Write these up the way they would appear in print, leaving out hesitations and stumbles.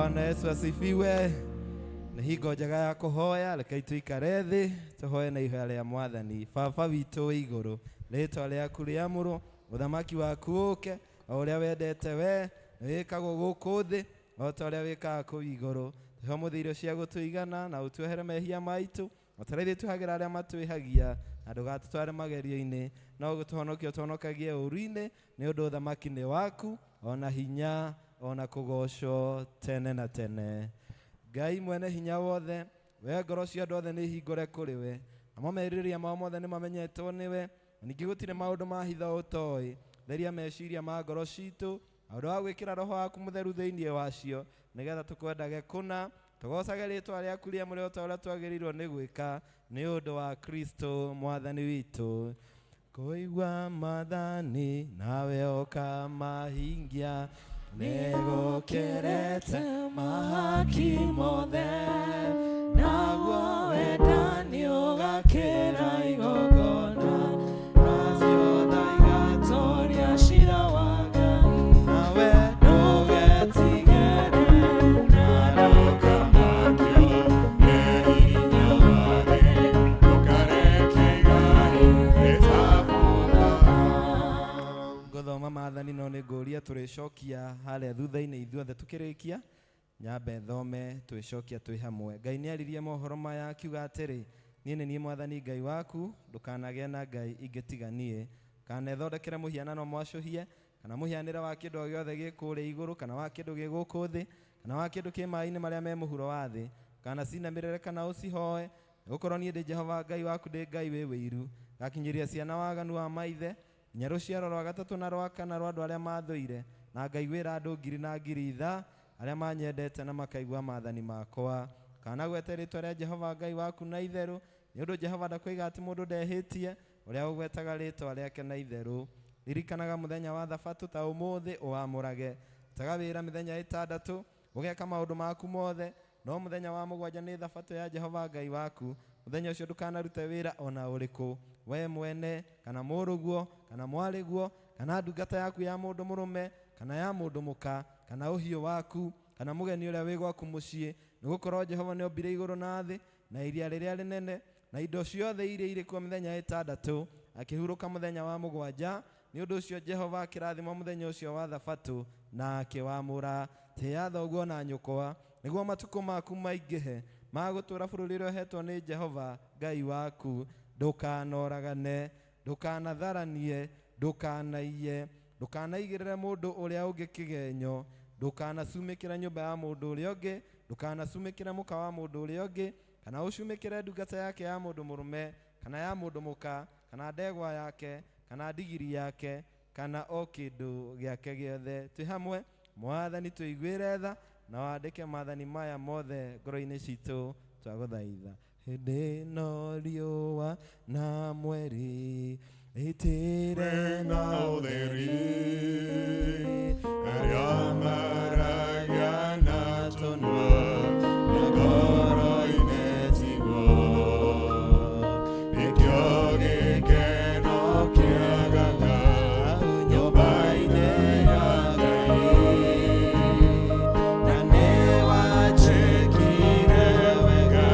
Bwana Yesu asifiwe. Nĩ hingo njega ya kũhoya, rekei tũikare thĩ tũhoe na ihoya rĩa Mwathani. Baba witũ wĩ igũrũ, rĩtwa rĩaku rĩamũrwo, ũthamaki waku ũke, o ũrĩa wendete we wĩkagwo gũkũ thĩ o ta ũrĩa wĩkaga kũu igũrũ. Tũhe ũmũthĩ irio cia gũtũigana na ũtuohere mehia maitũ o ta ũrĩa ithuĩ tuohagĩra arĩa matwĩhagia, na ndũgatũtware magerio-inĩ, no gũtũhonokia ũtũhonokagie ũũru-inĩ, nĩ ũndũ ũthamaki nĩ waku, ona hinya, ona kũgoocwo tene na tene. Ngai mwene hinya wothe, we ngoro cia andũ othe nĩ hingũre kũrĩ we, namo merirĩria mao mothe nĩ mamenyetwo nĩwe, na ningĩ gũtirĩ maũndũ ma hitho ũtoĩ. Theria meciria ma ngoro citũ na ũndũ wa gwĩkĩra roho waku mũtheru thĩinĩ wacio, nĩgetha tũkwendage kũna, tũgoocage rĩĩtwa rĩaku rĩamũre o ta ũrĩa twagĩrĩirwo nĩ gwĩka, nĩ ũndũ wa Kristo Mwathani witũ. Kũigua maathani nawe ũkamahingia, nĩgũkĩrĩte mahaki mothe, naguo wendani ũgakĩra igongona, nacio tha igatoria ciira wa Ngai, nawe ndũgetigĩre na ndũkamakio nĩ hinya wa thĩ, ndũkareke igai rĩtabutha. Ngũthoma maathani no nĩ ngũria tũrĩcokia harĩa thutha-inĩ ithuothe tũkĩrĩkia, nyambe thome twĩcokia twĩ hamwe. Ngai nĩ aririe mohoro maya akiuga atĩrĩ, niĩ nĩ niĩ Mwathani Ngai waku, ndũkanagĩe na ngai ingĩ tiga niĩ, kanethondekere mũhianano mwacũhie, kana mũhianĩre wa kĩndũ o gĩothe gĩ kũrĩa igũrũ, kana wa kĩndũ gĩ gũkũ thĩ, kana wa kĩndũ kĩ maĩ-inĩ marĩa me mũhuro wa thĩ, kana cinamĩrĩre kana ũcihoe, nĩgũkorwo niĩ ndĩ Jehova Ngai waku, ndĩ Ngai wĩ wĩiru, ngakinyĩria ciana waganu wa maithe, nginya rũciaro rwa gatatũ na rwa kana rwa andũ arĩa mathũire, na ngaiguĩra andũ ngiri na ngiri tha, arĩa manyendete na makaigua maathani makwa. Kana gwete rĩtwa rĩa Jehova Ngai waku na itherũ, nĩ ũndũ Jehova ndakoiga atĩ mũndũ ndehĩtie, ũrĩa ũgwetaga rĩtwa rĩake na itherũ. Ririkanaga mũthenya wa thabatũ ta ũmũthĩ ũwamũrage. Rutaga wĩra mĩthenya ĩtandatũ, ũgeka maũndũ maku mothe, no mũthenya wa mũgwanja nĩ thabatũ ya Jehova Ngai waku. Mũthenya ũcio ndũkanarute wĩra ona ũrĩkũ, we mwene, kana mũrũguo, kana mwarĩguo, kana ndungata yaku ya mũndũ mũrũme, kana ya mũndũ mũka, kana ũhiũ waku, kana mũgeni ũrĩa wĩ gwaku mũciĩ, nĩgũkorwo Jehova nĩombire igũrũ na thĩ, na iria rĩrĩa rĩnene, na indo ciothe iria irĩ kuo mĩthenya ĩtandatũ, akĩhurũka mũthenya wa mũgwanja. Nĩ ũndũ ũcio Jehova akĩrathima mũthenya ũcio wa thabatũ na akĩwamũra. Tĩĩa thoguo na nyũkwa, nĩguo matukũ maku maingĩhe ma gũtũũra bũrũri ũrĩa ũheetwo nĩ Jehova Ngai waku. Ndũkanoragane, ndũkanatharanie, ndũkanaiye, ndũkanaigĩrĩre mũndũ ũrĩa ũngĩ kĩgenyo, ndũkanacumĩkĩre nyũmba ya mũndũ ũrĩa ũngĩ, ndũkanacumĩkĩre mũka wa mũndũ ũrĩa ũngĩ, kana ũcumĩkĩre ndungata yake ya mũndũ mũrũme, kana ya mũndũ mũka, kana ndegwa yake, kana ndigiri yake, kana o kĩndũ gĩake gĩothe. Twĩ hamwe, Mwathani tũiguĩre tha, na wandĩke maathani maya mothe ngoro-inĩ citũ, twagũthaitha. Hĩndĩ ĩno riũa na mweri itire na ũtheri, arĩa maragia na tũnua, na ngoro-inĩ tiguo. Nĩkĩo gĩkeno kĩagaga nyũmba-inĩ ya Ngai, na nĩwanjĩkire wega,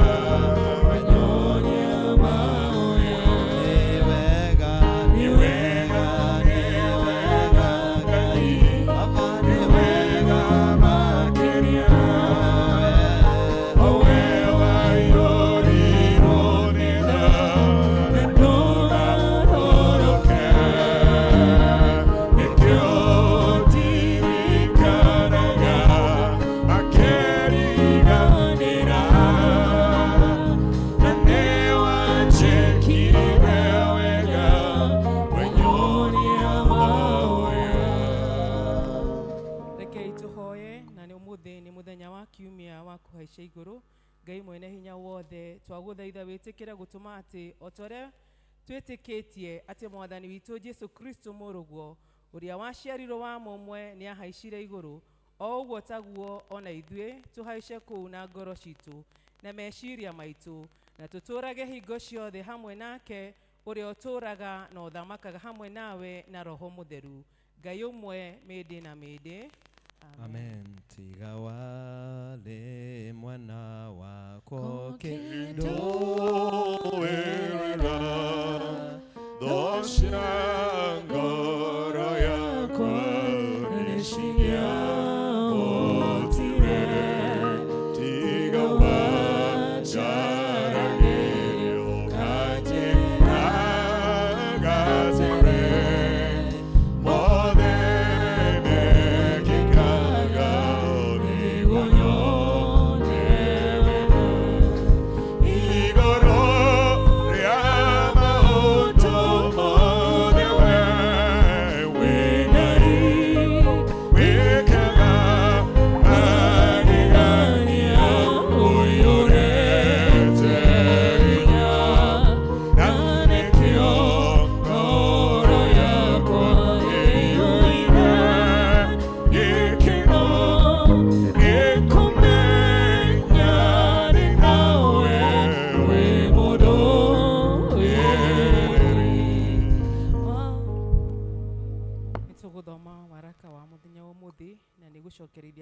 wanyonia maũya. Nĩ wega, nĩ wega, nĩ wega Ngai, Baba nĩ wega makĩria. O we waiyũrirwo nĩ tha, na ndũgarũrũke. Nĩkĩo ndirikanaga akĩriganĩra, na nĩwanjĩkire wega, wanyonia maũya. Rekei tũhoye, na nĩ ũmũthĩ nĩ mũthenya wa kiumia wa kũhaica igũrũ. Ngai mwene hinya wothe, twagũthaitha wĩtĩkĩre gũtũma atĩ o ta ũrĩa twĩtĩkĩtie atĩ Mwathani witũ Jesu Kristo mũrũguo ũrĩa waciarirwo wa mũmwe nĩ ahaicire igũrũ, o ũguo taguo ona ithuĩ tũhaice kũu na ngoro citũ na meciria maitũ, na tũtũũrage hingo ciothe hamwe nake ũrĩa ũtũũraga na ũthamakaga hamwe nawe na Roho Mũtheru, Ngai ũmwe mĩndĩ na mĩndĩ. Amen. Tiga wa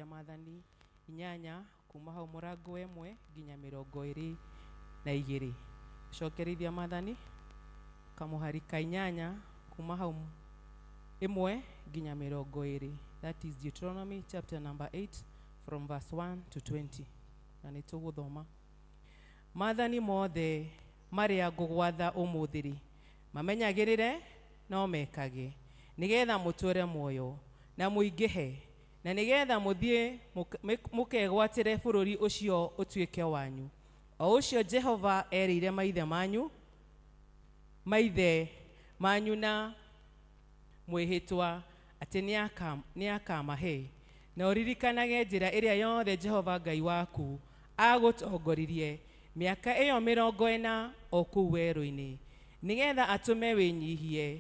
Gũcokerithia Maathani 8 kuma hau mũrango wa 1 nginya 22. Gũcokerithia Maathani kamũhari ka 8 kuma hau 1 nginya 20. That is Deuteronomy chapter number 8 from verse 1 to 20. Na nĩ tũgũthoma. Maathani mothe marĩa ngũgwatha ũmũthĩ rĩ, mamenyagĩrĩre no mekage, nĩgetha mũtũũre muoyo na mũingĩhe, na nĩgetha mũthiĩ mũkegwatĩre bũrũri ũcio ũtuĩke wanyu, o ũcio Jehova erĩire maithe manyu na mwĩhĩtwa atĩ nĩakamahe. Na ũririkanage njĩra ĩrĩa yothe Jehova Ngai waku agũtongoririe mĩaka ĩyo 40 o kũu werũ-inĩ, nĩgetha atũme wĩnyihie,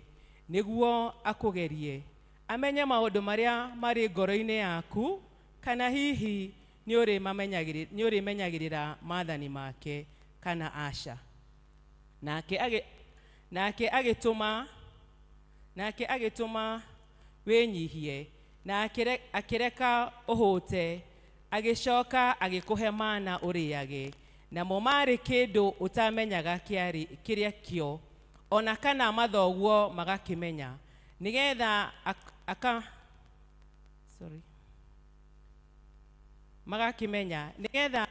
nĩguo akũgerie, amenye maũndũ marĩa marĩ ngoro-inĩ yaku, kana hihi nĩũrĩmenyagĩrĩra maathani make kana aca. Nake agĩtũma wĩnyihie, na akĩreka ũhũte, agĩcoka agĩkũhe mana ũrĩage, namo marĩ kĩndũ ũtamenyaga kĩrĩa kĩo, ona kana mathoguo magakĩmenya, nĩgetha magakĩmenya, nĩgetha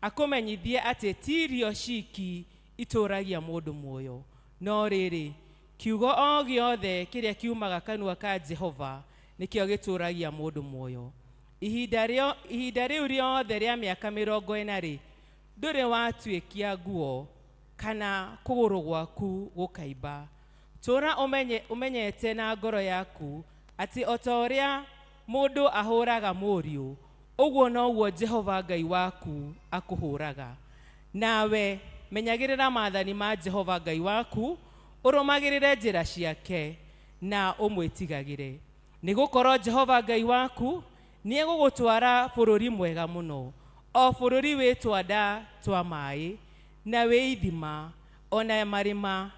akũmenyithie atĩ ti irio ciki itũũragia mũndũ muoyo, no rĩrĩ, kiugo o gĩothe kĩrĩa kiumaga kanua ka Jehova nĩkĩo gĩtũũragia mũndũ muoyo. Ihinda rĩu rĩothe rĩa mĩaka 40 rĩ, ndũrĩ watuĩkia nguo kana kũgũrũ gwaku gũkaimba. Tũũra ũmenyete na ngoro yaku atĩ o ta ũrĩa mũndũ ahũraga mũriũ, ũguo noguo Jehova Ngai waku akũhũraga. Nawe menyagĩrĩra maathani ma Jehova Ngai waku, ũrũmagĩrĩre njĩra ciake na ũmwĩtigagĩre. Nĩgũkorwo Jehova Ngai waku nĩegũgũtwara bũrũri mwega mũno, o bũrũri wĩ twanda twa maĩ na wĩ ithima, ona marima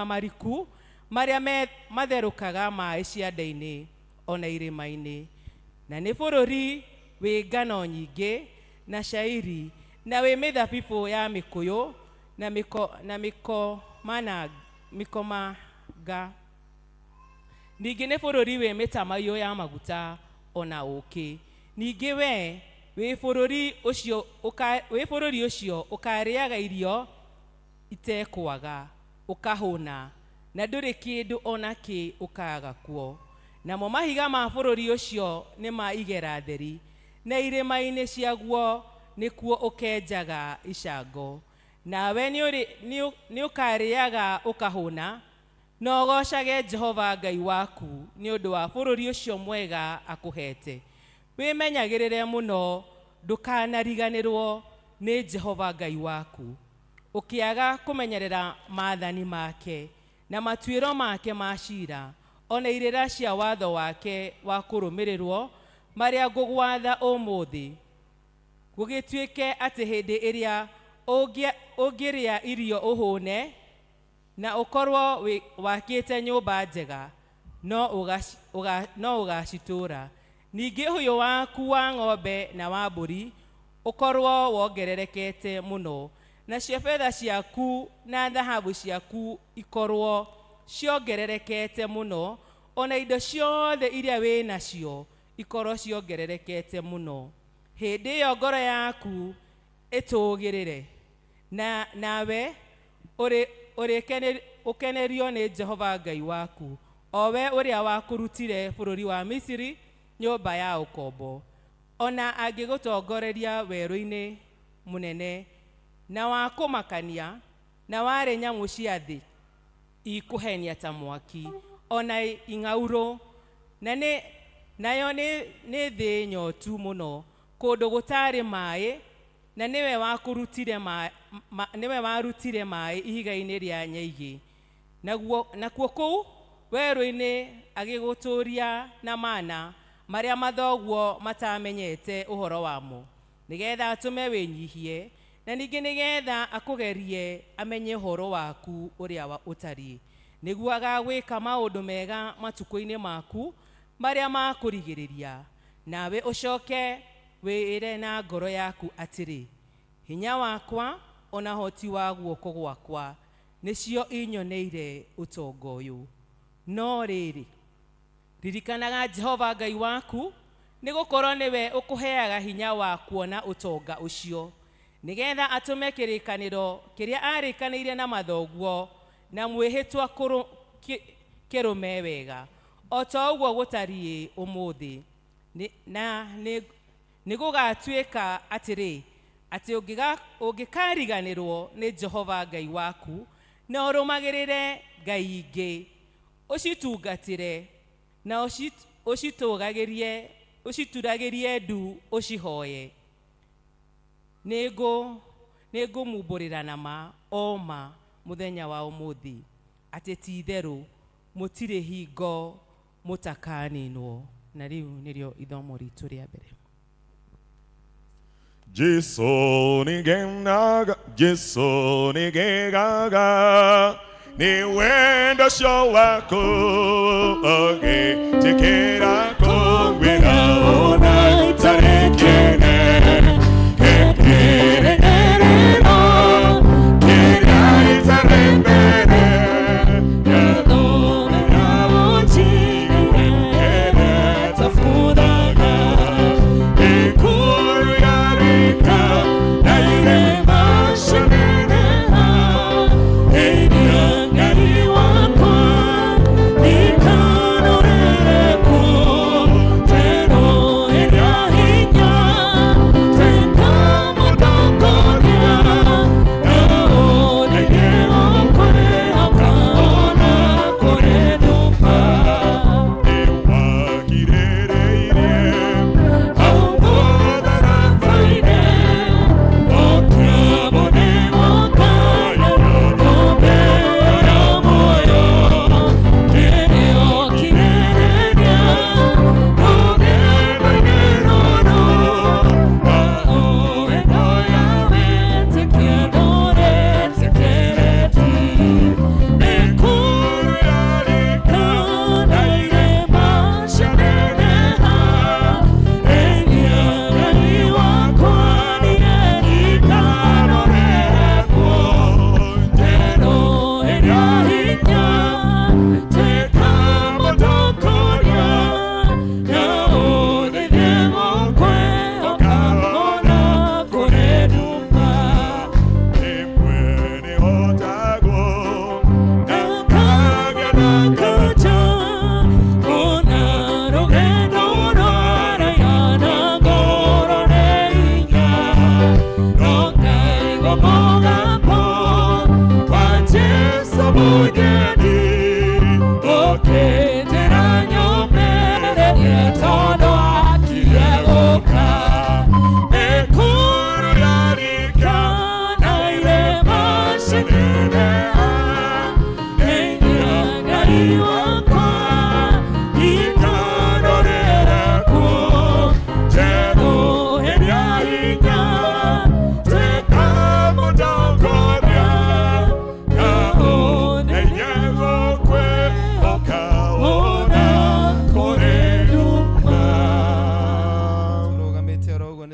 mariku marĩa matherũkaga maĩ cianda-inĩ ona irĩma-inĩ. Na nĩ bũrũri wĩ ngano nyingĩ na cairi, na wĩ mĩthabibũ ya mĩkũyũ na mĩkomanga. Ningĩ nĩ bũrũri wĩ mĩtamaiyũ ya maguta ona ũũkĩ. Ningĩ we wĩ bũrũri ũcio ũkarĩaga irio itekwaga, ũkahũna, na ndũrĩ kĩndũ ona kĩ ũkaaga kuo. Namo mahiga ma bũrũri ũcio nĩ ma igera theri, na irĩma-inĩ ciaguo nĩkuo ũkenjaga icango. Nawe nĩũkarĩaga ũkahũna, na ũgoocage Jehova Ngai waku nĩ ũndũ wa bũrũri ũcio mwega akũhete. Wĩmenyagĩrĩre mũno ndũkanariganĩrwo nĩ Jehova Ngai waku, ũkĩaga kũmenyerera maathani make na matuĩro make ma ciira, ona irĩra cia watho wake wa kũrũmĩrĩrwo marĩa ngũgwatha ũmũthĩ. Gũgĩtuĩke atĩ hĩndĩ ĩrĩa ũngĩrĩa irio ũhũne, na ũkorwo wakĩte nyũmba njega, no ũgacitũũra. Ningĩ ũhiũ waku wa ng'ombe na wa mbũri ũkorwo wongererekete mũno, nacio betha ciaku na thahabu ciaku ikorwo ciongererekete mũno, ona indo ciothe iria wĩ nacio ikorwo ciongererekete mũno. Hĩndĩ ĩyo ngoro yaku ĩtũũgĩrĩre, nawe ũkenerio nĩ Jehova Ngai waku, o we ũrĩa wakũrutire bũrũri wa Misiri, nyũmba ya ũkombo. Ona angĩgũtongoreria werũ-inĩ mũnene na wa kũmakania, na warĩ nyamũ cia thĩ ikũhenia ta mwaki, ona ing'aurũ, nayo nĩ thĩ nyotu mũno, kũndũ gũtarĩ maĩ, na nĩwe warutire maĩ ihiga-inĩ rĩa nyaigĩ. Nakuo kũu werũ-inĩ agĩgũtũũria na mana marĩa mathoguo matamenyete ũhoro wamo, nĩgetha atũme wĩnyihie, na ningĩ nĩgetha akũgerie amenye ũhoro waku ũrĩa ũtariĩ, nĩguo agagwĩka maũndũ mega matukũ-inĩ maku marĩa makũrigĩrĩria. Nawe ũcoke wĩĩre na ngoro yaku atĩrĩ, hinya wakwa ona hoti wa guoko gwakwa nĩcio inyoneire ũtonga ũyũ. No rĩrĩ, ririkanaga Jehova Ngai waku, nĩgũkorwo nĩwe ũkũheaga hinya wa kuona ũtonga ũcio, nĩgetha atũme kĩrĩkanĩro kĩrĩa arĩkanĩire na mathoguo na mwĩhĩtwa kĩrũme wega, o ta ũguo gũtariĩ ũmũthĩ. Na nĩgũgatuĩka atĩrĩ, atĩ ũngĩkariganĩrwo nĩ Jehova Ngai waku na ũrũmagĩrĩre ngai ingĩ, ũcitungatĩre na ũcituragĩrie ndu ũcihoye, nĩngũmumbũrĩra na ma o ma mũthenya wa ũmũthĩ atĩ ti itherũ mũtirĩ hingo mũtakaninwo. Na rĩu nĩrĩo ithomo ritũ rĩa mbere. Jesu nigenaga, Jesu nigegaga, ni wendo ũcio waku ũgĩtĩkĩra kũngwĩra ona itarĩ kĩene, kĩrĩgĩrĩro kĩrĩa itarĩ mbere, ikuru yarika na irema cianeneha.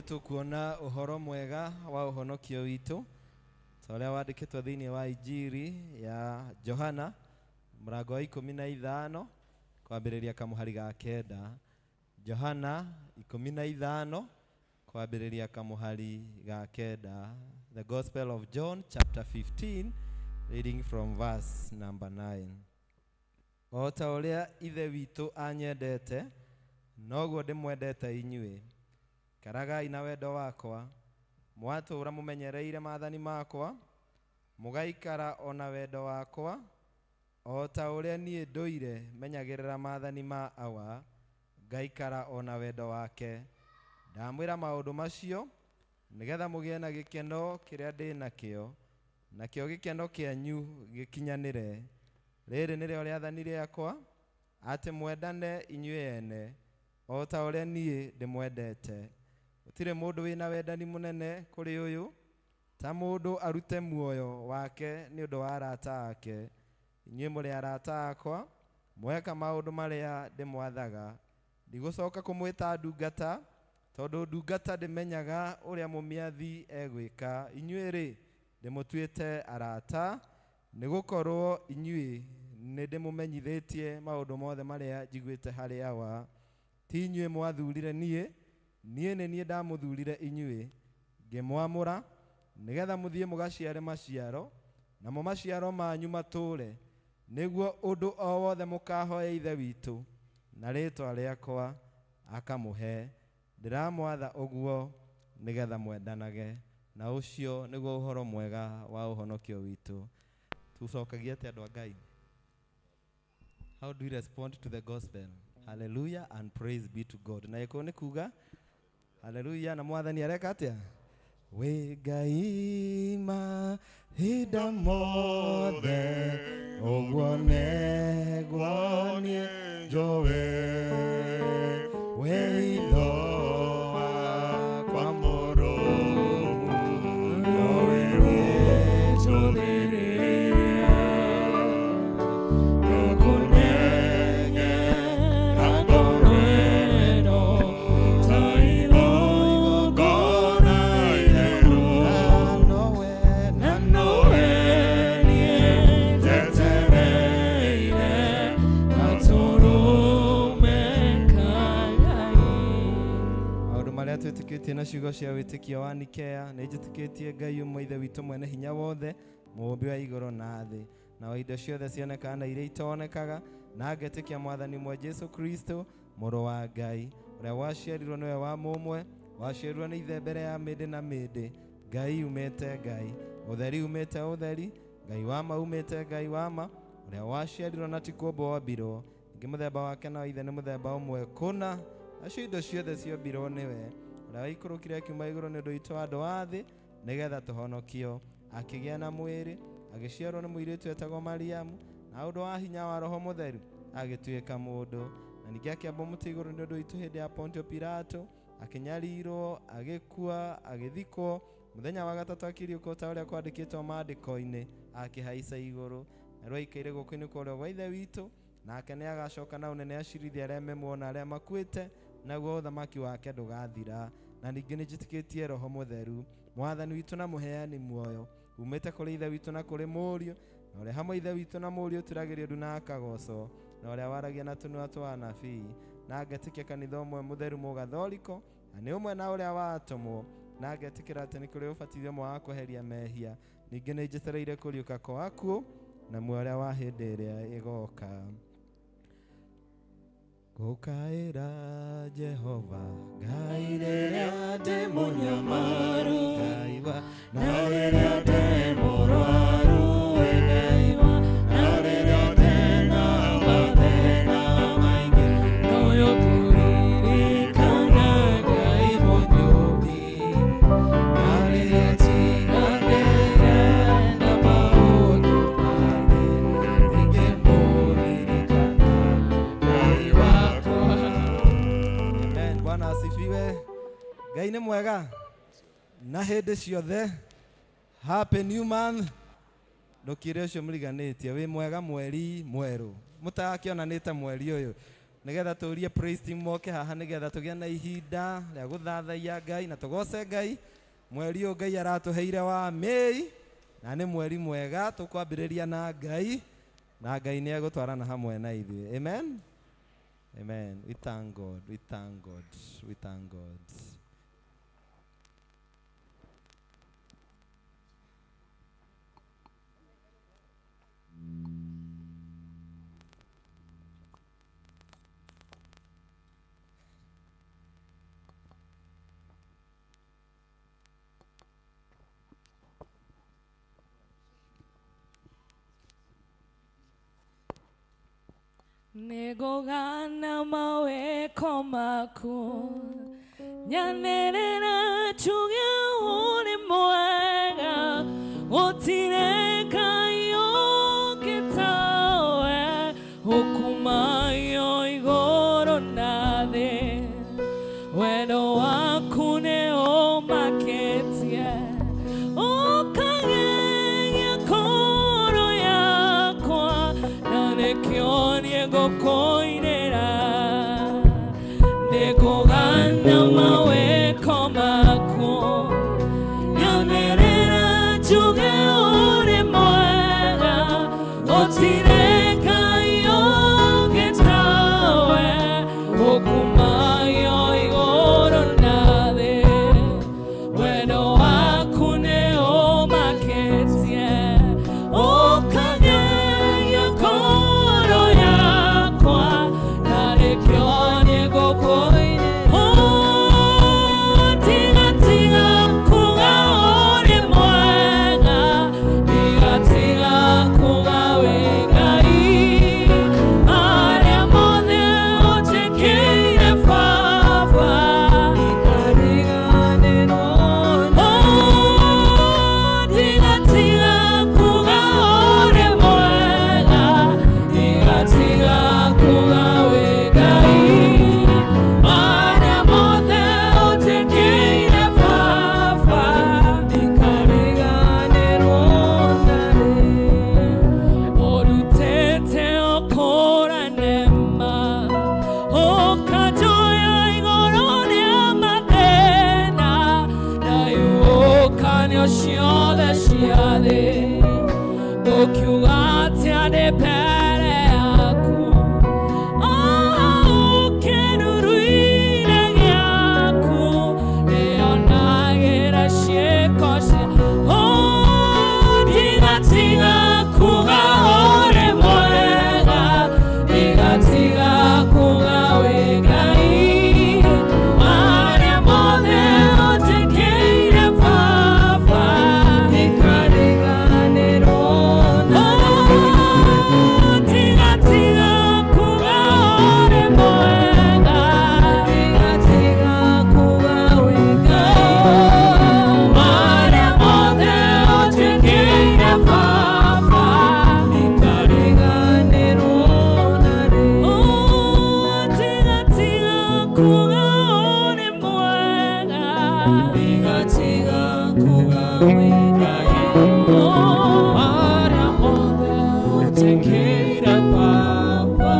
Tukuona uhoro mwega wa uhonokio witũ ta ũrĩa wandĩkĩtwo thĩinĩ wa Injiri ya Johana mũrango wa 15 kwambĩrĩria kamũhari ga 9. Johana 15 kwambĩrĩria kamũhari ga 9. The Gospel of John chapter 15 reading from verse number 9. O ta ũrĩa Ithe witũ anyendete, noguo ndĩmwendete inyuĩ. Karagai na wendo wakwa, mwatũũra mũmenyereire maathani makwa, mũgaikara ona wendo wakwa, o ta ũrĩa niĩ ndũire menyagĩrĩra maathani ma Awa, ngaikara ona wendo wake. Ndamwĩra maũndũ macio nĩgetha mũgĩe na gĩkeno kĩrĩa ndĩ nakĩo, nakĩo gĩkeno kĩanyu gĩkinyanĩre. Rĩrĩ nĩrĩo rĩathani rĩakwa, atĩ mwendane inyuĩ ene, o ta ũrĩa niĩ ndĩmwendete. Gũtirĩ mũndũ wĩna wendani mũnene kũrĩ ũyũ, ta mũndũ arute muoyo wake nĩ ũndũ wa arata ake. Inyuĩ mũrĩ arata akwa, mweka maũndũ marĩa ndĩmwathaga. Ndigũcoka kũmwĩta ndungata, tondũ ndungata ndĩmenyaga ũrĩa mũmĩathi egwĩka. Inyuĩ-rĩ, ndĩmũtuĩte arata, nĩgũkorwo inyuĩ nĩndĩmũmenyithĩtie maũndũ mothe marĩa njiguĩte harĩ Awa. Ti inyuĩ mwathurire niĩ, niĩ nĩ niĩ ndamũthurire inyuĩ, ngĩmwamũra nĩgetha mũthiĩ mũgaciare maciaro, namo maciaro manyu matũũre, nĩguo ũndũ o wothe mũkahoya Ithe witũ na rĩĩtwa rĩakwa akamũhe. Ndĩramwatha ũguo nĩgetha mwendanage. Na ũcio nĩguo ũhoro mwega wa ũhonokio witũ. Tũcokagia atĩa andũ a Ngai? How do we respond to the gospel? Hallelujah and praise be to God. Na ĩko nĩ kuga hallelujah na mwathani areka atĩa? Wĩ Ngai mahinda mothe, ũguo nĩguo niĩ njũĩ. Wĩ hitho wakwa mũrũmu, nowe wĩnjũthĩrĩirie. Ndũkũnengera ngoro ĩno ta igongona itheru. Na nowe, Na nowe niĩ njetereire gatũrũme ka Ngai. Maũndũ marĩa twĩtĩkĩtie na ciugo cia wĩtĩkio wa Nikea, nĩ njĩtĩkĩtie Ngai ũmwe Ithe witũ mwene hinya wothe, mũũmbi wa igũrũ na thĩ, na wa indo ciothe cionekaga na iria itonekaga, na ngetĩkia mwathani ũmwe Jesũ Kristo, mũrũ wa Ngai, ũrĩa waciarirwo nĩwe wa mũmwe, waciarirwo nĩ Ithe mbere ya mĩndĩ na mĩndĩ, Ngai umĩte Ngai, ũtheri umĩte ũtheri, Ngai wa ma umĩte Ngai wa ma, ũrĩa waciarirwo na ti kũũmbwo wombirwo, ningĩ mũthemba wake na wa Ithe nĩ mũthemba ũmwe kũna, nacio indo ciothe ciombirwo nĩwe, ũrĩa waikũrũkire akiuma igũrũ nĩ ũndũ witũ andũ a thĩ, nĩgetha tũhonokio. Akĩgĩa na mwĩrĩ, agĩciarwo nĩ mũirĩtu etagwo Mariamu, na ũndũ wa hinya wa Roho Mũtheru agĩtuĩka mũndũ, na ningĩ akĩambwo mũtĩ igũrũ nĩ ũndũ witũ hĩndĩ ya Pontio Pilato, akĩnyarirwo, agĩkua, agĩthikwo, mũthenya wa gatatũ akĩriũka ta ũrĩa kwandĩkĩtwo maandĩko-inĩ, akĩhaica igũrũ, na rĩu aikaire guoko-inĩ kwa ũrĩo gwa Ithe witũ, nake nĩ agacoka na ũnene acirithie arĩa me muoyo na arĩa makuĩte, naguo ũthamaki wake ndũgathira. Na ningĩ nĩ njĩtĩkĩtie Roho Mũtheru, mwathani witũ na mũheani muoyo, umĩte kũrĩ Ithe witũ na kũrĩ Mũriũ, na ũrĩa hamwe Ithe witũ na Mũriũ ũturagĩrio ndu na akagocwo, na ũrĩa waragia na tũnua twa anabii, na ngetĩkia kanitha ũmwe mũtheru mũgatholiko, na nĩ ũmwe na ũrĩa watũmwo, na ngetĩkĩra atĩ nĩ kũrĩ ũbatithio ũmwe wa kweheria mehia, ningĩ nĩ njetereire kũriũka kwa akuũ na muoyo ũrĩa wa hĩndĩ ĩrĩa ĩgoka. Gũkaĩra Jehova Ngai rĩrĩa ndĩ mũnyamaru, Ngai wa Na rĩrĩa ndĩ mũrwaru, we Ngai wa, na rĩrĩa ndĩ na mathĩna maingĩ, noyo kũririkana Ngai Mũnyũmbi. Na rĩrĩa njiganĩire na maũndũ mangĩ, ningĩmũririkana Ngai wakwa. Amen. Bwana asifiwe. Ngai nĩ mwega na hĩndĩ ciothe. Happy new month. Ndũkire ũcio mũriganĩtie wĩ mwega mweri mwerũ mũtakĩonanĩte mweri ũyũ, nĩgetha tũrie praise team moke haha nĩgetha tũgĩe na ihinda rĩa gũthathaiya Ngai na tũgoce Ngai. Mweri ũyũ Ngai aratũheire wa May, na nĩ mweri mwega tũkwambĩrĩria na Ngai, na Ngai nĩ egũtwarana hamwe na ithuĩ. Amen. Amen. We thank God. We thank God. We thank God. Nĩngũgana mawĩko maku, nyanĩrĩra njuge ũrĩ mwega, gũtirĩ Ngai ũngĩ tawe, ũkumayo igũrũ na thĩ. Wendo waku nĩ ũmakĩtie, ũkagegia ngoro yakwa, na nĩkĩo niĩ ngũkũinĩra. Ciũnganio ciothe cia thĩ ngũkiuga atĩa ndĩ mbere yaku kĩruru-inĩ gĩaku ndĩonagĩra ciĩko cia ndigatiga kuga ũrĩ mwega ndigatiga kuga wĩ Ngai marĩa mothe ũnjĩkĩire Baba ndikariganĩrwo ndigatiga kuga ũrĩ mwega ndigatiga kuga wĩ Ngai marĩa mothe ũnjĩkĩire Baba ndikariganĩrwo ndigatiga kuga ũrĩ mwega ndigatiga kuga wĩ Ngai marĩa mothe ũnjĩkĩire Baba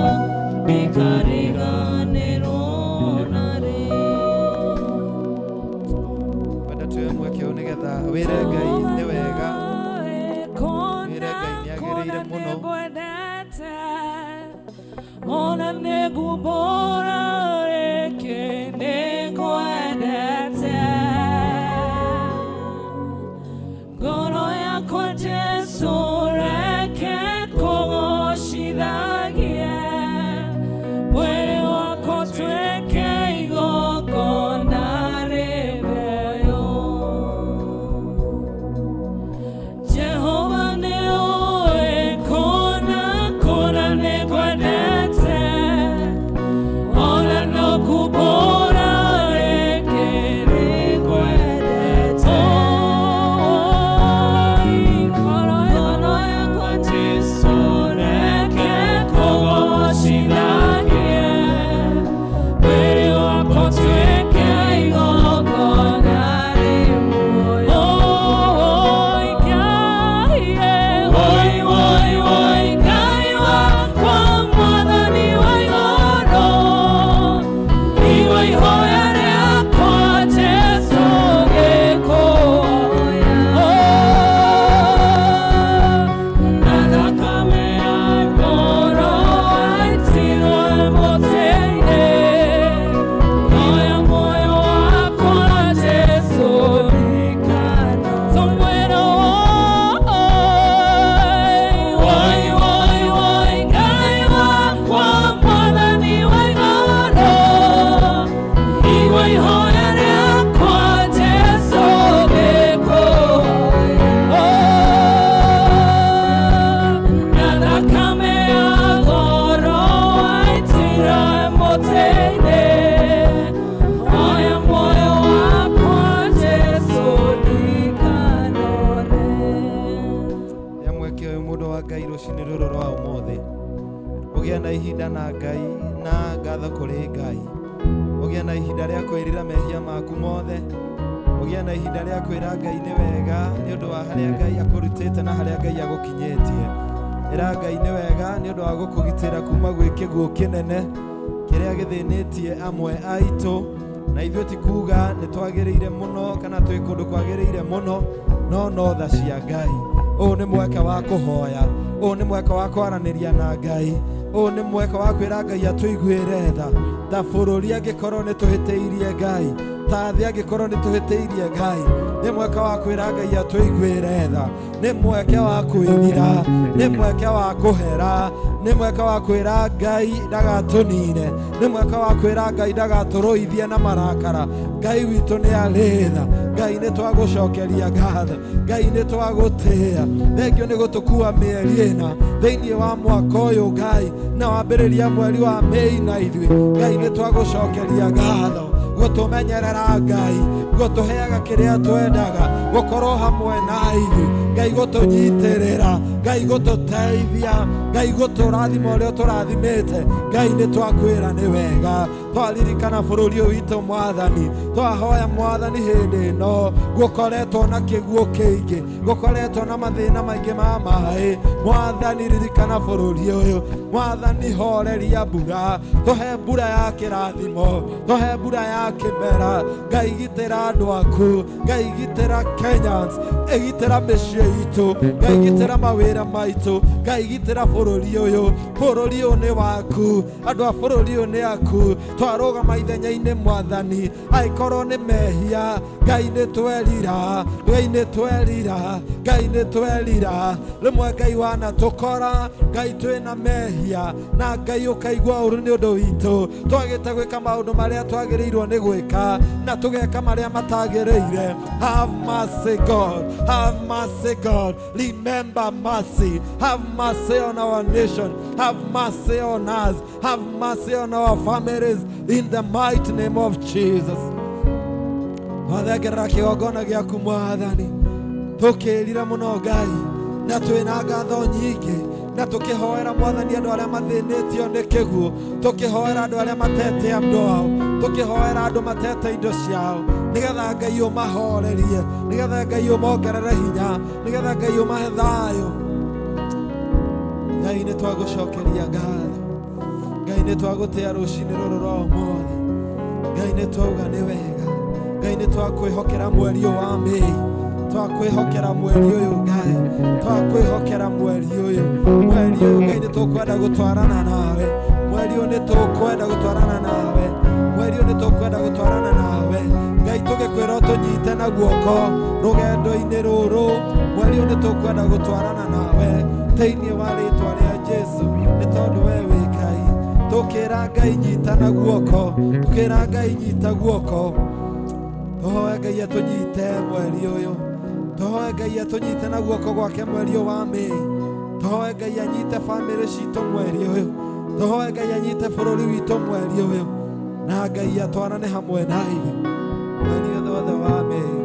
ndikariganĩrwo narĩ. Wenda tuoe mweke ũyũ nĩgetha wĩre Ngai nĩ wega. Wĩre Ngai nĩ agĩrĩire mũno. Ona nĩngũmbũra rĩngĩ nĩngwendete ngoro yakwa Jesũ reke kũgocithagie mwĩrĩ wakwa ũtuĩke igongona rĩ muoyo Jehova nĩũĩ kũna kũna nĩngwendete ona no kumbũra rĩngĩ nĩngwendete ngoro yakwa Jesũ reke kũgocithagie mwĩrĩ wakwa ũtuĩke igongona rĩ muoyo Oi Ngai, oi oi oi Ngai wakwa Mwathani wa igũrũ igua ihoya rĩakwa Jesũ ngĩkũhoya na thakame ya ngoro waitirwo mũtĩ-inĩ oya muoyo wakwa Jesũ Tũmwĩre oi oi oi Ngai wakwa Mwathani wa igũrũ igua ihoya rĩakwa Jesũ ngĩkũhoya na thakame ya goro waitirwo mũtĩ-inĩ oya muoyo wakwa Jesũ ndikanore Ya mweke ũyũ mũndũ wa Ngai rũcinĩ rũrũ rwa ũmũthĩ ũgĩe na ihinda na Ngai na ngatho kũrĩ Ngai ũgĩe na ihinda rĩa kwĩrira mehia maku mothe ũgĩe na ihinda rĩa kwĩra Ngai nĩ wega nĩ ũndũ wa harĩa Ngai akũrutĩte na harĩa Ngai agũkinyĩtie ĩra Ngai nĩ wega nĩ ũndũ wa gũkũgitĩra kuma gwĩ kĩguũ kĩnene kĩrĩa gĩthĩnĩtie amwe aitũ na ithuĩ ti kuga nĩ twagĩrĩire mũno kana twĩ kũndũ kwagĩrĩire mũno no no tha cia Ngai ũyũ nĩ mweke wa kũhoya ũyũ nĩ mweke wa kwaranĩria na Ngai ũyũ nĩ mweke wa kwĩra Ngai atũiguĩre tha ta bũrũri angĩkorwo nĩ tũhĩtĩirie Ngai ta thĩ angĩkorwo nĩ tũhĩtĩirie Ngai nĩ mweke wa kwĩra Ngai atũiguĩre tha nĩ mweke wa kwĩrira nĩ mweke wa kũhera nĩ mweke wa kwĩra Ngai ndagatũnine nĩ mweke wa kwĩra Ngai ndagatũrũithie na marakara Ngai witũ nĩ arĩ tha Ngai nĩ twagũcokeria ngatho Ngai nĩ twagũtĩĩa thengio nĩ gũtũkua mĩeri ĩna thĩinĩ wa mwaka ũyũ Ngai na wambĩrĩria mweri wa Mĩĩ na ithuĩ Ngai nĩ twagũcokeria ngatho gũtũmenyerera Ngai gũtũheaga kĩrĩa twendaga gũkorwo hamwe na ithuĩ Ngai gũtũnyitĩrĩra Ngai gũtũteithia Ngai gũtũrathima ũrĩa ũtũrathimĩte Ngai nĩ twakwĩra nĩ wega twaririkana bũrũri ũyũ witũ Mwathani twahoya Mwathani hĩndĩ ĩno gũkoretwo na kĩguũ kĩingĩ gũkoretwo na mathĩna maingĩ ma maĩ Mwathani ririkana bũrũri ũyũ Mwathani horeria mbura tũhe mbura ya kĩrathimo tũhe mbura ya kĩmera. Ngai gitĩra andũ aku, Ngai gitĩra Kenyans, gitĩra mĩciĩ itũ, Ngai gitĩra mawĩra maitũ, Ngai gitĩra bũrũri ũyũ. Bũrũri ũyũ nĩ waku, andũ a bũrũri ũyũ nĩ aku. Twarũgama ithenya-inĩ Mwathani, angĩkorwo nĩ mehia, Ngai nĩ twerira, Ngai nĩ twerira, Ngai nĩ twerira. Rĩmwe Ngai wanatũkora, Ngai twĩna mehia, na Ngai ũkaigua ũru nĩ ũndũ witũ. Twagĩte gwĩka maũndũ marĩa twagĩrĩirwo nĩ gwĩka, na tũgeka marĩa matagĩrĩire. Have mercy God, have mercy God, remember mercy, have mercy on our nation, have mercy on us, have mercy on our families, in the mighty name of Jesus. Twathengerera kĩgongona gĩaku Mwathani, tũkĩrira mũno Ngai, na twĩna ngatho nyingĩ, na tũkĩhoera Mwathani andũ arĩa mathĩnĩtio nĩ kĩguũ, tũkĩhoera andũ arĩa matete andũ ao, tũkĩhoera andũ matete indo ciao, nĩgetha Ngai ũmahorerie, nĩgetha Ngai ũmongerere hinya, nĩgetha Ngai ũmahe thayũ. Ngai nĩ twagũcokeria ngatho, Ngai nĩ twagũtĩa rũcinĩ rũrũ rwa ũmũthĩ, Ngai nĩ twauga nĩ wega, Ngai nĩ twakwĩhokera mweri ũyũ wa Mĩĩ, twakwĩhokera mweri ũyũ Ngai, twakwĩhokera mweri ũyũ, mweri ũyũ Ngai nĩ tũkwenda gũtwarana nawe, mweri ũyũ nĩ tũkwenda gũtwarana nawe, mweri ũyũ nĩ tũkwenda gũtwarana nawe. Ngai tũgĩkwĩra ũtũnyite na guoko rũgendo-inĩ rũrũ, mweri ũyũ nĩ tũkwenda gũtwarana nawe thĩinĩ wa rĩtwa rĩa Jesu, nĩ tondũ we wĩ Ngai. Tũkĩra Ngai nyita na guoko, tũkĩra Ngai nyita guoko, tũhoe Ngai atũnyite mweri ũyũ, tũhoe Ngai atũnyite na guoko gwake mweri ũyũ wa Mĩĩ, tũhoe Ngai anyite bamĩrĩ citũ mweri ũyũ, tũhoe Ngai anyite bũrũri witũ mweri ũyũ, na Ngai atwarane hamwe na ithuĩ mweri ũyũ wothe wa Mĩĩ.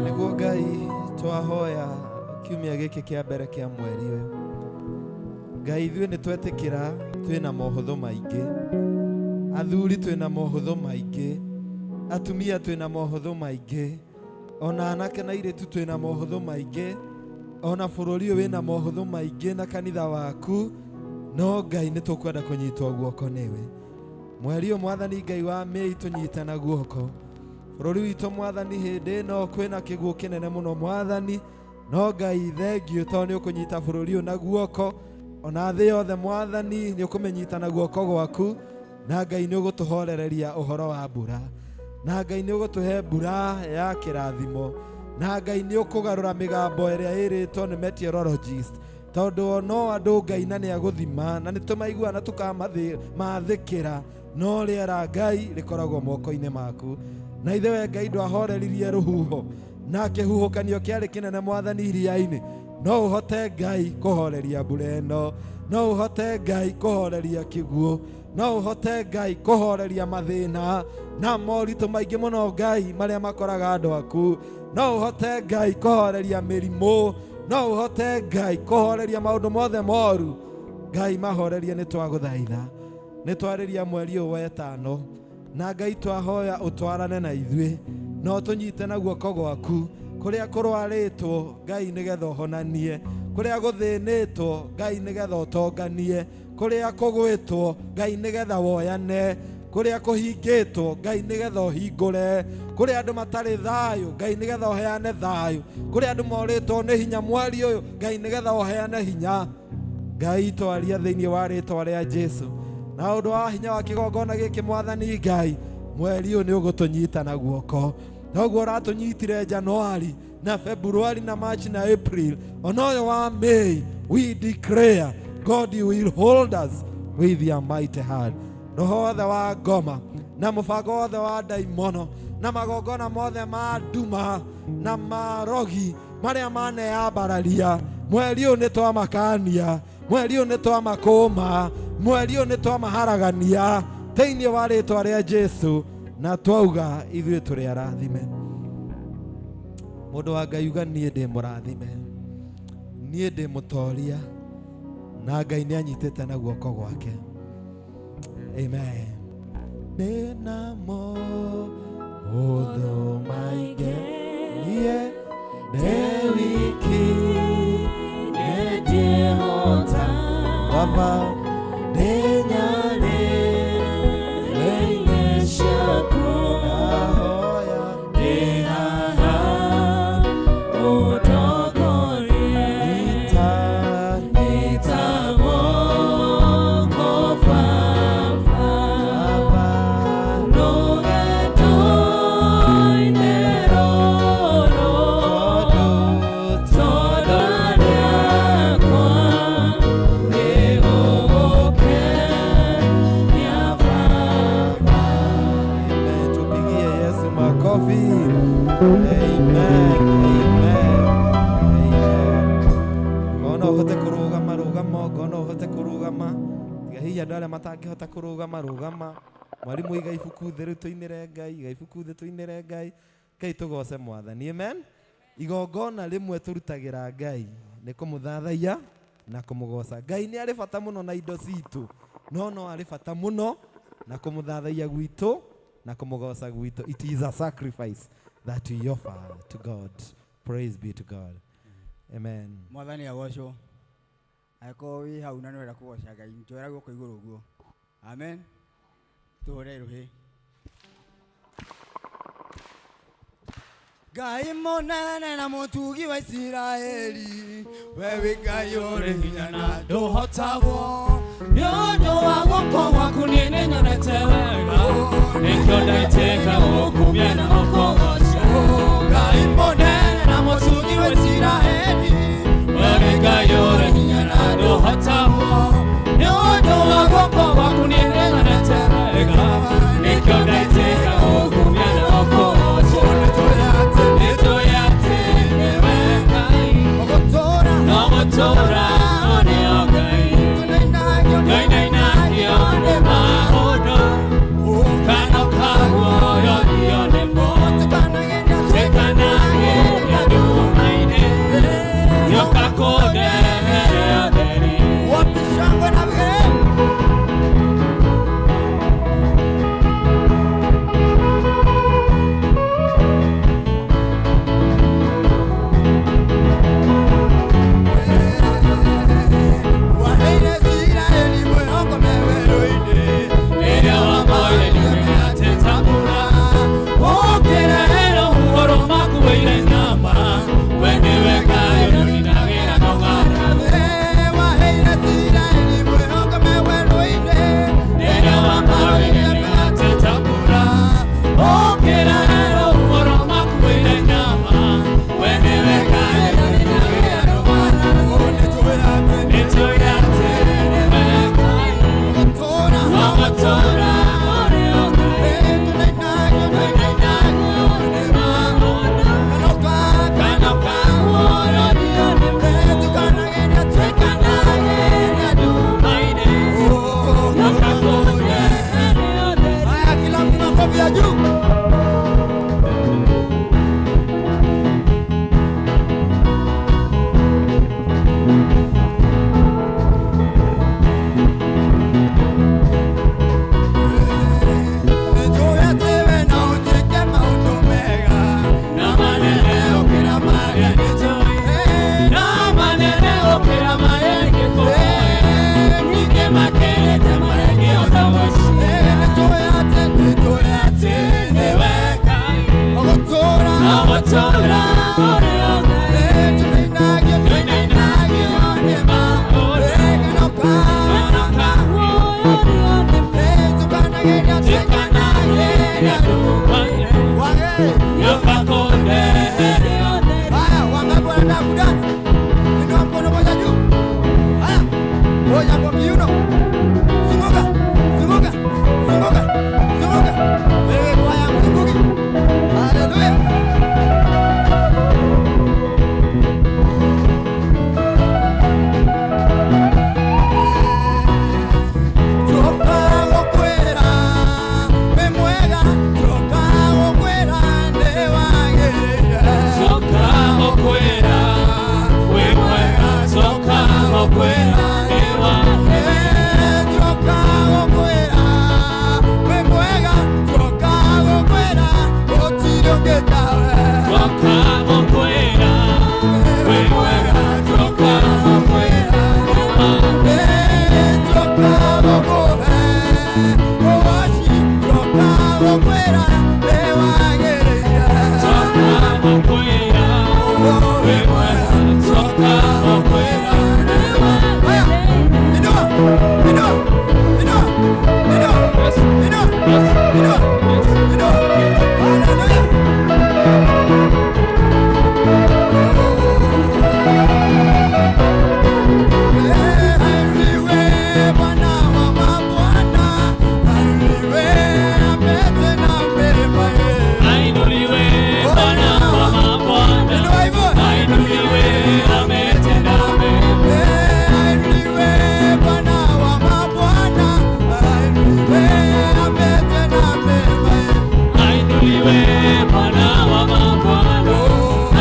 Nĩguo Ngai twahoya kiumia gĩkĩ kĩa mbere kĩa mweri ũyũ. Ngai ithuĩ nĩ twetĩkĩra twĩna mohũthũ maingĩ, athuri twĩna mohũthũ maingĩ, atumia twĩna mohũthũ maingĩ, ona anake na airĩtu twĩna mohũthũ maingĩ, ona bũrũri ũyũ wĩna mohũthũ maingĩ na kanitha waku, no Ngai nĩ tũkwenda kũnyitwo guoko nĩwe. Mweri ũyũ Mwathani Ngai wa Mĩĩ tũnyite na guoko. Bũrũri witũ Mwathani hĩndĩ ĩno kwĩna kĩguũ kĩnene mũno Mwathani, no Ngai thengiũ tondũ nĩ ũkũnyita bũrũri ũyũ na guoko, Ona thĩ yothe Mwathani nĩ ũkũmĩnyita na guoko gwaku, na Ngai nĩ ũgũtũhorereria ũhoro wa mbura, na Ngai nĩ ũgũtũhe mbura ya kĩrathimo, na Ngai nĩ ũkũgarũra mĩgambo ĩrĩa ĩrĩtwo nĩ meteorologist, tondũ no andũ Ngai na nĩ agũthima na nĩ tũmaigua na tũkamathĩkĩra, no rĩera Ngai rĩkoragwo moko-inĩ maku. Na ithe we Ngai ndwahoreririe rũhuho na kĩhuhũkanio kĩarĩ kĩnene Mwathani iria-inĩ, no ũhote Ngai kũhoreria mbura ĩno, no ũhote Ngai kũhoreria kĩguũ, no ũhote Ngai kũhoreria mathĩna na moritũ maingĩ mũno Ngai marĩa makoraga andũ aku, no ũhote Ngai kũhoreria mĩrimũ, no ũhote Ngai kũhoreria maũndũ mothe moru. Ngai mahorerie, nĩ twagũthaitha, nĩ twarĩria mweri ũyũ wa ĩtano, na Ngai twahoya ũtwarane na ithuĩ no tũnyite na guoko gwaku kũrĩa kũrwarĩtwo Ngai nĩgetha ũhonanie, kũrĩa gũthĩnĩtwo Ngai nĩgetha ũtonganie, kũrĩa kũgwĩtwo Ngai nĩgetha woyane, kũrĩa kũhingĩtwo Ngai nĩgetha ũhingũre, kũrĩa andũ matarĩ thayũ Ngai nĩgetha ũheane thayũ, kũrĩa andũ morĩtwo nĩ hinya mweri ũyũ Ngai nĩgetha ũheane hinya. Ngai twaria thĩinĩ wa rĩtwa rĩa Jesu na ũndũ wa hinya wa kĩgongona gĩkĩ Mwathani Ngai, mweri ũyũ nĩ ũgũtũnyita na guoko noguo ũratũnyitire Januari na February na March na April, ona ũyũ wa May, we declare God, you will hold us with your mighty hand. Roho wothe wa ngoma na mũbango wothe wa ndaimono na magongona mothe ma nduma na marogi marĩa maneyambararia mweri ũyũ nĩ twamakania, mweri ũyũ nĩ twamakũma, mweri ũyũ nĩ twamaharagania thĩinĩ wa rĩtwa rĩa Jesu, na twauga ithuĩ tũrĩ arathime. Mũndũ wa Ngai uga niĩ ndĩ mũrathime, niĩ ndĩ mũtoria, na Ngai nĩ anyitĩte na guoko gwake. Amen. Ndĩna maũndũ maingĩ niĩ ndĩ wiki Nĩndĩhota Baba ndĩnyarĩrĩine ciaku ndahoya ndĩ haha ũtongorie ita nyita guoko Baba Baba rũgendo-inĩ rũrũ tondũ tondũ rĩakwa nĩgũgũkenia Baba. Amen. Tupigie Yesu makofi. Amen. Amen. Amen. Ngona ũhote kũrũgama rũgama, ngona ũhote kũrũgama. Tiga hihi andũ arĩa matangĩhota kũrũgama rũgama. Mwarimũ iga ibuku thĩ rĩu tũinĩre Ngai, iga ibuku thĩ tũinĩre Ngai. Ngai tũgoce Mwathani. Amen. Igongona rĩmwe tũrutagĩra Ngai nĩ kũmũthathaiya na kũmũgoca. Ngai nĩ arĩ bata mũno na indo citũ, no no arĩ bata mũno na kũmũthathaiya gwitũ na kũmũgoca gwitũ. It is a sacrifice that we offer to God. Praise be to God. Amen. Mwathani agocwo. Angĩkorwo wĩ hau na nĩũrenda kũgoca Ngai, njoera guoko igũrũ ũguo. Amen. Tũhũre rũhĩ. Ngai mũnene na mũtugi wa Isiraeli, we wĩ Ngai ũrĩ hinya na ndũhotagwo nĩ ũndũ wa guoko gwaku niĩ nĩnyonete wega, nĩkĩo ndaitĩka gũkumia na gũkũgoca. Ngai mũnene na mũtugi wa Isiraeli, We wĩ Ngai ũrĩ hinya na ndũhotagwo nĩ ũndũ wa guoko gwaku niĩ nĩnyonete wega, nĩkĩo ndaitĩka gũkumia na gũkũgoca. Nĩtũĩ atĩ nĩwe Ngai, ũgũtũũra no gũtũũra ũrĩ o Ngai. tũinainagio Tũinainagio nĩ maũndũ Makofi ya juu. Haya, wangapi wanataka kudansi? Inua mkono moja juu. Haya, moja kwa kiuno. Zunguka, zunguka, zunguka, zunguka. Wewe kwaya mzunguki. Haleluya. Toka gokwera, we mwega, toka gokwera, newagĩrĩire. Toka okwera, we mwega, toka okwera, ewa. Toka gokwera, we mwega, toka gokwera, gũtirĩ ũngĩ tawe. Toka okwera, we mwega, toka okwera, ewa. Toka gũkũhe ũgoci, toka gokwera, nĩwagĩrĩire. Toka okwera, we mwega, toka okwera, ewa. Haya, inua, inua, inua, inua, inua, inua, inua. Haleluya. Ainuliwe Bwana wa mabwana, ainuliwe ametenda mema yeye. Ainuliwe Bwana wa mabwana, Inua hivyo. ainuliwe ametenda mema. Ainuliwe Bwana wa mabwana, ainuliwe ametenda mema yeye. Ainuliwe Bwana wa mabwana,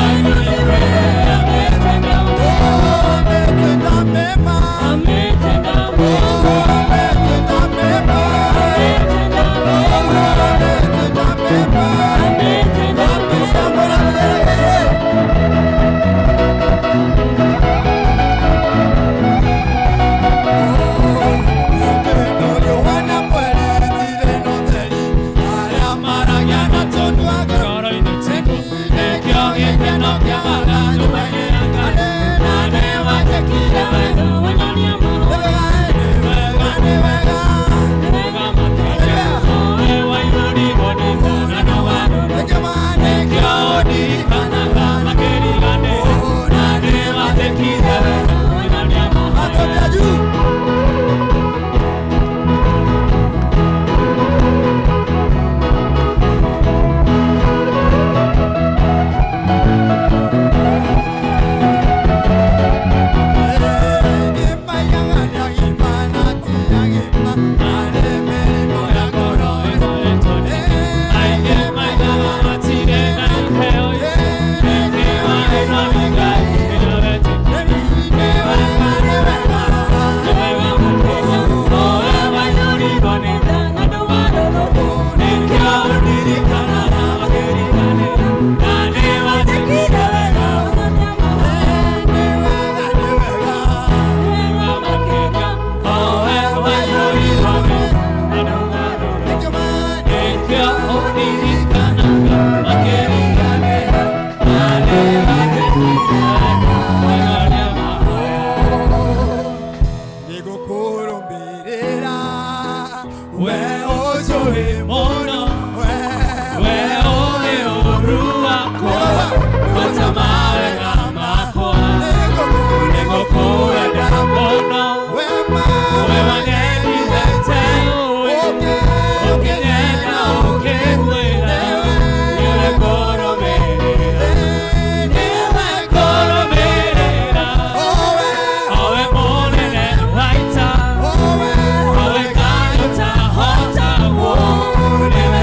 ainuliwe ametenda mema. Oh, ametenda mema. Ametenda mema. Oh, ametenda mema. Ametenda Oh, mema. ametenda mema. Ametenda mema. Ngoro-inĩ tĩku, nĩkĩo gĩkeno kĩa maganjo maigĩraga. Na nĩwanjĩkire wega, wanyonia maũndũ wega, wega makĩria. Owe waihũrirwo nĩ tha na ndũgarũrũka. Nĩkĩo ũndirikanaga makĩriganĩra. Na nĩwanjĩkire wega, wanyonia maũndũ. Nĩngũkũrũmĩrĩra, We ũnjũĩ mũno, we we ũĩ ũũru wakwa, gwata mawega makwa, nĩngũkũenda mũno. Wema, We wanyendete ũĩ, ũkĩnyenda ũkĩngwĩra, nĩwe ngũrũmĩrĩra, nĩwe ngũrũmĩrĩra. Owe mũnene wa ita, owe Ngai ũtahotagwo, nĩwe.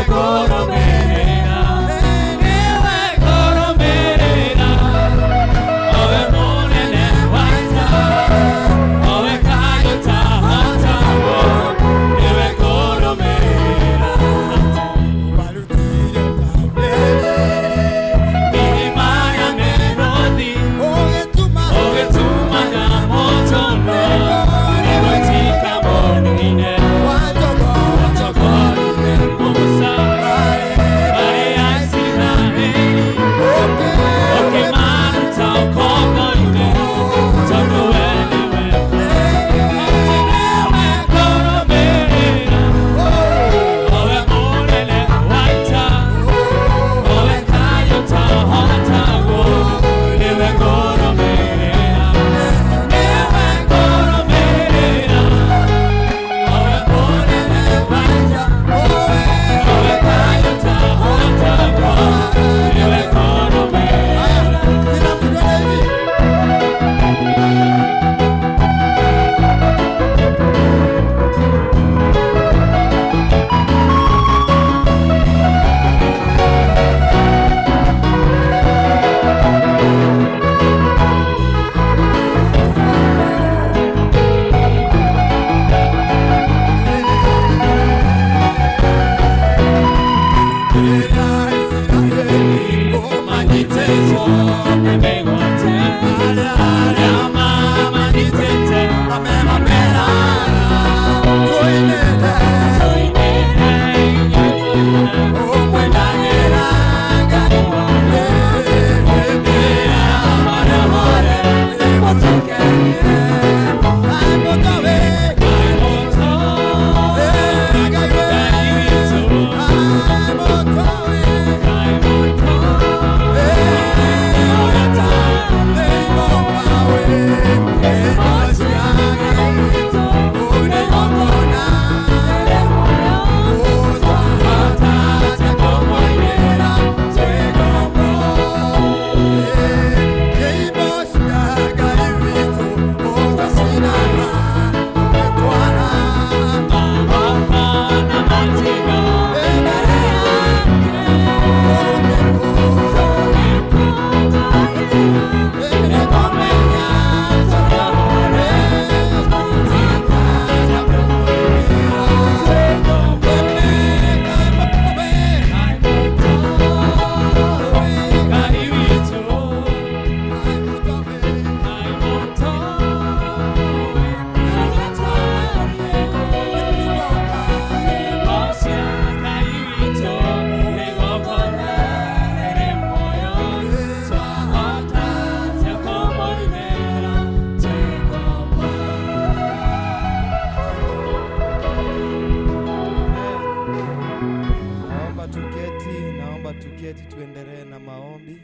Tuketi tuendelee na maombi.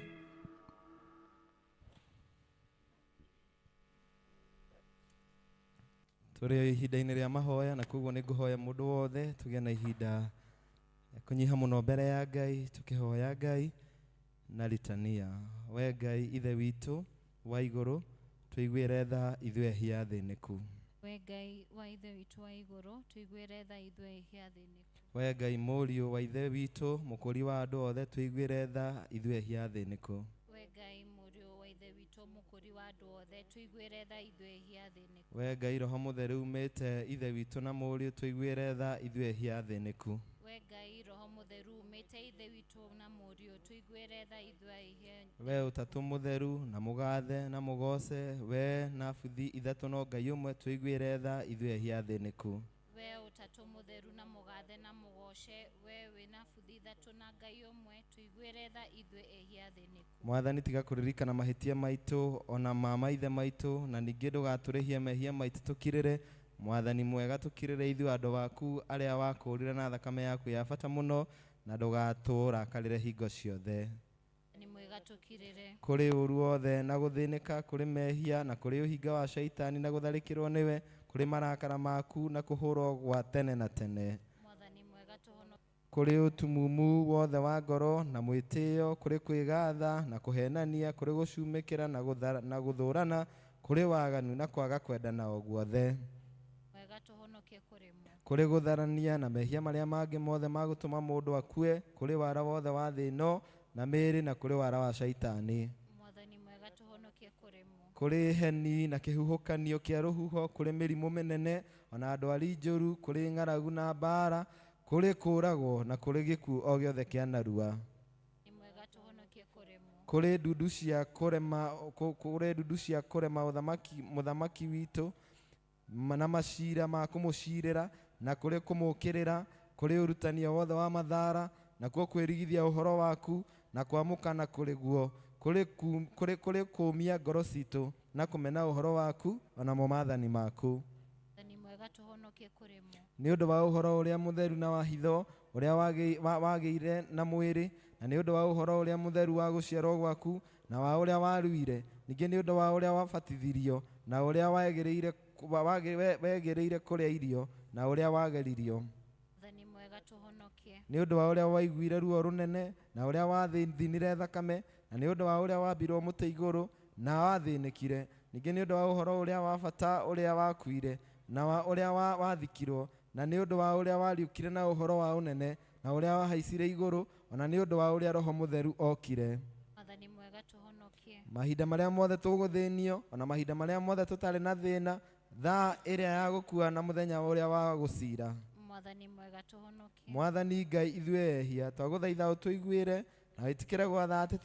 Tũrĩ ihinda-inĩ rĩa mahoya na koguo nĩ ngũhoya mũndũ wothe tũgĩe na ihinda rĩa kũnyiha mũno mbere ya Ngai tũkĩhoya Ngai na litania. We Ngai Ithe witũ wa igũrũ, tũiguĩre tha ithuĩ ehia athĩnĩku. We Ngai wa Ithe witũ wa igũrũ, tũiguĩre tha ithuĩ ehia athĩnĩku. We Ngai Mũriũ wa Ithe witũ, mũkũũri wa andũ othe, tũiguĩre tha ithuĩ ehia athĩnĩku. We Ngai Mũriũ wa Ithe witũ, mũkũũri wa andũ othe, tũiguĩre tha ithuĩ ehia athĩnĩku. We Ngai Roho Mũtheru umĩte Ithe witũ na Mũriũ, tũiguĩre tha ithuĩ ehia athĩnĩku. We Ngai Roho Mũtheru umĩte Ithe witũ na Mũriũ, tũiguĩre tha ithuĩ ehia. We Ũtatũ Mũtheru na mũgathe na mũgoce, we na buthi ithatũ no Ngai ũmwe, tũiguĩre tha ithuĩ ehia athĩnĩku. We Ũtatũ Mũtheru na mũgathe na mũgoce, we wĩna buthi ithatũ na Ngai ũmwe, tũiguĩre tha ithuĩ ehia athĩnĩku. Mwathani tiga kũririkana mahĩtia maitũ ona ma maithe maitũ, na ningĩ ndũgatũrĩhie mehia maitũ tũkirĩre. Mwathani mwega tũkirĩre ithuĩ andũ waku arĩa wakũũrire na thakame yaku ya bata mũno, na ndũgatũrakarĩre hingo ciothe. Nĩ mwega tũkirĩre. Kũrĩ ũũru wothe na gũthĩnĩka, kũrĩ mehia na kũrĩ ũhinga wa shaitani na gũtharĩkĩrwo nĩwe, kũrĩ marakara maku na kũhũrwo gwa tene na tene. Mwathani mwega tũhonokie. Kũrĩ ũtumumu wothe wa ngoro na mwĩtĩo, kũrĩ kwĩgatha na kũhenania, kũrĩ gũcumĩkĩra na gũthũrana, kũrĩ waganu na kwaga kwendana o guothe. Mwega tũhonokie kũrĩ mo. Kũrĩ gũtharania na mehia marĩa mangĩ mothe ma gũtũma mũndũ akue, kũrĩ wara wothe wa thĩ ĩno na mĩĩrĩ na kũrĩ wara wa shaitani. Mwathani mwega tũhonokie kũrĩ mo. Kũrĩ heni na kĩhuhũkanio kĩa rũhuho, kũrĩ mĩrimũ mĩnene ona ndwari njũru, kũrĩ ng'aragu na mbaara, kũrĩ kũũragwo na kũrĩ gĩkuũ o gĩothe kĩa narua. Nĩ mwega tũhonokie kũrĩ mo. Kũrĩ ndundu cia kũrema, kũrĩ ndundu cia kũrema ũthamaki, mũthamaki witũ na macira ma kũmũcirĩra na kũrĩ kũmũũkĩrĩra, kũrĩ ũrutani o wothe wa mathara, nakuo kwĩrigithia ũhoro waku na kwamũkana kũrĩ guo, kũrĩ kũũmia ngoro citũ na kũmena ũhoro waku ona mo maathani maku. Mwathani mwega tũhonokie kũrĩ mo. Nĩ ũndũ wa ũhoro ũrĩa mũtheru na wa hitho ũrĩa wagĩire na mwĩrĩ, na nĩ ũndũ wa ũhoro ũrĩa mũtheru wa gũciarwo gwaku na wa ũrĩa waruire, ningĩ nĩ ũndũ wa ũrĩa wabatithirio na ũrĩa wegĩrĩire kũrĩa irio na ũrĩa wageririo. Mwathani mwega tũhonokie. Nĩ ũndũ wa ũrĩa waiguire ruo rũnene na ũrĩa wathithinire thakame, na nĩ ũndũ wa ũrĩa wambirwo mũtĩ igũrũ na wathĩnĩkire, ningĩ nĩ ũndũ wa ũhoro ũrĩa wa bata ũrĩa wakuire na wa ũrĩa wathikirwo, na nĩ ũndũ wa ũrĩa wariũkire na ũhoro wa ũnene na ũrĩa wahaicire igũrũ, ona nĩ ũndũ wa ũrĩa Roho Mũtheru okire. Mwathani mwega tũhonokie. Mahinda marĩa mothe tũgũthĩnio ona mahinda marĩa mothe tũtarĩ na thĩna, thaa ĩrĩa ya gũkua na mũthenya ũrĩa wa gũcira. Mwathani mwega tũhonokie. Mwathani Ngai ithuĩ ehia twagũthaitha ũtũiguĩre na wĩtĩkĩre gwatha atĩ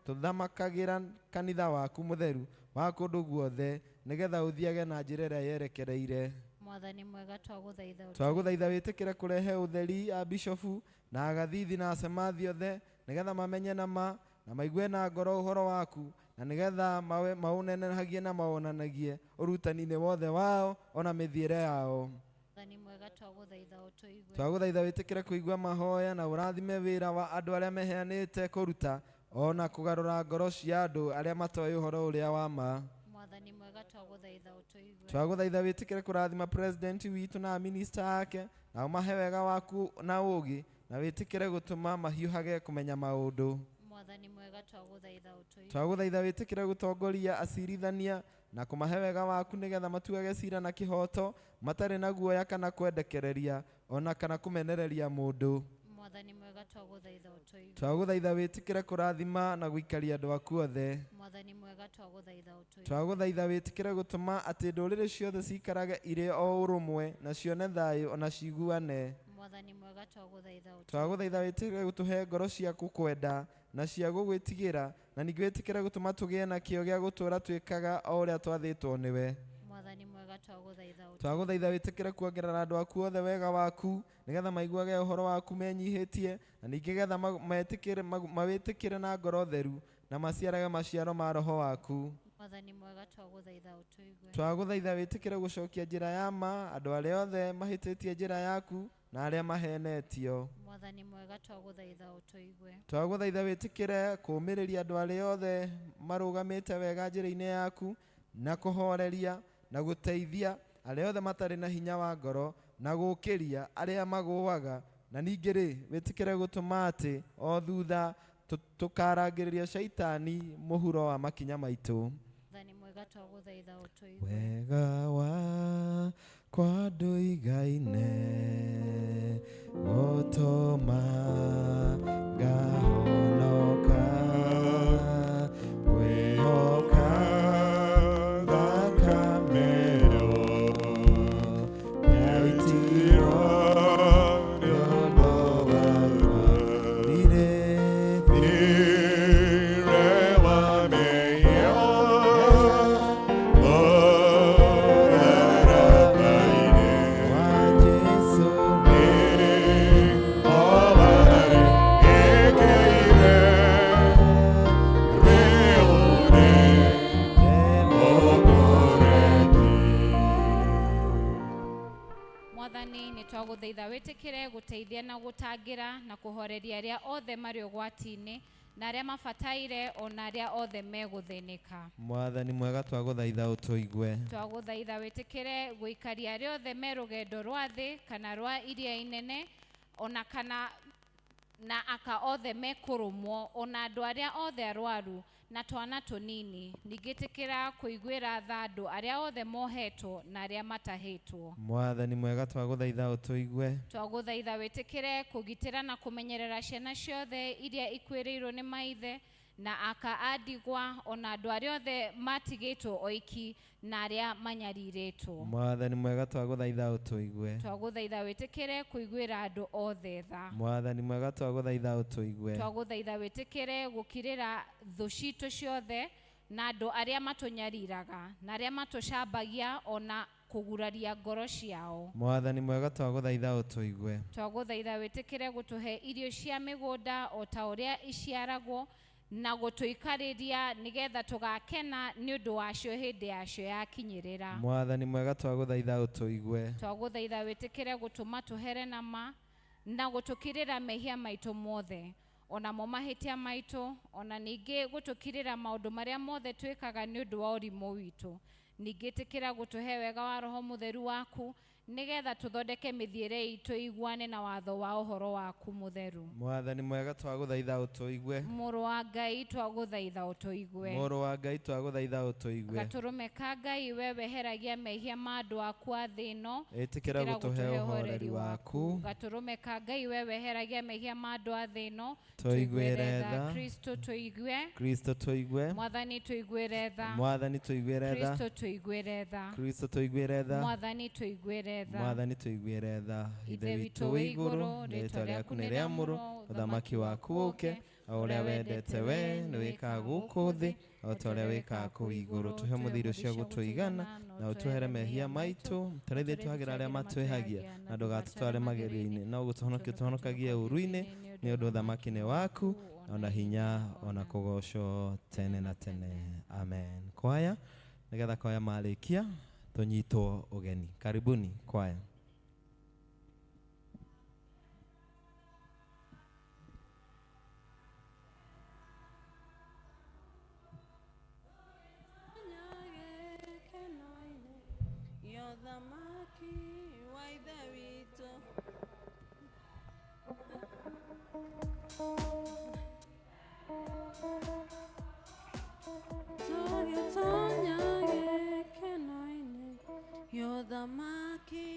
tũthamakagĩra kanitha waku mũtheru wa kũndũ guothe, nĩgetha ũthiage na njĩra ĩrĩa yerekereire. Mwathani mwega twagũthaitha ũtũiguĩre. Twagũthaitha wĩtĩkĩre kũrehe ũtheri a bishofu na agathithi na acemathi othe, nĩgetha mamenye na ma na maigue na ngoro ũhoro waku, na nĩgetha maũnenehagie na mawonanagie ũrutani-inĩ wothe wao ona mĩthiĩre yao. Mwathani mwega twagũthaitha ũtũigue. Twagũthaitha wĩtĩkĩre kũigua mahoya na ũrathime wĩra wa andũ arĩa meheanĩte kũruta ona kũgarũra ngoro cia andũ arĩa matoĩ ũhoro ũrĩa wa ma. Mwathani mwega twagũthaitha ũtũigue. Twagũthaitha wĩtĩkĩre kũrathima president witũ na minista ake, na ũmahe wega waku na ũũgĩ, na wĩtĩkĩre gũtũma mahiũhage kũmenya maũndũ. Mwathani mwega twagũthaitha ũtũigue. Twagũthaitha wĩtĩkĩre gũtongoria acirithania na kũmahe wega waku, nĩgetha matuage cira na kĩhooto matarĩ na guoya kana kwendekereria ona kana kũmenereria mũndũ. Mwathani mwega twagũthaitha ũtũigue. Twagũthaitha wĩtĩkĩre kũrathima na gũikaria andũ aku othe. Mwathani mwega twagũthaitha ũtũigue. Twagũthaitha wĩtĩkĩre gũtũma atĩ ndũrĩrĩ ciothe ciikarage irĩ o ũrũmwe na cione thayũ ona ciguane. Mwathani mwega twagũthaitha ũtũigue. Twagũthaitha wĩtĩkĩre gũtũhe ngoro cia gũkwenda na cia gũgwĩtigĩra, na ningĩ wĩtĩkĩre gũtũma tũgĩe na kĩyo gĩa gũtũũra twĩkaga o ũrĩa twathĩtwo nĩwe. Mwathani mwega twagũthaitha ũtũigue. Twagũthaitha wĩtĩkĩre kuongerera andũ aku othe wega waku, nĩgetha maiguage ũhoro waku menyihĩtie, na ningĩ getha mawĩtĩkĩre na ngoro theru na maciarage maciaro ma roho waku. Mwathani mwega twagũthaitha ũtũigue. Twagũthaitha wĩtĩkĩre gũcokia njĩra ya ma andũ arĩa othe mahĩtĩtie njĩra yaku, Na arĩa mahenetio. Mwathani mwega, twagũthaitha ũtũigue. Twagũthaitha wĩtĩkĩre kũũmĩrĩria andũ arĩa othe marũgamĩte wega njĩra-inĩ yaku, na kũhoreria na gũteithia arĩa othe matarĩ na hinya wa ngoro, na gũũkĩria arĩa magũaga, na ningĩ rĩ, wĩtĩkĩre gũtũma atĩ o thutha tũkarangĩrĩria caitani mũhuro wa makinya maitũ. Mwathani mwega, twagũthaitha ũtũigue. Wega wakwa ndũigaine gũtũma ngahonoka, ngwĩhoka thakame ĩyo yaitirwo nĩ ũndũ wakwa. Ndirĩ wa Jesũ Mwathani, nĩ twagũthaitha wĩtĩkĩre gũteithia na gũtangĩra na kũhoreria arĩa othe marĩ ũgwati-inĩ na arĩa mabataire ona arĩa othe megũthĩnĩka. Mwathani mwega, twagũthaitha ũtũigue. Twagũthaitha wĩtĩkĩre gũikaria arĩa othe me rũgendo rwa thĩ kana rwa iria inene, ona kana na aka othe mekũrũmwo, ona andũ arĩa othe arwaru na twana tũnini. Ningĩ ĩtĩkĩra kũiguĩra tha andũ arĩa othe mohetwo na arĩa matahĩtwo. Mwathani mwega, twagũthaitha ũtũigue. Twagũthaitha wĩtĩkĩre kũgitĩra na kũmenyerera ciana ciothe iria ikuĩrĩirwo nĩ maithe na aka a ndigwa, ona andũ arĩa othe matigĩtwo oiki na arĩa manyarirĩtwo. Mwathani mwega, twagũthaitha ũtũigue. Twagũthaitha wĩtĩkĩre kũiguĩra andũ othe tha. Mwathani mwega, twagũthaitha ũtũigue. Twagũthaitha wĩtĩkĩre gũkirĩra thũ citũ ciothe na andũ arĩa matũnyariraga na arĩa matũcambagia ona kũguraria ngoro ciao. Mwathani mwega, twagũthaitha ũtũigue. Twagũthaitha wĩtĩkĩre gũtũhe irio cia mĩgũnda o ta ũrĩa iciaragwo na gũtũikarĩria nĩgetha tũgakena nĩ ũndũ wacio hĩndĩ yacio yakinyĩrĩra. Mwathani mwega, twagũthaitha ũtũigue. Twagũthaitha wĩtĩkĩre gũtũma tũhere na ma na gũtũkirĩra mehia maitũ mothe onamo mahĩtia maitũ, ona ningĩ gũtũkirĩra maũndũ marĩa mothe twĩkaga nĩ ũndũ wa ũrimũ witũ. Ningĩ ĩtĩkĩra gũtũhe wega wa Roho Mũtheru waku nĩgetha tũthondeke mĩthiĩre itũ iguane na watho wa ũhoro waku mũtheru. Mwathani mwega, twagũthaitha ũtũigue. Mũrũ wa Ngai, twagũthaitha ũtũigue. Mũrũ wa Ngai, twagũthaitha ũtũigue. Gatũrũme ka Ngai, we weheragia mehia ma andũ aku a thĩ ĩno, Ĩtĩkĩra gũtũhe ũhoreri waku. Gatũrũme ka Ngai, we weheragia mehia ma andũ a thĩ ĩno, Tũiguĩre tha. Kristo tũigue. Kristo tũigue. Mwathani tũiguĩre tha. Mwathani tũiguĩre tha. Kristo tũiguĩre tha. Kristo tũiguĩre tha. Mwathani tũiguĩre tha. Mwathani tũiguĩre tha. Ithe witũ wĩ igũrũ, rĩĩtwa rĩaku nĩ rĩamũrwo, ũthamaki waku ũũke, o ũrĩa wendete we nĩ wĩkaga gũkũ thĩ o ta ũrĩa wĩkaga kũu igũrũ. Tũhe mũthĩ irio cia gũtũigana, na ũtũhere mehia maitũ ta ũrĩa ithuĩ tũhagĩra arĩa matwĩhagia, na ndũgatũtware magerio-inĩ, no gũtũhonokia ũtũhonokagie ũũru-inĩ, nĩ ũndũ ũthamaki nĩ waku, ona hinya, ona kũgoocwo tene na tene. Amen. Kwaya, nĩgetha kwaya marĩkia tũnyitwo ũgeni. Karibuni kwaya. Thamaki wa Ithe witũ. Tũgĩtonya gĩkeno-inĩ gĩa ũthamaki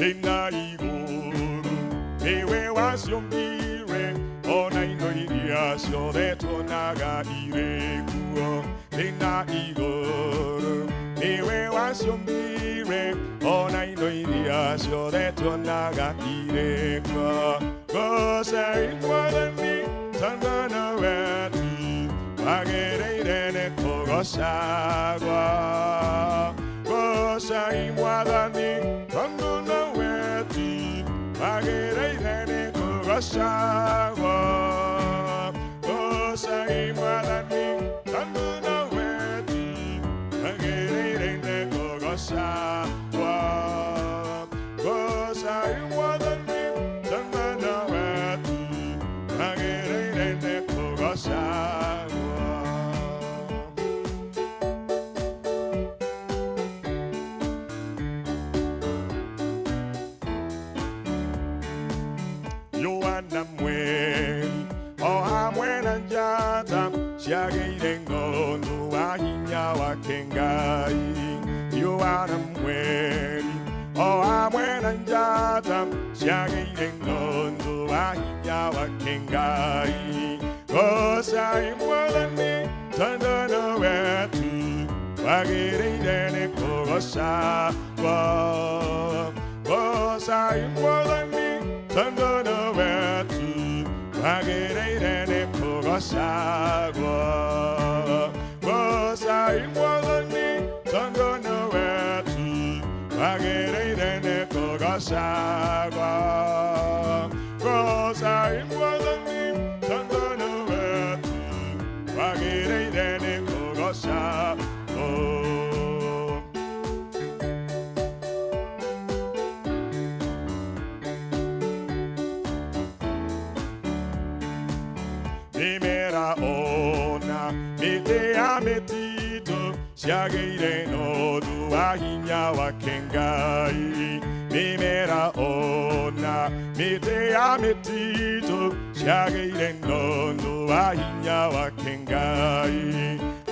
Thĩ na igũrũ nĩwe waciũmbire, ona indo iria ciothe tuonaga irĩ kuo. Thĩ na igũrũ nĩwe waciũmbire, ona indo iria ciothe tuonaga irĩ kuo. Goocai Mwathani tondũ nowe tu wagĩrĩire nĩ kũgoocagwo. Goocai Mwathani tondũ nowe tu wagĩrĩire nĩ kũgoocagwo. Goocai Mwathani tondũ nowe tu wagĩrĩire nĩ kũgoocagwo. Goocai Mwathani tondũ nowe tu wagĩrĩire nĩ kũgoocagwo. Riũa na mweri o hamwe na njata ciagĩire ng'ondu wa hinya wake Ngai. Riũa na mweri o hamwe na njata ciagĩire ng'ondu wa hinya wake Ngai. Goocai Mwathani tondũ nowe tu wagĩrĩire nĩ kũgoocagwo. Goocai Mwathani tondũ nowe tu wagĩrĩire nĩ kũgoocagwo. Goocai Mwathani tondũ nowe tu wagĩrĩire nĩ kũgoocagwo. Goocai Mwathani tondũ nowe tu wagĩrĩire nĩ kũgoocagwo. Mĩmera ona mĩtĩ ya mĩtitũ ciagĩire n'ũndũ wa hinya wake Ngai. Mĩmera ona mĩtĩ ya mĩtitũ ciagĩire n'ũndũ wa hinya wake Ngai.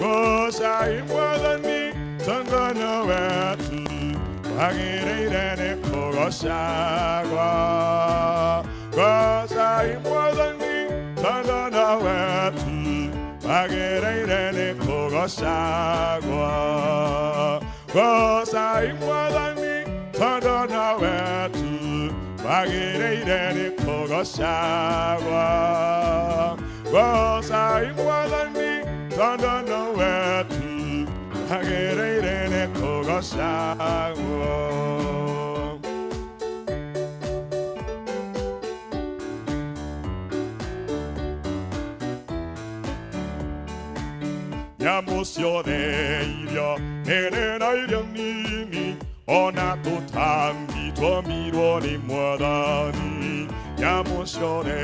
Goocai Mwathani tondũ nowe tu wagĩrĩire nĩ kũgoocagwo. Goocai Mwathani tondũ nowe tu wagĩrĩire nĩ kũgoocagwo. Goocai Mwathani tondũ nowe tu wagĩrĩire nĩ kũgoocagwo. Goocai Mwathani tondũ nowe tu wagĩrĩire nĩ kũgoocagwo. Nyamũ ciothe iria nene na iria nini ona tũtambi twombirwo nĩ Mwathani. Nyamũ ciothe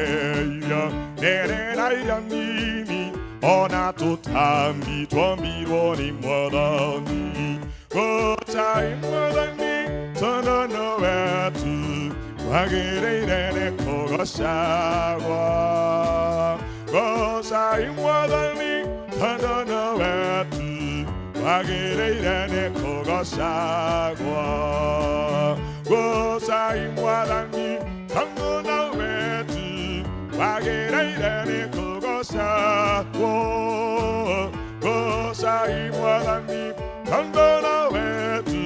iria nene na iria nini ona tũtambi twombirwo nĩ Mwathani. Goocai Mwathani tondũ nowe tu wagĩrĩire nĩ kũgoocagwo. Goocai Mwathani tondũ nowe tu wagĩrĩire nĩ kũgoocagwo. Goocai Mwathani tondũ nowe tu wagĩrĩire nĩ kũgoocagwo. Goocai Mwathani tondũ nowe tu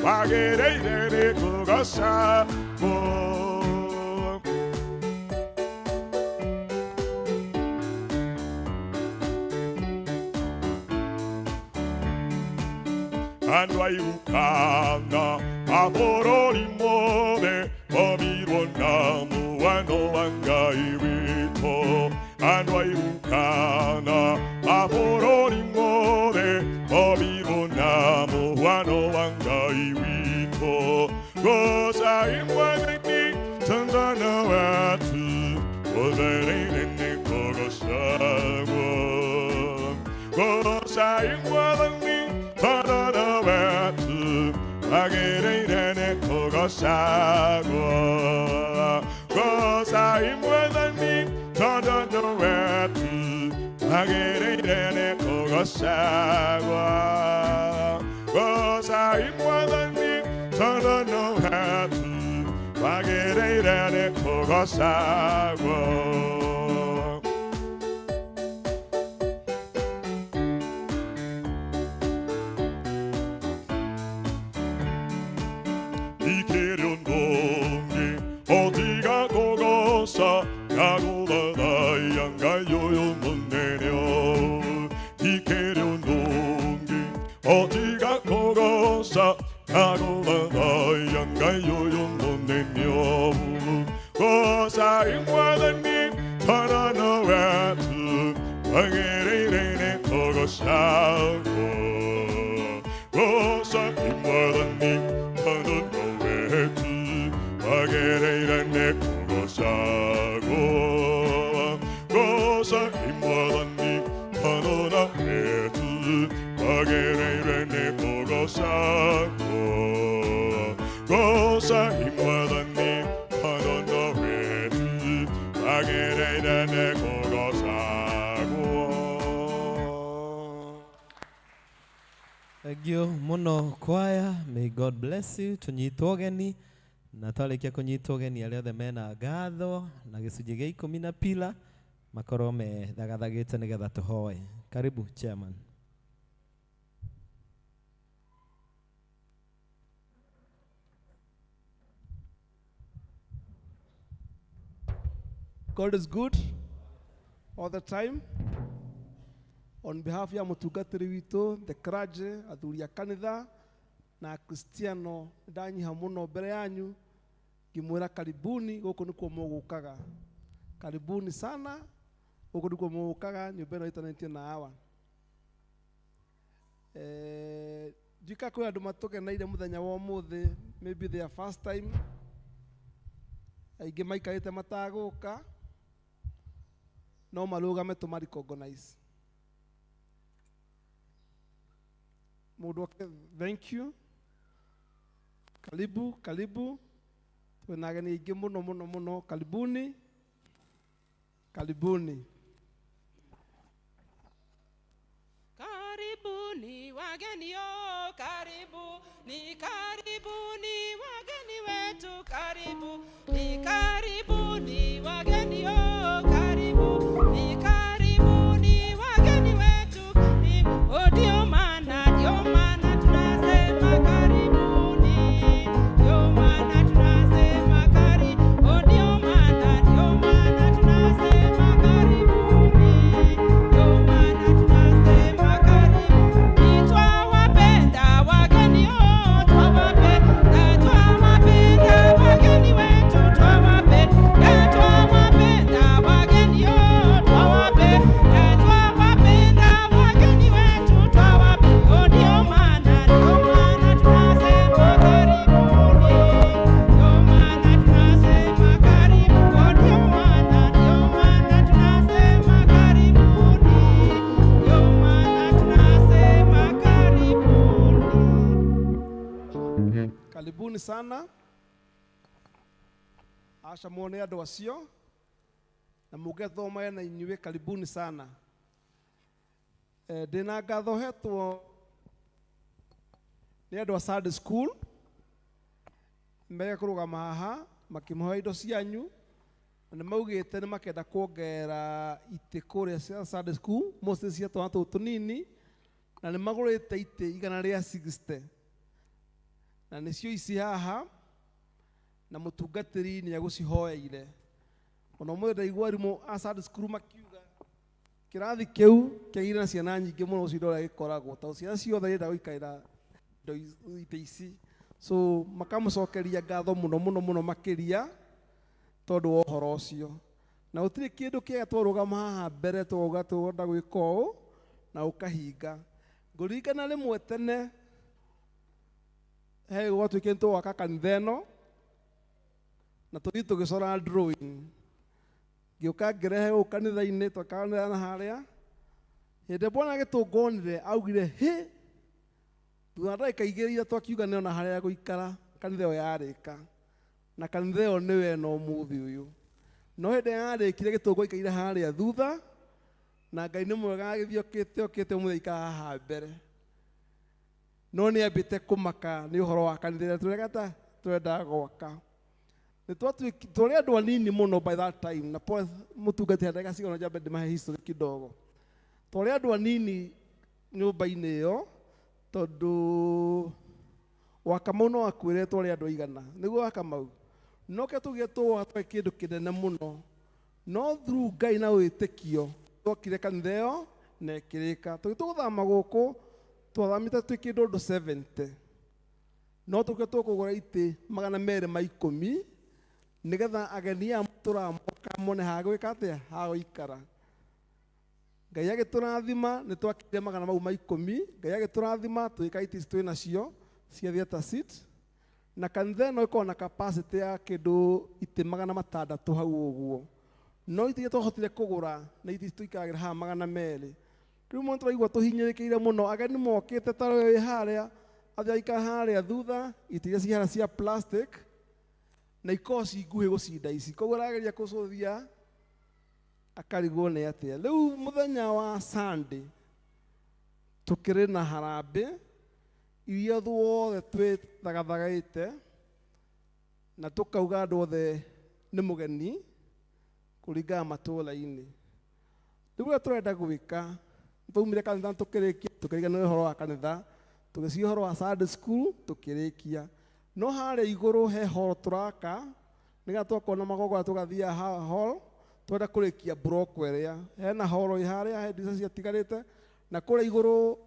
wagĩrĩire nĩ kũgoocagwo. Andũ a Irukana mabũrũri mothe mombirwo na mũhano wa Ngai witũ. Andũ a Irukana mabũrũri mothe mombirwo na mũhano wa Ngai witũ. Goocai Mwathani tondũ nowe tu wagĩrĩire nĩ kũgoocagwo. Goocai Mwathani tondũ nowe tu wagĩrĩire nĩ kũgoocagwo. Goocai Mwathani tondũ nowe tu wagĩrĩire nĩ kũgoocagwo. Goocai Mwathani tondũ nowe tu wagĩrĩire nĩ kũgocagwo. Ikĩrĩ ũndũ ũngĩ otiga kũgoca ngagũthathaiya Ngai ũyũ mũnene Ikĩrĩ ũndũ ũngĩ otiga kũgoca ngagũthathaiya Ngai ũyũ mũnene Goca Mwathani tondũ nĩwe tu wagĩrĩire nĩ kũgocagwo. Goca Mwathani tondũ nĩwe tu wagĩrĩire nĩ kũgocagwo. Goca Mwathani tondũ nĩwe tu wagĩrĩire nĩ kũgocagwo. Goca Mwathani tondũ nĩwe tu wagĩrĩire nĩ kũgocagwo. Thank you muno choir. May God bless you. Tunyitwo ũgeni na twarĩkia kũnyitwo ũgeni arĩa othe mena ngatho na gĩcunjĩ gĩa ikũmi na pila makorwo methagathagĩte nĩgetha tũhoe. Karibu chairman. God is good all the time. On behalf ya mũtungatĩri witũ, the clergy, athuri a kanitha na akristiano, ndanyiha mũno mbere yanyu ngĩmwĩra karibuni, gũkũ nĩkuo mũgũkaga. Karibuni sana, gũkũ nĩkuo mũgũkaga, nyũmba ĩno ĩtanĩtio na hawa. Ndiũĩ kwĩ andũ matũgeneire mũthenya wa ũmũthĩ, maybe their first time, aingĩ maikarĩte matagũka, no marũgame tũma recognize. Mũndũ oke, thank you. Karibu, karibu. Twĩna ageni aingĩ mũno mũno mũno. Karibuni, karibuni. Karibuni wageni o, karibuni, karibuni wageni wetu, karibuni, karibuni wageni o, karibuni, karibuni wageni wetu. O, ndio maana tunasema karibuni, ndio maana tunasema karibu, o, ndio maana tunasema karibuni, ndio maana tunasema karibuni. Twawapenda wageni o, twawapenda, twawapenda wageni wetu, twawapenda, twawapenda wageni o, twawapenda, twawapenda wageni wetu, twawapenda. O, ndio maana tunasema karibuni, ndio maana tunasema karibu, o, ndio maana tunasema karibuni, ndio maana tunasema karibuni. Karibuni sana. Aca muone andũ acio na mũngĩthoma na inyuĩ, karibuni sana. Ndĩna ngatho hetwo nĩ andũ a Sunday school mega kũrũgama haha makĩmũhe indo cianyu, na nĩ maugĩte nĩ makenda kuongerera itĩ kũrĩa cia Sunday school, mostly cia twana tũtũ tũnini, na nĩ magũrĩte itĩ 160 na nĩcio ici haha, na mũtungatĩri nĩ agũcihoeire. Ona ũmũthĩ ndaigua arimũ a Sunday school makiuga kĩrathi kĩu kĩagĩrĩire na ciana nyingĩ mũno gũcinda ũrĩa gĩkoragwo, tondũ ciana ciothe irenda gũikarĩra indo itĩ ici. So makamũcokeria ngatho mũno mũno mũno makĩria tondũ wa ũhoro ũcio. Na gũtirĩ kĩndũ kĩega twarũgama haha mbere twauga tũrenda gwĩka ũũ na ũkahinga. Ngũririkana rĩmwe tene he gwatuĩkire nĩtũgwaka kanitha ĩno na tũthiĩ tũgĩcora drawing, ngĩũka ngĩrehe gũkũ kanitha-inĩ, twakaganĩra na harĩa hĩndĩ bwana gĩtũngonire augire hĩ, thutha wa ndagĩka igĩrĩ iria twakiuga nĩona harĩa gũikara kanitha ĩyo yarĩka, na kanitha ĩyo nĩyo ĩno ũmũthĩ ũyũ. No hĩndĩ yarĩkire gĩtũngũ aikaire harĩa thutha, na Ngai nĩ mwega agĩthiĩ okĩte okĩte ũmũthĩ aikara haha mbere. No nĩ ambĩte kũmaka nĩ ũhoro wa kanitha ĩrĩa tũreka tũrendaga gwaka. Nĩ twarĩ andũ anini mũno by that time, na pole mũtungati ndagĩka cigana njambe ndĩmahe history kidogo. Twarĩ andũ anini nyũmba-inĩ ĩyo tondũ Wakamau no akwĩre twarĩ andũ aigana, nĩguo Wakamau? No kĩrĩa twaugire tũgwaka twarĩ kĩndũ kĩnene mũno, no through Ngai na wĩtĩkio twakire kanitha ĩyo na ĩkĩrĩka. Tũgĩtua gũthama gũkũ twathamĩte twĩ kĩndũ andũ 70, no tũkĩtua tũkũgũra itĩ 210 nĩgetha ageni aya tũramoka mone ha gwĩka atĩa, ha gũikara. Ngai agĩtũrathima nĩ twakire magana mau ma ikũmi, Ngai agĩtũrathima tũgĩka itĩ ici twĩ nacio cia theatre seat, na kanitha ĩno ĩkoragwo na capacity ya kĩndũ itĩ 600 hau ũguo, no itĩ iria twahotire kũgũra nĩ itĩ ici tũikaragĩra haha 200. Rĩu mũno tũraigua tũhinyĩrĩkĩire mũno, ageni mokĩte ta ũyũ wĩ harĩa athiĩ aikara harĩa thutha, itĩ iria cihana cia plastic na ikoragwo ci nguhĩ gũcinda ici, koguo arageria kũcũthia akarigwo nĩ atĩa. Rĩu mũthenya wa Sunday tũkĩrĩ na harambĩ iria ithuothe twĩthagathagaĩte na tũkauga andũ othe nĩ mũgeni kũringana matũũra-inĩ. Rĩu ũrĩa tũrenda gwĩka, twaumire kanitha tũkĩrĩkia, tũkĩriganĩrwo ũhoro wa kanitha, tũgĩciria ũhoro wa Sunday school tũkĩrĩkia. No harĩa igũrũ he hall tũraka, nĩgetha twakorwo na magongona tũgathiaga hall, twenda kũrĩkia block ĩrĩa. Hena hall ĩ harĩa, he ndirica ciatigarĩte, na kũrĩa igũrũ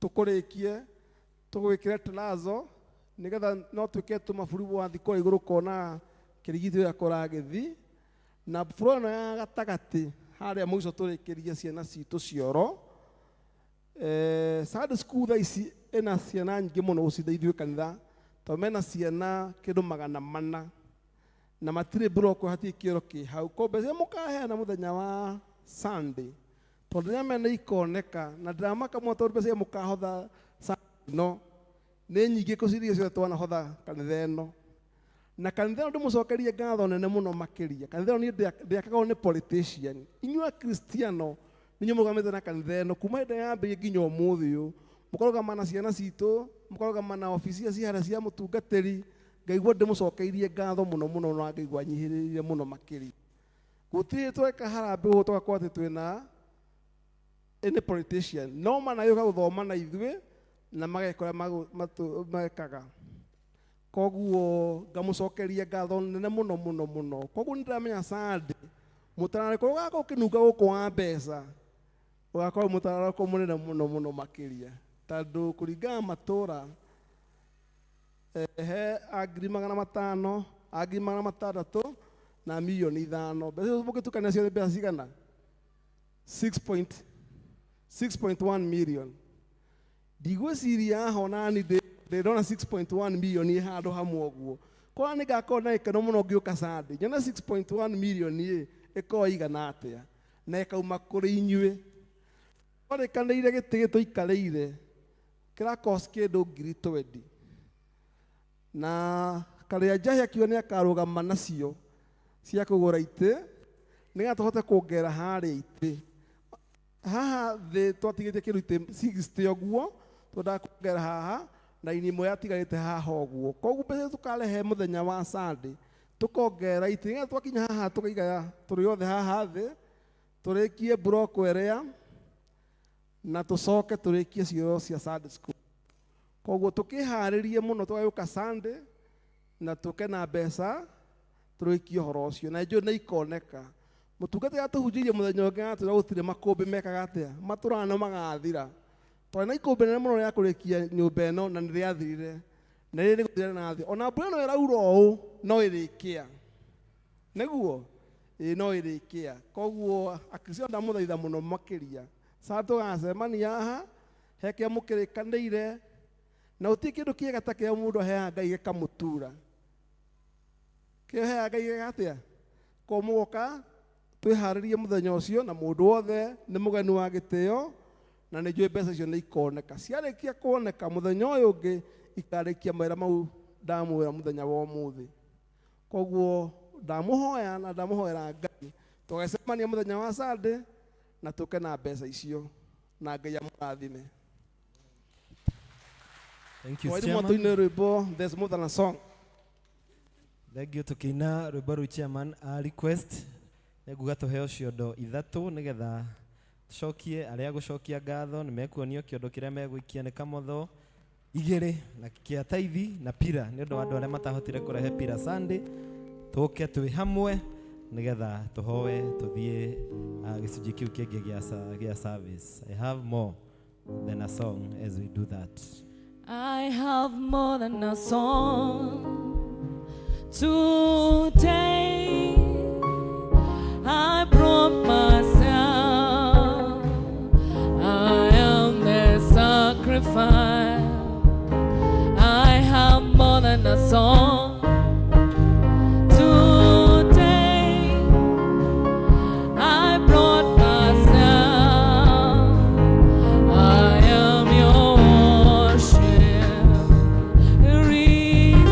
tũkũrĩkie, tũgwĩkĩre terrazzo, nĩgetha no twĩke tũmaburi wathiĩ kũrĩa igũrũ ũkona kĩrigiti ũrĩa kũragĩthiĩ. Na floor ĩno ya gatagatĩ harĩa mũico tũrĩkĩrie ciana citũ cioro. Sunday school thaa ici ĩna ciana nyingĩ mũno gũcinda ithuĩ kanitha, tondũ mena ciana kĩndũ 400 na matirĩ block, hatirĩ kĩoro kĩ hau. Koguo mbeca iria mũkaheana mũthenya wa Sunday, tondũ ndĩramenya nĩ ikoneka, na ndĩramaka mũno tondũ mbeca iria mũkahotha Sunday ĩno nĩ nyingĩ gũcinda iria ciothe twanahotha kanitha ĩno. Na kanitha ĩno ndĩmũcokerie ngatho nene mũno makĩria. Kanitha ĩno niĩ ndĩakagwo nĩ politician. Inyuĩ Akristiano nĩ inyuĩ mũrũgamĩte na kanitha ĩno kuma hĩndĩ ĩrĩa yambĩrĩirie nginya ũmũthĩ ũyũ. Mũkarũgama na ciana citũ, mũkarũgama na obici iria ciĩ harĩa cia mũtungatĩri. Ngaigua ndĩmũcokeirie ngatho mũno mũno na ngaigua nyihĩrĩire mũno makĩria. Gũtirĩ tweka harambĩ gũkũ tũgakorwo atĩ twĩna any politician. No managĩũka gũthoma na ithuĩ na mageka ũrĩa mekaga. Koguo ngamũcokeria ngatho nene mũno mũno mũno. Koguo nĩ ndĩramenya Sunday mũtararĩko ũgakorwo ũkĩnunga gũkũ wa mbeca, ũgakorwo mũtararĩko mũnene mũno mũno makĩria, tondũ kũringana na matũra, he a 500,000, a 600,000 na 5 million. Mbeca icio mũngĩtukania ciothe mbeca cigana? Six point, six point one million. Ndigwĩciria haha ona ni ndĩrona 6.1 million ĩ handũ hamwe ũguo. Korwo nĩ ngakorwo na gĩkeno mũno ngĩũka Sunday, nyone 6.1 million ĩ ĩkorwo ĩigana atĩa, na ĩkauma kũrĩ inyuĩ. Twarĩkanĩire gĩtĩ gĩkĩ tũikarĩire kĩra cost kĩndũ ngiri twendi, na Karĩa Njahi akiuga nĩ akarũgama nacio cia kũgũra itĩ nĩgetha tũhote kuongerera harĩa itĩ. Haha thĩ twatigĩtie kĩndũ itĩ 60 ũguo, twendaga kuongerera haha na ini ĩmwe yatigarĩte haha ũguo. Koguo mbeca tũkarehe mũthenya wa Sunday tũkongerera itĩ nĩgetha twakinya haha tũkaigaya tũrĩ othe haha thĩ, tũrĩkie block ĩrĩa na tũcoke tũrĩkie cioro cia Sunday school. Koguo tũkĩharĩrie mũno tũgagĩũka Sunday na tũke na mbeca tũrĩkie ũhoro ũcio, na njũĩ nĩ ikoneka. Mũtungatĩri atũhunjĩirie mũthenya ũngĩ atwĩra gũtirĩ makũmbĩ mekaga atĩa, matũraga na magathira. Twarĩ na ikũmbĩ nene mũno rĩa kũrĩkia nyũmba ĩno na nĩ rĩathirire, na rĩrĩ gũthira rĩrathira. Ona mbura ĩno ĩraura ũũ no ĩrĩkĩa, nĩguo ĩĩ no ĩrĩkĩa. Koguo Akristiano ndamũthaitha mũno makĩria, sa tũgacemania haha he kĩrĩa mũkĩrĩkanĩire, na gũtirĩ kĩndũ kĩega ta kĩrĩa mũndũ aheaga Ngai gĩkamũtura. Kĩrĩa ũheaga Ngai gĩka atĩa? Koguo mũgoka twĩharĩrie mũthenya ũcio, na mũndũ wothe nĩ mũgeni wa gĩtĩo, na nĩ njũĩ mbeca icio nĩ ikoneka. Ciarĩkia kuoneka mũthenya ũyũ ũngĩ ikarĩkia mawĩra mau ndamwĩra mũthenya wa ũmũthĩ. Koguo ndamũhoya na ndamũhoera Ngai tũgacemania mũthenya wa Sunday na tũke na mbeca icio, na Ngai amũrathime. Thank you, Mwarimũ Chairman. atũinĩre rwĩmbo There's More Than a Song. Thank you tukiina rwĩmbo rũu chairman a request nĩnguga tũheo ciondo ithatũ nĩgetha tũcokie arĩa gũcokia ngatho nĩ mekuonio kĩondo kĩrĩa megũikia nĩ kamotho igĩrĩ na kĩa taithi na pira nĩ ũndũ wa andũ arĩa matahotire kũrehe pira Sunday tũke twĩ hamwe nĩgetha tũhoe tũthiĩ gĩcunjĩ kĩu kĩngĩ gĩa service. I have more than a song as we do that. I have more than a song today. I brought myself. I am the sacrifice. I have more than a song today. I brought myself. I am your worship. Receive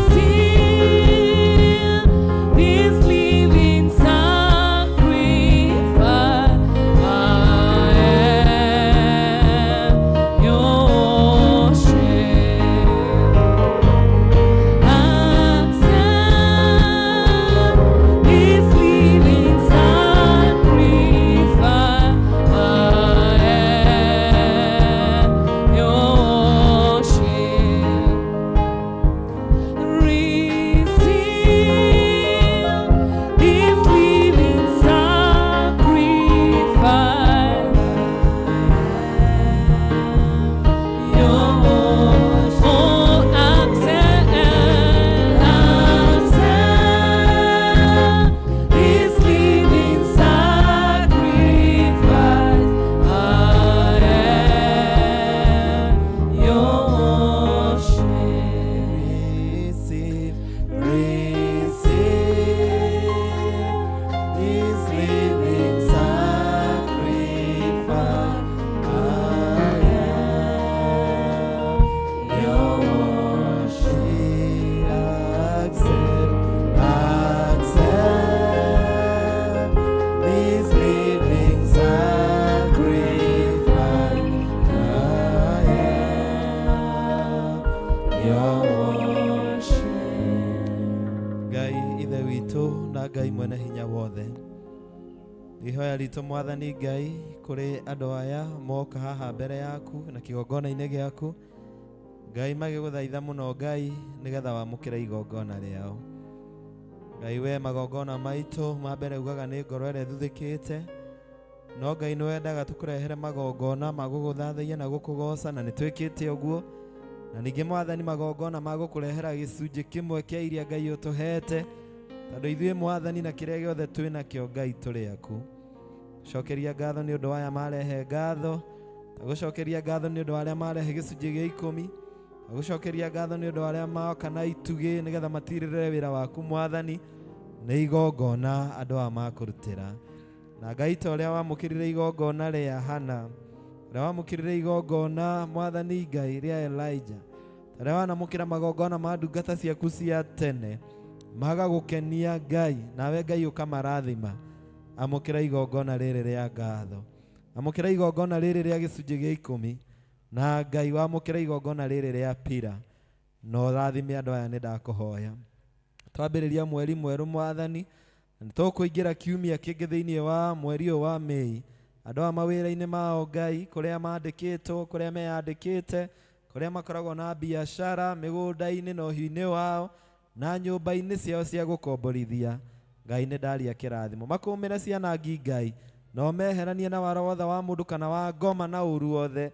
this living sacrifice. I am your worship. Accept this living sacrifice. I am your worship. Receive this living sacrifice. Your oh, accept, accept this living sacrifice. I am your worship. Receive, receive this living sacrifice. I am your worship. Accept, accept this living sacrifice. I am your worship. Ngai ithe witũ na Ngai mwene hinya wothe, ihoya ritũ Mwathani Ngai kũrĩ andũ aya moka haha mbere yaku na kĩgongona-inĩ gĩaku Ngai magĩgũthaitha mũno Ngai nĩgetha wamũkĩre igongona rĩao. Ngai we magongona maitũ ma mbere ugaga nĩ ngoro ĩrĩa ĩthuthĩkĩte, no Ngai nĩ wendaga tũkũrehere magongona ma gũgũthathaia na gũkũgoca na nĩ twĩkĩte ũguo. Na ningĩ Mwathani magongona ma gũkũrehera gĩcunjĩ kĩmwe kĩa iria Ngai ũtũhete, tondũ ithuĩ Mwathani na kĩrĩa gĩothe twĩ nakĩo Ngai tũrĩ aku. Cokeria ngatho nĩ ũndũ wa aya marehe ngatho, tagũcokeria ngatho nĩ ũndũ wa arĩa marehe gĩcunjĩ gĩa ikũmi, tagũcokeria ngatho nĩ ũndũ wa arĩa moka na itugĩ nĩgetha matirĩrĩre wĩra waku Mwathani, nĩ igongona andũ aya makũrutĩra. Na Ngai ta ũrĩa wamũkĩrire igongona rĩa Hana, ũrĩa wamũkĩrire igongona Mwathani Ngai rĩa Elijah, ta ũrĩa wanamũkĩra magongona ma ndungata ciaku cia tene magagũkenia Ngai, nawe Ngai ũkamarathima. Amũkĩra igongona rĩrĩ rĩa ngatho, amũkĩra igongona rĩrĩ rĩa gĩcunjĩ gĩa ikũmi, na Ngai wamũkĩra igongona rĩrĩ rĩa pira, na ũrathime andũ aya nĩ ndakũhoya. Twambĩrĩria mweri mwerũ Mwathani, na nĩtũkũingĩra kiumia kĩngĩ thĩinĩ wa mweri ũyũ wa Mĩĩ. Andũ aya mawĩra-inĩ mao Ngai, kũrĩa mandĩkĩtwo, kũrĩa meyandĩkĩte, kũrĩa makoragwo na biacara, mĩgũnda-inĩ na ũhiũ-inĩ wao, na nyũmba-inĩ ciao cia gũkomborithia, Ngai nĩ ndaria kĩrathimo. Makũmĩre ciana ngi Ngai, na ũmeheranie na waro wothe wa mũndũ kana wa ngoma na ũru wothe,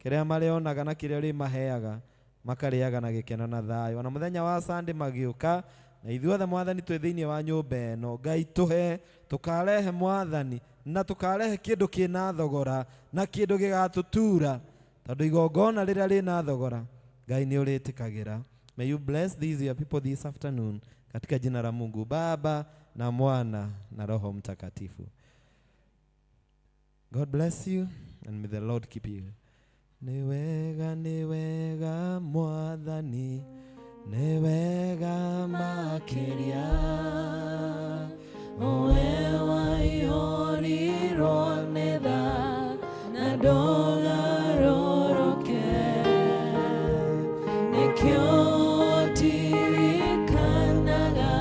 kĩrĩa marĩonaga na kĩrĩa ũrĩmaheaga, makarĩaga na gĩkeno na thayũ. Ona mũthenya wa Sunday magĩũka, na ithuothe Mwathani twĩ thĩinĩ wa nyũmba ĩno, Ngai tũhe, tũkarehe Mwathani, na tũkarehe kĩndũ kĩna thogora, na kĩndũ gĩgatũtura, tondũ igongona rĩrĩa rĩna thogora, Ngai nĩ ũrĩtĩkagĩra. May you bless these your people this afternoon, katika jina la Mungu Baba na Mwana na Roho Mtakatifu. God bless you and may the Lord keep you. Nĩ wega Mwathani, nĩ wega makĩria, Owe waihũrirwo nĩ tha na ndũgarũrũke, nĩkĩo ndirikanaga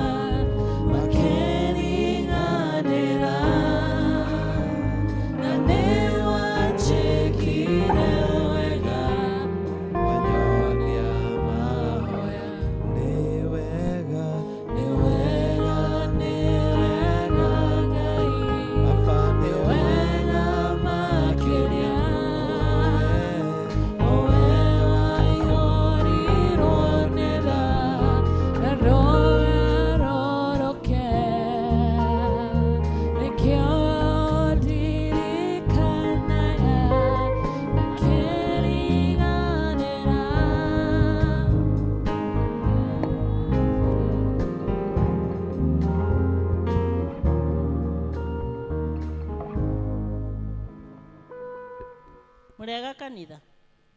Mũrega kanitha.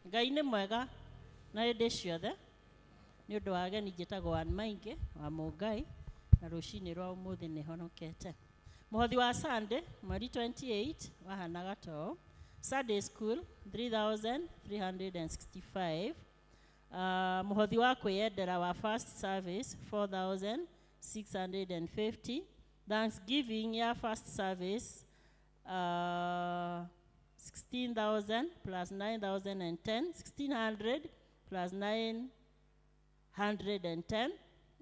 Ngai nĩ mwega na hĩndĩ ciothe. Nĩ ũndũ wa ageni njĩtagwo Ann Maingi wa Mũngai na rũcinĩ rwa ũmũthĩ nĩ honokete. Mũhothi wa Sunday mweri 28 wahanaga ta ũũ. Sunday school 3365. Mũhothi wa kwĩyendera wa first service 4650. Thanksgiving ya first service 16,000 plus 9,010, 1,600 plus 910,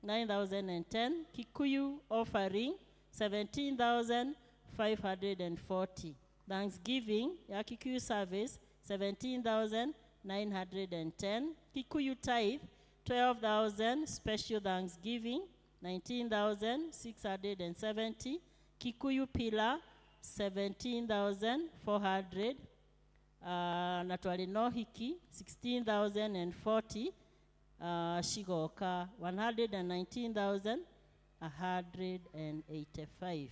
9,010. Kikuyu offering 17,540. Thanksgiving ya Kikuyu service 17,910. Kikuyu tithe 12,000. Special Thanksgiving 19,670. Kikuyu pillar 17,400. Na twarĩ na ũhiki 16,040. Cigoka 119,185.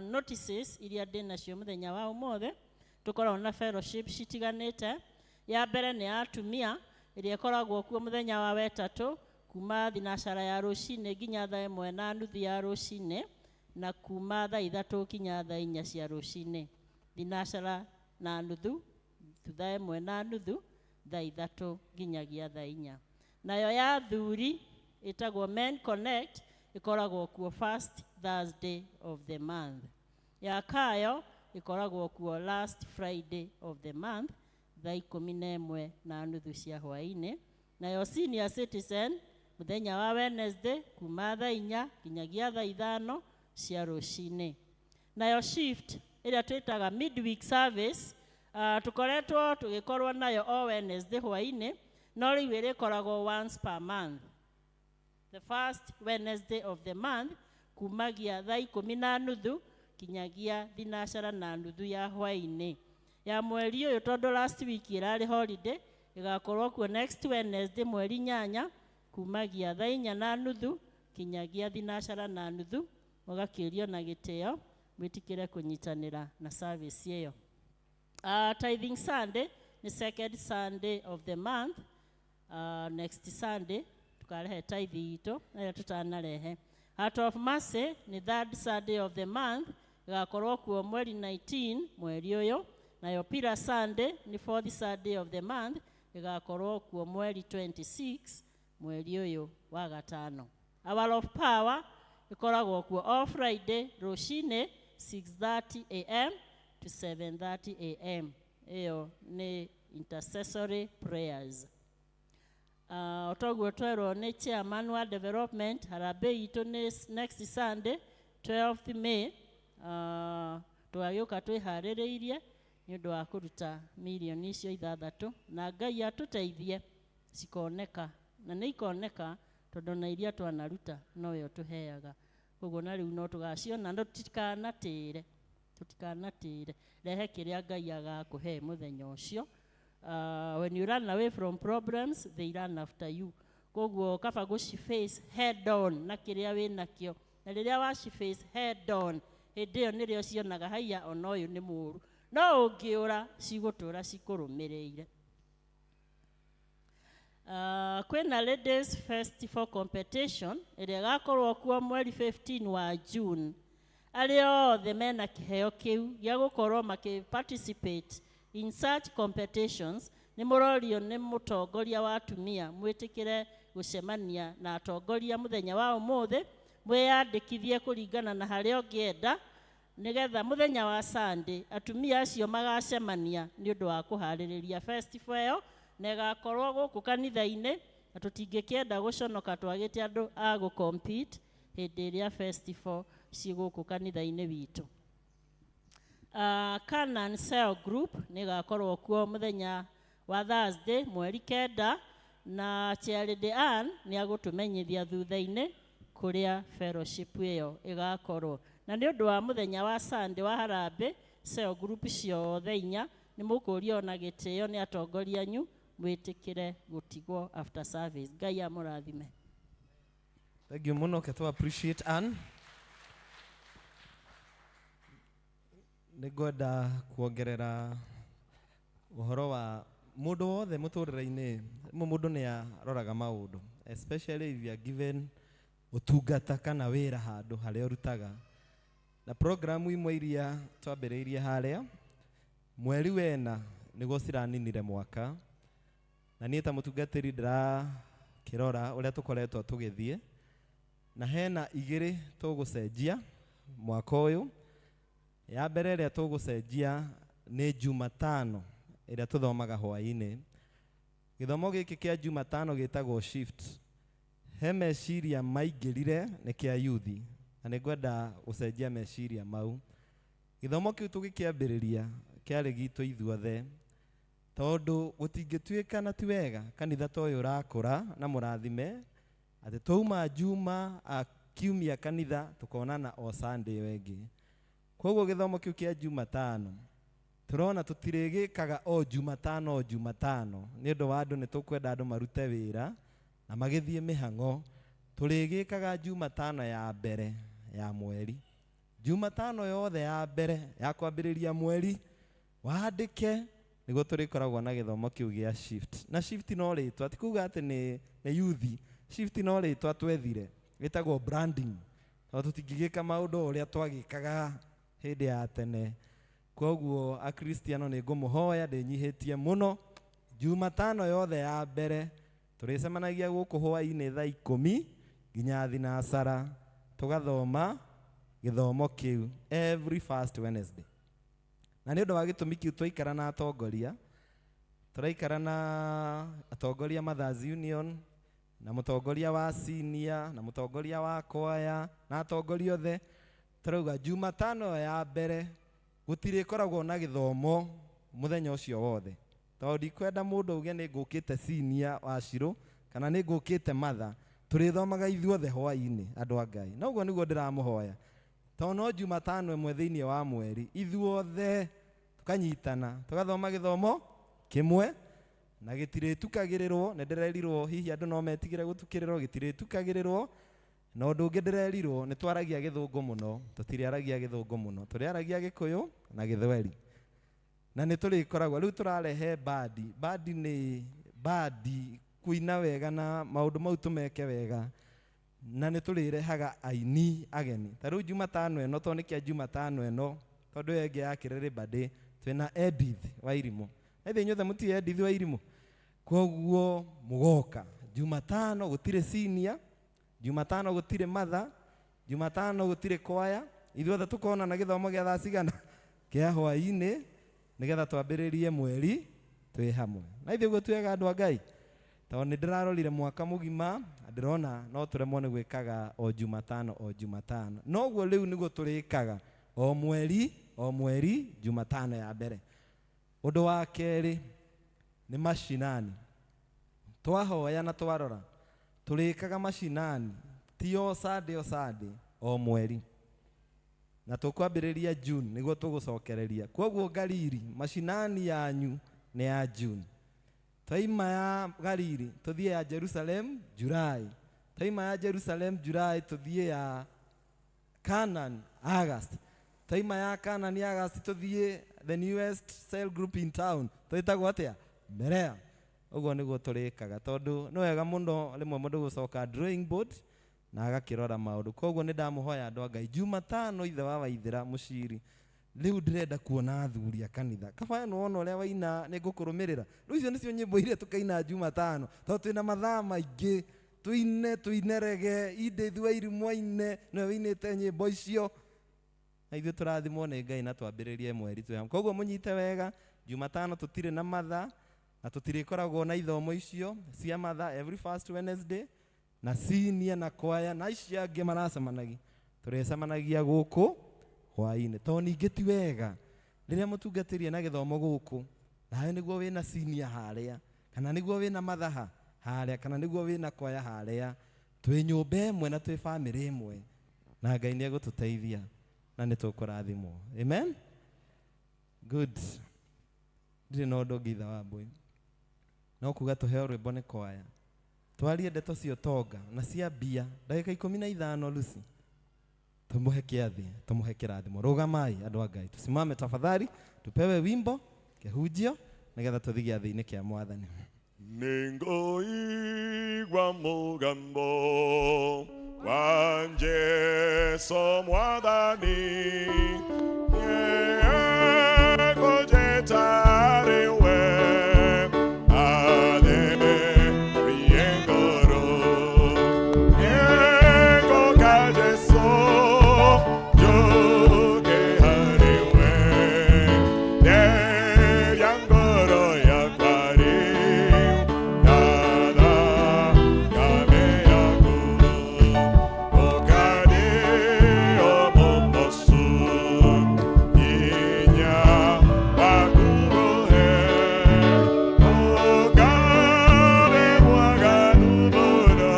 Notices iria ndĩ nacio mũthenya wa ũmũthĩ, tũkoragwo na fellowship citiganĩte. Ya mbere nĩ ya atumia ĩrĩa ĩkoragwo kuo mũthenya wa wetatũ kuma thinacara ya rũcinĩ nginya thaa ĩmwe na nuthu ya rũcinĩ, na kuma thaa ithatũ nginya thaa inya cia rũcinĩ. Thinacara na nuthu, thaa ĩmwe na nuthu, thaa ithatũ nginyagia thaa inya. Nayo ya athuri ĩtagwo Men Connect, ĩkoragwo kuo first Thursday of the month. Ya kayo ĩkoragwo kuo last Friday of the month thaa ikũmi na ĩmwe na nuthu cia hwaĩ-inĩ. Nayo senior citizen mũthenya wa Wednesday kuma thaa inya nginyagia thaa ithano cia rũcinĩ. Nayo shift ĩrĩa twĩtaga midweek service, tũkoretwo tũgĩkorwo nayo o Wednesday hwaĩ-inĩ, no rĩu ĩrĩkoragwo once per month, the first Wednesday of the month, kumagia thaa ikũmi na nuthu kinyagia thinacara na nuthu ya hwaĩ-inĩ. Ya mweri ũyũ, tondũ last week ĩrarĩ holiday, ĩgakorwo kuo next Wednesday mweri 8 kumagia thaa inya na nuthu kinyagia thinacara na nuthu. Mũgakĩũrio na gĩtĩo mwĩtĩkĩre kũnyitanĩra na service ĩyo. Tithing Sunday nĩ second Sunday of the month. Next Sunday tukarehe tithe itũ na ĩrĩa tũtanarehe. Heart of Mercy nĩ third Sunday of the month, ĩgakorwo kuo mweri 19 mweri ũyũ. Nayo Pillar Sunday nĩ fourth Sunday of the month, ĩgakorwo kuo mweri 26 mweri ũyũ wa gatano. Hour of Power ĩkoragwo kuo all Friday rũcinĩ 6:30 am to 7:30 am. Ĩyo nĩ intercessory prayers. Toguo twerwo nĩ chairman wa development, harambee itũ nĩ next Sunday 12th May. Tũgagĩũka twĩharĩrĩirie nĩ ũndũ wa kũruta mirioni icio ithathatũ, na Ngai atũteithie cikoneka, na nĩ ikoneka tondũ na iria twanaruta noyo tũheaga. Koguo na rĩu no tũgaciona, no tũtikanatĩre, tũtikanatĩre, rehe kĩrĩa Ngai agakũhe mũthenya ũcio. When you run away from problems, they run after you. Koguo kaba gũci face head on na kĩrĩa wĩ nakĩo, na rĩrĩa waci face head on, hĩndĩ ĩyo nĩrĩo cionaga haiya ona ũyũ nĩ mũũru, no ũngĩũra cigũtũra cikũrũmĩrĩire. Kwĩna Ladies Festival Competition ĩrĩa ĩgakorwo kuo mweri 15 wa June. Arĩa othe mena kĩheo kĩu gĩa gũkorwo makĩ participate in such competitions nĩ mũrorio nĩ mũtongoria wa atumia mwĩtĩkĩre gũcemania na atongoria mũthenya wa ũmũthĩ, mwĩyandĩkithie kũringana na harĩa ũngĩenda, nĩgetha mũthenya wa Sunday atumia acio magacemania nĩ ũndũ wa kũharĩrĩria festival ĩyo, na ĩgakorwo gũkũ kanitha-inĩ, na tũtingĩkĩenda gũconoka twagĩte andũ a gũ-compete hĩndĩ ĩrĩa festival ciĩ gũkũ kanitha-inĩ witũ. Canaan Cell Group nĩ ĩgakorwo kuo mũthenya wa Thursday mweri 9, na Charity Ann nĩ agũtũmenyithia thutha-inĩ kũrĩa fellowship ĩyo ĩgakorwo. Na nĩ ũndũ wa mũthenya wa Sunday wa harambee, cell group ciothe inya nĩ mũkũrio na gĩtĩo nĩ atongoria anyu mwĩtĩkĩre gũtigwo after service. Ngai amũrathime. Thank you mũno, ke appreciate Ann. Nĩ ngwenda kuongerera Ũhoro wa mũndũ wothe mũtũrĩre-inĩ, rĩmwe mũndũ nĩ aroraga maũndũ, especially if you are given ũtungata kana wĩra handũ harĩa ũrutaga. Na programu imwe iria twambĩrĩirie harĩa mweri wena nĩguo ciraninire mwaka, na niĩ ta mũtungatĩri ndĩrakĩrora ũrĩa tũkoretwo tũgĩthiĩ, na hena igĩrĩ tũgũcenjia mwaka ũyũ. Ya mbere ĩrĩa tũgũcenjia nĩ Jumatano ĩrĩa tũthomaga hwaĩ-inĩ. Gĩthomo gĩkĩ kĩa Jumatano gĩtagwo shift. He meciria maingĩrire nĩ kĩa yuthi, na nĩ ngwenda gũcenjia meciria mau. Gĩthomo kĩu tũgĩkĩambĩrĩria kĩarĩ gitũ ithuothe, tondũ gũtingĩtuĩka na ti wega kanitha ta ũyũ ũrakũra na mũrathime atĩ twauma Juma kiumia kanitha tũkonana o Sunday ĩyo ĩngĩ. Koguo gĩthomo kĩu kĩa Jumatano tũrona tũtirĩgĩkaga o Jumatano o Jumatano, nĩ ũndũ wa andũ nĩ tũkwenda andũ marute wĩra na magĩthiĩ mĩhang'o. Tũrĩgĩkaga Jumatano ya mbere ya mweri, Jumatano yothe ya mbere ya kwambĩrĩria mweri wandĩke, nĩguo tũrĩkoragwo na gĩthomo kĩu gĩa shift. Na shift no rĩtwa, ti kuga atĩ nĩ yuthi. Shift no rĩtwa twethire, gĩtagwo branding, tondũ tũtingĩgĩka maũndũ o ũrĩa twagĩkaga hĩndĩ ya tene. Koguo akristiano nĩ ngũmũhoya ndĩnyihĩtie mũno, Jumatano yothe ya mbere tũrĩcemanagia gũkũ hwaĩ-inĩ thaa 10 nginya thinacara, tũgathoma gĩthomo kĩu every first Wednesday. Na nĩ ũndũ wa gĩtũmi kĩu twaikara na atongoria, tũraikara na atongoria Mothers Union, na mũtongoria wa senior, na mũtongoria wa kwaya, na atongoria othe, tũrauga Jumatano ya mbere gũtirĩkoragwo na gĩthomo mũthenya ũcio wothe, tondũ ndikwenda mũndũ auge nĩ ngũkĩte senior wa Shiro kana nĩ ngũkĩte Mother. Tũrĩthomaga ithuothe hwaĩ-inĩ, andũ a Ngai. Na ũguo nĩguo ndĩramũhoya, tondũ no Jumatano ĩmwe thĩinĩ wa mweri ithuothe tũkanyitana tũgathoma gĩthomo kĩmwe, na gĩtirĩtukagĩrĩrwo. Nĩ ndĩrerirwo hihi andũ no metigĩre gũtukĩrĩrwo, gĩtirĩtukagĩrĩrwo. Na ũndũ ũngĩ ndĩrerirwo nĩ twaragia gĩthũngũ mũno, tũtirĩaragia gĩthũngũ mũno, tũrĩaragia Gĩkũyũ na Gĩthweri. Na nĩ tũrĩkoragwo rĩu tũrarehe bandi. Bandi nĩ bandi kuina wega na maũndũ mau tũmeke wega, na nĩ tũrĩrehaga aini ageni. Ta rĩu Jumatano ĩno, tondũ nĩ kĩa Jumatano ĩno, tondũ ĩyo ĩngĩ ya Kĩrĩrĩ Birthday, twĩna Edith Wairimũ. Na ithuĩ inyuothe mũtiũĩ Edith Wairimũ? Koguo mũgoka Jumatano gũtirĩ senior, Jumatano gũtirĩ mother, Jumatano gũtirĩ kwaya, ithuothe tũkonana gĩthomo gĩa thaa cigana kĩa hwaĩ-inĩ, nĩgetha twambĩrĩrie mweri twĩ hamwe. Na ithuĩ ũguo twega andũ a Ngai, tondũ nĩ ndĩrarorire mwaka mũgima na ndĩrona no tũremwo nĩ gwĩkaga o Jumatano o Jumatano. Noguo rĩu nĩguo tũrĩkaga o mweri o mweri Jumatano ya mbere. Ũndũ wa kerĩ nĩ mashinani. Twahoya na twarora tũrĩkaga mashinani ti o Sunday o Sunday, o mweri, na tũkwambĩrĩria June nĩguo tũgũcokereria. Koguo Galili mashinani yanyu nĩ ya June, twaima ya Galili tũthiĩ ya Jerusalem July, twaima ya Jerusalem July tũthiĩ ya Canaan August, twaima ya Canaan August tũthiĩ the newest cell group in town twĩtagwo atĩa? Berea. Ũguo nĩguo tũrĩkaga, tondũ nĩ wega mũno rĩmwe mũndũ gũcoka drawing board na agakĩrora maũndũ. Koguo nĩ ndamũhoya andũ a Ngai, Jumatano ithe wa Waithĩra mũciri, rĩu ndĩrenda kuona athuri a kanitha. Kaba nĩ wona ũrĩa waina nĩ ngũkũrũmĩrĩra. Rĩu icio nĩcio nyĩmbo iria tũkaina Jumatano, tondũ twĩna mathaa maingĩ, tũine tũinerege, Edith Wairimu aine, nĩwe wĩinĩte nyĩmbo icio. Na ithuĩ tũrathimwo nĩ Ngai na twambĩrĩrie mweri twĩ hamwe. Koguo mũnyite wega, Jumatano tũtirĩ na mathaa, na tũtirĩkoragwo na ithomo icio cia mathaa every first Wednesday, na senior na kwaya na icio angĩ maracemanagia. Tũrĩcemanagia gũkũ hwaĩ-inĩ, tondũ ningĩ ti wega rĩrĩa mũtungatĩrie na gĩthomo gũkũ, nawe nĩguo wĩna senior harĩa, kana nĩguo wĩna mathaha harĩa, kana nĩguo wĩna kwaya harĩa. Twĩ nyũmba ĩmwe na twĩ bamĩrĩ ĩmwe, na Ngai nĩ egũtũteithia na nĩ tũkũrathimwo. Amen. Good. Ndirĩ na ũndũ ũngĩ ithe wa Mbui, no kuga tũheo rwĩmbo nĩ kwaya, twarie ndeto cia ũtonga na cia mbia ndagĩka 15 Lucy, tumuhe kĩathi, tumuhe kĩrathimo. Rũgamai andũ a Ngai, tusimame tafadhali, tupewe wimbo kĩhunjio Nĩgetha tũthiĩ gĩathĩ-inĩ kĩa Mwathani. Nĩngũigua mũgambo wa Jesũ Mwathani, nĩekũnjĩta arĩ we, atherie ngoro. Nĩngũka Jesũ, njũke harĩ we, theria ngoro yakwa rĩu, na thakame yaku. Ũkarĩo mũmocu, hinya waku ũhe. Ũkarĩ mwaganu mũno,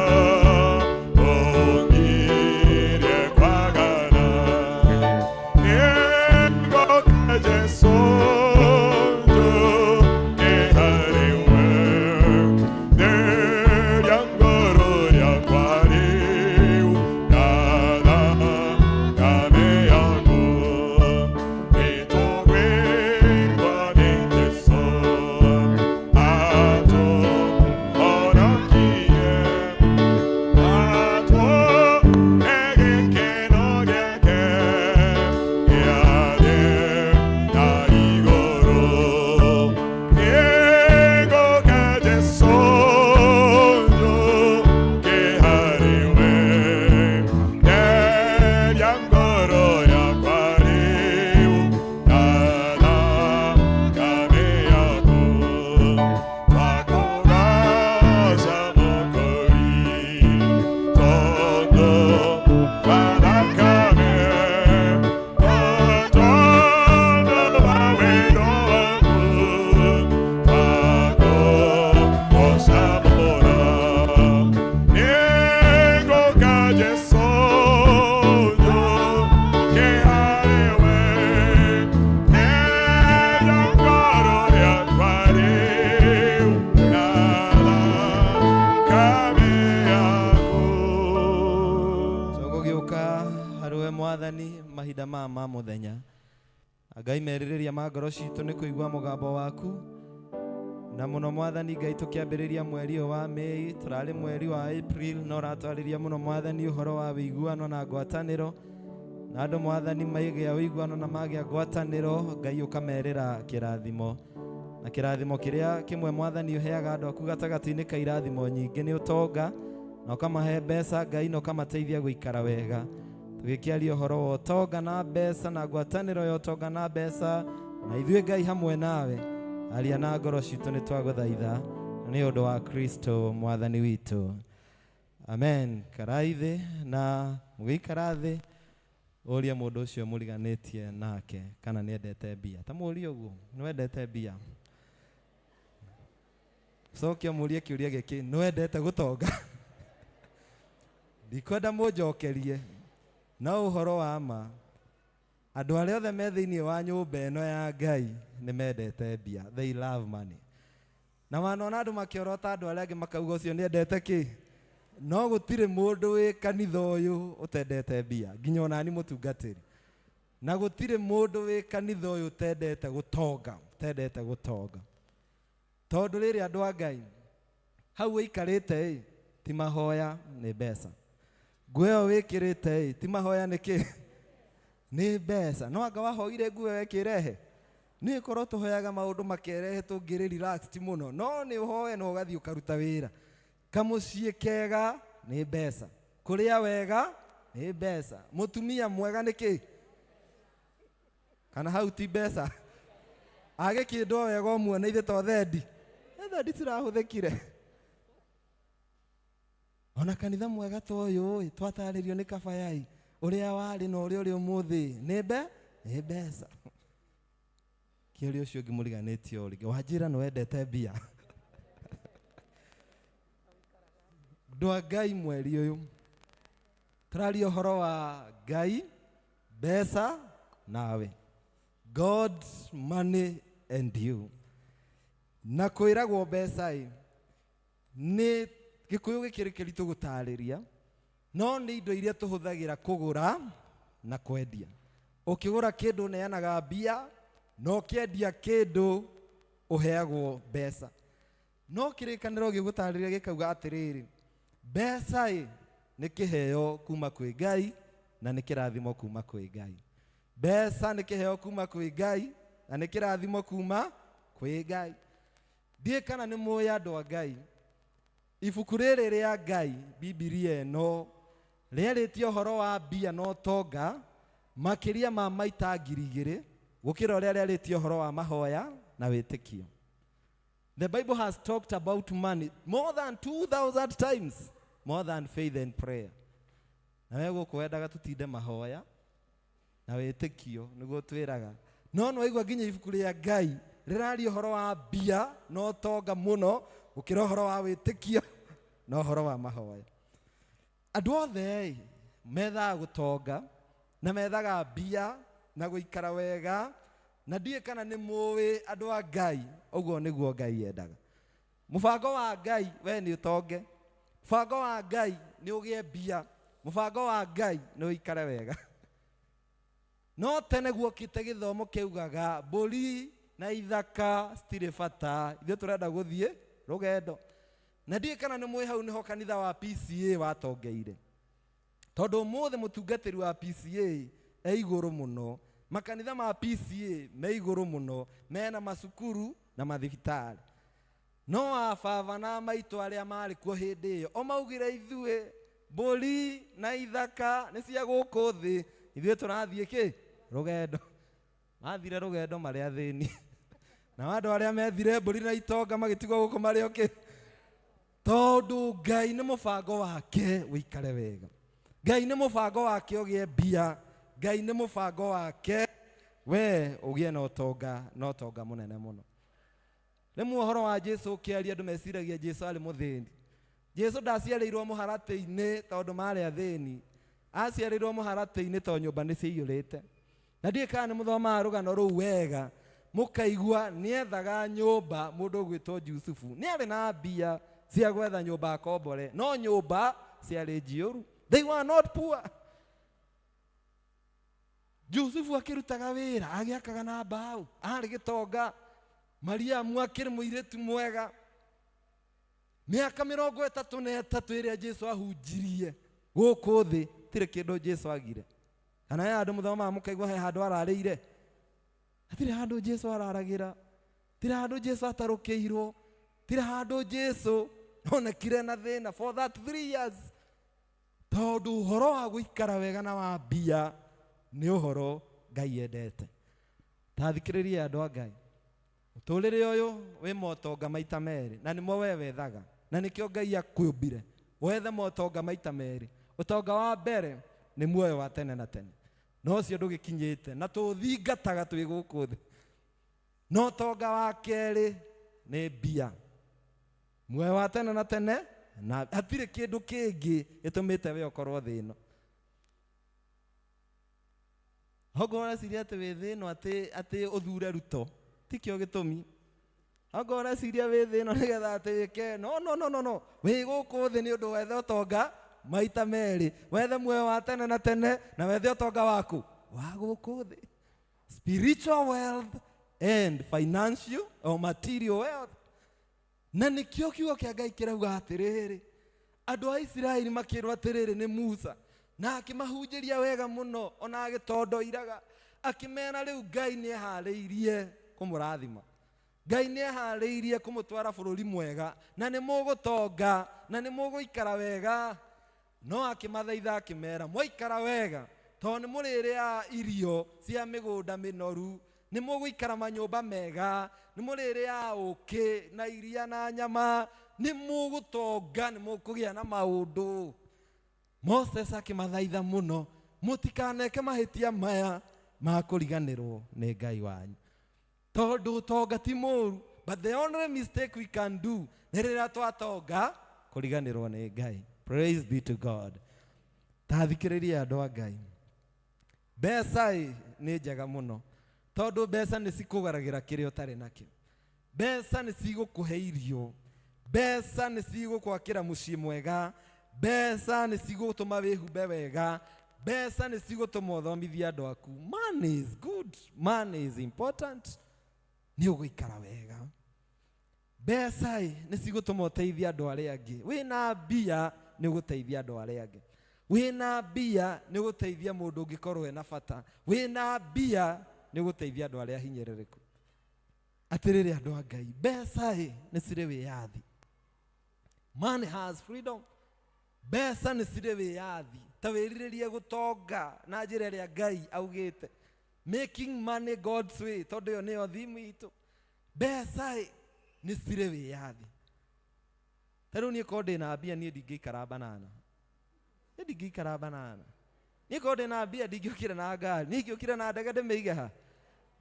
ũngirie kwagana. Nĩngũka Jesũ, njũke harĩ we, theria ngoro yakwa rĩu, na thakame yaku. Nĩtũgwĩtwo nĩ Jesũ, atũhonokie, atũhe gĩkeno gĩake gĩa thĩ na igũrũ. Nĩngũka Jesũ, njũke harĩ we, theria ngoro yakwa rĩu, na thakame yaku. Twakũgooca Mũkũri, tondũ wa thakame, tondũ wa wendo waku, twakũgooca mũno. Nĩngũka Jesũ, njũke harĩ we, theria ngoro yakwa rĩu, na thakame yaku. Tũgũgĩũka harĩ we Mwathani mahinda maya ma mũthenya. Ngai, merirĩria ma ngoro citũ nĩ kũigua mũgambo waku, na mũno Mwathani Ngai tũkĩambĩrĩria mweri ũyũ wa Mĩĩ, tũrarĩ mweri wa April, no ũratwarĩria mũno Mwathani ũhoro wa wĩiguano na ngwatanĩro, na andũ Mwathani maigĩa ũiguano na magĩa ngwatanĩro, Ngai ũkamerĩra kĩrathimo, na kĩrathimo kĩrĩa kĩmwe Mwathani ũheaga andũ aku gatagatĩ-inĩ ka irathimo nyingĩ nĩ ũtonga, na ũkamahe mbeca Ngai, na ũkamateithia gũikara wega. Tũgĩkĩaria ũhoro wa ũtonga na mbeca na ngwatanĩro ya ũtonga na mbeca, na ithuĩ Ngai hamwe nawe, aria na ngoro citũ, nĩ twagũthaitha nĩ ũndũ wa Kristo Mwathani witũ, amen. Karai thĩ, na mũgĩikara thĩ ũrie mũndũ ũcio mũriganĩtie nake kana nĩendete mbia. Ta mũrie ũguo, nĩwendete mbia? Cokia mũrie kĩũria gĩkĩ, nĩwendete gũtonga? Ndikwenda mũnjokerie, no ũhoro wa ma, andũ arĩa othe me thĩinĩ wa nyũmba ĩno ya Ngai nĩ mendete mbia. They love money. Na wanona andũ makĩorota andũ arĩa angĩ makauga ũcio nĩendete kĩ, no gũtirĩ mũndũ wĩ kanitha ũyũ ũtendete mbia, nginya onani mũtungatĩri. Na gũtirĩ mũndũ wĩ kanitha ũyũ ũtendete gũtonga, ũtendete gũtonga. Tondũ rĩrĩ, andũ a Ngai, hau ũikarĩte ĩ ti mahoya, nĩ mbeca. Nguo ĩyo wĩkĩrĩte ĩ ti mahoya, nĩ kĩ? Nĩ mbeca. No anga wahoire nguo ĩyo ĩkĩrehe? Nĩ korwo tũhoyaga maũndũ makerehe tũngĩrĩ relaxed mũno, no nĩ ũhoe na ũgathiĩ ũkaruta wĩra. Kamũciĩ kega nĩ mbeca, kũrĩa wega nĩ mbeca, mũtumia mwega nĩ kĩ? Kana hau ti mbeca? Agĩkĩndwo wega ũmuone, ithe to thendi, thendi cirahũthĩkire. Ona kanitha mwega ta ũyũ ĩ, twatarĩrio nĩ kabayai ũrĩa warĩ na ũrĩa ũrĩ ũmũthĩ, nĩ mbe nĩ mbeca. Kĩũria ũcio ũngĩ mũriganĩtie o rĩngĩ, wanjĩra nĩ wendete mbia. Andũ a Ngai, mweri ũyũ tũraria ũhoro wa Ngai, mbeca nawe, God, money and you. Na kwĩragwo mbeca ĩ nĩ gĩkũyũ gĩkĩrĩ kĩritũ gũtarĩria, no nĩ indo iria tũhũthagĩra kũgũra na kwendia. Ũkĩgũra kĩndũ ũneanaga mbia, na ũkĩendia kĩndũ Ũheagwo mbeca. No kĩrĩkanĩro gĩgũtarĩria gĩkauga atĩrĩrĩ, mbeca ĩ nĩ kĩheo kuma kwĩ Ngai na nĩ kĩrathimo kuma kwĩ Ngai. Mbeca nĩ kĩheo kuma kwĩ Ngai na nĩ kĩrathimo kuma kwĩ Ngai. Ndiĩ kana nĩ mũĩ andũ a Ngai, ibuku rĩrĩ rĩa Ngai, Bibilia ĩno, rĩarĩtie ũhoro wa mbia na ũtonga makĩria ma maita 2000 gũkĩra ũrĩa rĩarĩtie ũhoro wa mahoya na wĩtĩkio. The Bible has talked about money more than 2,000 times, more than faith and prayer. Na we gũkũ wendaga tũtinde mahoya na wĩtĩkio nĩguo twĩraga. No nĩwaigua nginya ibuku rĩa Ngai rĩraria ũhoro wa mbia na ũtonga mũno gũkĩra ũhoro wa wĩtĩkio na ũhoro wa mahoya. Andũ othe ĩ methaga gũtonga na methaga mbia na gũikara wega, na ndiĩ kana nĩ mũĩ andũ a Ngai, ũguo nĩguo Ngai endaga. Mũbango wa Ngai we nĩ ũtonge, mũbango wa Ngai nĩ ũgĩe mbia, mũbango wa Ngai nĩ ũikare wega. No tene guokĩte gĩthomo kĩaugaga mbũri na ithaka citirĩ bata, ithuĩ tũrenda gũthiĩ rũgendo. Na ndiĩ kana nĩ mũĩ hau nĩho kanitha wa PCA watongeire. Tondũ ũmũthĩ mũtungatĩri wa PCA e igũrũ mũno, makanitha ma PCA me igũrũ mũno, mena macukuru na mathibitarĩ. No a baba na maitũ arĩa marĩ kuo hĩndĩ ĩyo, o maugire ithuĩ mbũri na ithaka nĩ cia gũkũ thĩ, ithuĩ tũrathiĩ kĩ? Rũgendo. Mathire rũgendo marĩ athĩni. Na andũ arĩa methire mbũri na itonga magĩtigwo gũkũ marĩ o kĩ? Tondũ Ngai nĩ mũbango wake ũikare wega. Ngai nĩ mũbango wake ũgĩe mbia. Ngai nĩ mũbango wake we ũgĩe na ũtonga, na ũtonga mũnene mũno. Rĩmwe ũhoro wa Jesu ũkĩaria andũ meciragia Jesu arĩ mũthĩni. Jesu ndaciarĩirwo mũharatĩ-inĩ tondũ marĩ athĩni. Aciarĩirwo mũharatĩ-inĩ tondũ nyũmba nĩ ciaiyũrĩte. Na ndiĩ kana nĩ mũthomaga rũgano rũu wega, mũkaigua nĩethaga nyũmba mũndũ ũgwĩtwo Jusufu. Nĩ arĩ na mbia cia gwetha nyũmba akombore, no nyũmba ciarĩ njiyũru. They were not poor. Jusufu akĩrutaga wĩra, agĩakaga na mbaũ, arĩ gĩtonga. Mariamu akĩrĩ mũirĩtu mwega. Mĩaka 33 ĩrĩa Jesu ahunjirie gũkũ thĩ, tirĩ kĩndũ Jesu agire. Kana he handũ mũthomaga mũkaigua he handũ ararĩire. Hatirĩ handũ Jesu araragĩra. Tirĩ handũ Jesu atarũkĩirwo. Tirĩ handũ Jesu onekire na thĩna for that 3 years. Tondũ ũhoro wa gũikara wega na wa mbia nĩ ũhoro Ngai endete. Ta thikĩrĩria andũ a Ngai. Mũtũrĩre ũyũ wĩ motonga maita merĩ, na nĩmo we wethaga, na nĩkĩo Ngai akũmbire wethe motonga maita merĩ. Ũtonga wa mbere nĩ muoyo wa tene na tene, na ũcio ndũgĩkinyĩte na tũthingataga twĩ gũkũ thĩ. No ũtonga wa kerĩ nĩ mbia, muoyo wa tene na tene, na hatirĩ kĩndũ kĩngĩ gĩtũmĩte we ũkorwo thĩ ĩno. Okorwo ũreciria atĩ wĩ thĩ ĩno atĩ ũthure Ruto, tikĩo gĩtũmi. Okorwo ũreciria wĩ thĩ ĩno nĩgetha atĩ wĩke, no, no, no, no, no. Wĩ gũkũ thĩ nĩ ũndũ wethe ũtonga maita merĩ, wethe muoyo wa tene na tene, na wethe ũtonga waku wa gũkũ thĩ. Spiritual wealth and financial or material wealth. Na nĩkĩo kiugo kĩa Ngai kĩrauga atĩrĩrĩ, andũ a Isiraeli makĩrwo atĩrĩrĩ nĩ Musa, na akĩmahunjĩria wega mũno, ona agĩtondoiraga, akĩmera rĩu Ngai nĩeharĩirie kũmũrathima. Ngai nĩeharĩirie kũmũtwara bũrũri mwega, na nĩ mũgũtonga, na nĩ mũgũikara wega. No akĩmathaitha akĩmera, mwaikara wega, tondũ nĩ mũrĩrĩaga irio cia mĩgũnda mĩnoru, nĩ mũgũikara manyũmba mega, nĩ mũrĩrĩaga ũkĩ na iria na nyama, nĩ mũgũtonga, nĩ mũkũgĩa na maũndũ. Moses akĩmathaitha mũno, mũtikaneke mahĩtia maya ma kũriganĩrwo nĩ Ngai wanyu. Tondũ ũtonga ti mũũru, but the only mistake we can do nĩ rĩrĩa twatonga kũriganĩrwo nĩ Ngai. Praise be to God. Ta thikĩrĩria andũ a Ngai. Mbeca ĩ nĩ njega mũno, tondũ mbeca nĩ cikũgaragĩra kĩrĩa ũtarĩ nakĩo. Mbeca nĩ cigũkũhe irio, mbeca nĩ cigũkwakĩra mũciĩ mwega, mbeca nĩ cigũtũma wĩhumbe wega, mbeca nĩ cigũtũma ũthomithie andũ aku. Money is good, money is important. Nĩ ũgũikara wega. Mbeca ĩ nĩ cigũtũma ũteithie andũ arĩa angĩ. Wĩna mbia nĩ ũgũteithia andũ arĩa angĩ. Wĩna mbia nĩ ũgũteithia mũndũ ũngĩkorwo ena bata. Wĩna mbia nĩ ũgũteithia andũ arĩa ahinyĩrĩrĩku. Atĩrĩrĩ andũ a Ngai, mbeca ĩ nĩ cirĩ wĩyathi. Money has freedom. Mbeca nĩ cirĩ wĩyathi. Ta wĩrirĩrie gũtonga na njĩra ĩrĩa Ngai augĩte. Making money God's way, tondũ ĩyo nĩyo thimu itũ. Mbeca ĩ nĩ cirĩ wĩyathi. Ta rĩu niĩ korwo ndĩna mbia niĩ ndingĩikara banana. Niĩ ndingĩikara banana. Niĩ korwo ndĩna mbia ndingĩũkire na ngari. Niĩ ingĩũkire na ndege ndĩmĩige ha.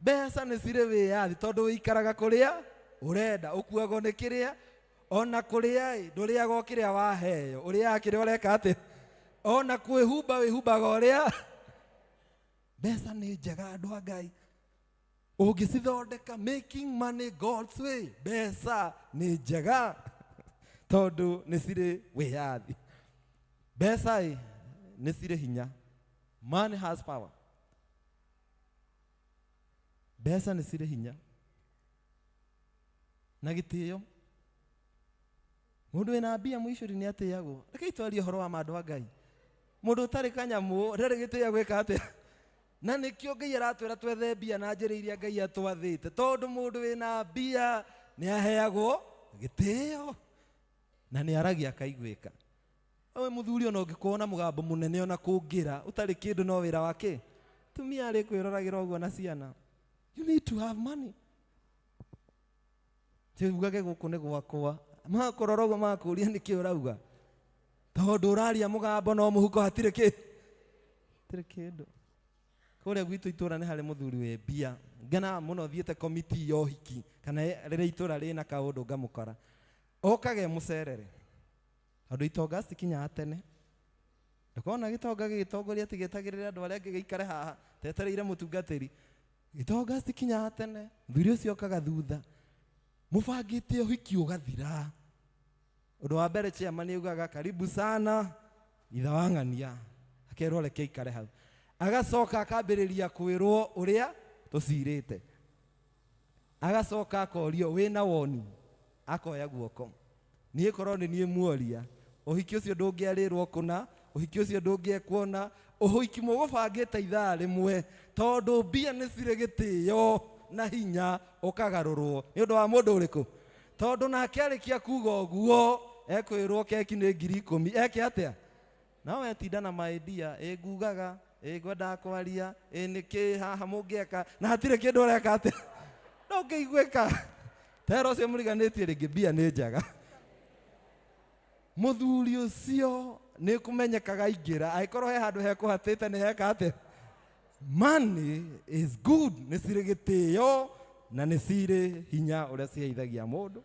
Mbeca nĩ cirĩ wĩyathi tondũ wĩikaraga kũrĩa ũrenda, ũkuagwo nĩ kĩrĩa ona kũrĩa ĩ ndũrĩaga o kĩrĩa waheo, ũrĩaga kĩrĩa ũreka atĩa, ona kwĩhumba wĩhumbaga ũrĩa. Mbeca nĩ njega andũ a Ngai, ũngĩcithondeka making money God's way. Mbeca nĩ njega tondũ nĩ cirĩ wĩyathi. Mbeca ĩ nĩ cirĩ hinya. Money has power. Mbeca nĩ cirĩ hinya na gĩtĩo. Mũndũ wĩna mbia mũicũri nĩ atĩagwo. Rekei twarie ũhoro wa ma andũ a Ngai. Mũndũ ũtarĩ kanyamũ ndarĩ gĩtĩo gwĩka atĩa. Na nĩkĩo Ngai aratwĩra twethe mbia na njĩra iria Ngai atwathĩte, tondũ mũndũ wĩna mbia nĩ aheagwo gĩtĩo na nĩ aragia akaiguĩka. We mũthuri ona ũngĩkorwo na mũgambo mũnene ona kũngĩra ũtarĩ kĩndũ no wĩra wake, tumia arĩ kwĩroragĩra ũguo na ciana. You need to have money. Ugage gũkũ nĩ gwakwa, makũrora ũguo makũria nĩkĩ ũrauga, tondũ ũraria mũgambo no mũhuko hatirĩ kĩ, hatirĩ kĩndũ. Kũrĩa gwitũ itũra nĩ harĩ mũthuri wĩ mbia, ngenaga mũno thiĩte komiti ya ũhiki kana rĩrĩa itũra rĩna kaũndũ ngamũkora, okage mũcerere tondũ itonga citikinyaga tene. Ndũkona gĩtonga gĩgĩtongoria atĩ gĩetagĩrĩre andũ arĩa angĩ gĩikare haha tetereire mũtungatĩri. Gĩtonga citikinyaga tene, mũthuri ũcio okaga thutha, mũbangĩte ũhiki ũgathira. Ũndũ wa mbere chairman augaga karibu sana itha wa ng'ania, akerwo reke aikare hau, agacoka akambĩrĩria kwĩrwo ũrĩa tũcirĩte, agacoka akorio wĩna woni, akoya guoko. Niĩ korwo nĩ niĩ muoria, ũhiki ũcio ndũngĩarĩrwo kũna, ũhiki ũcio ndũngĩekuona, ũhiki mũgũbangĩte ithaa rĩmwe, tondũ mbia nĩ cirĩ gĩtĩo na hinya ũkagarũrwo nĩ ũndũ wa mũndũ ũrĩkũ? Tondũ nake arĩkia kuga ũguo ekwĩrwo keki nĩ 10,000, eke atĩa? No wetinda na maidia, ĩ ngugaga, ĩ ngwendaga kwaria, ĩ nĩkĩ haha mũngĩeka, na hatirĩ kĩndũ ũreka atĩa? Ndũngĩiguĩka. Tera ũcio mũriganĩtie rĩngĩ, mbia nĩ njega. Mũthuri ũcio nĩ kũmenyekaga aingĩra, angĩkorwo he handũ hekũhatĩte nĩ heka atĩa? Money is good, nĩ cirĩ gĩtĩo na nĩ cirĩ hinya ũrĩa ciheithagia mũndũ.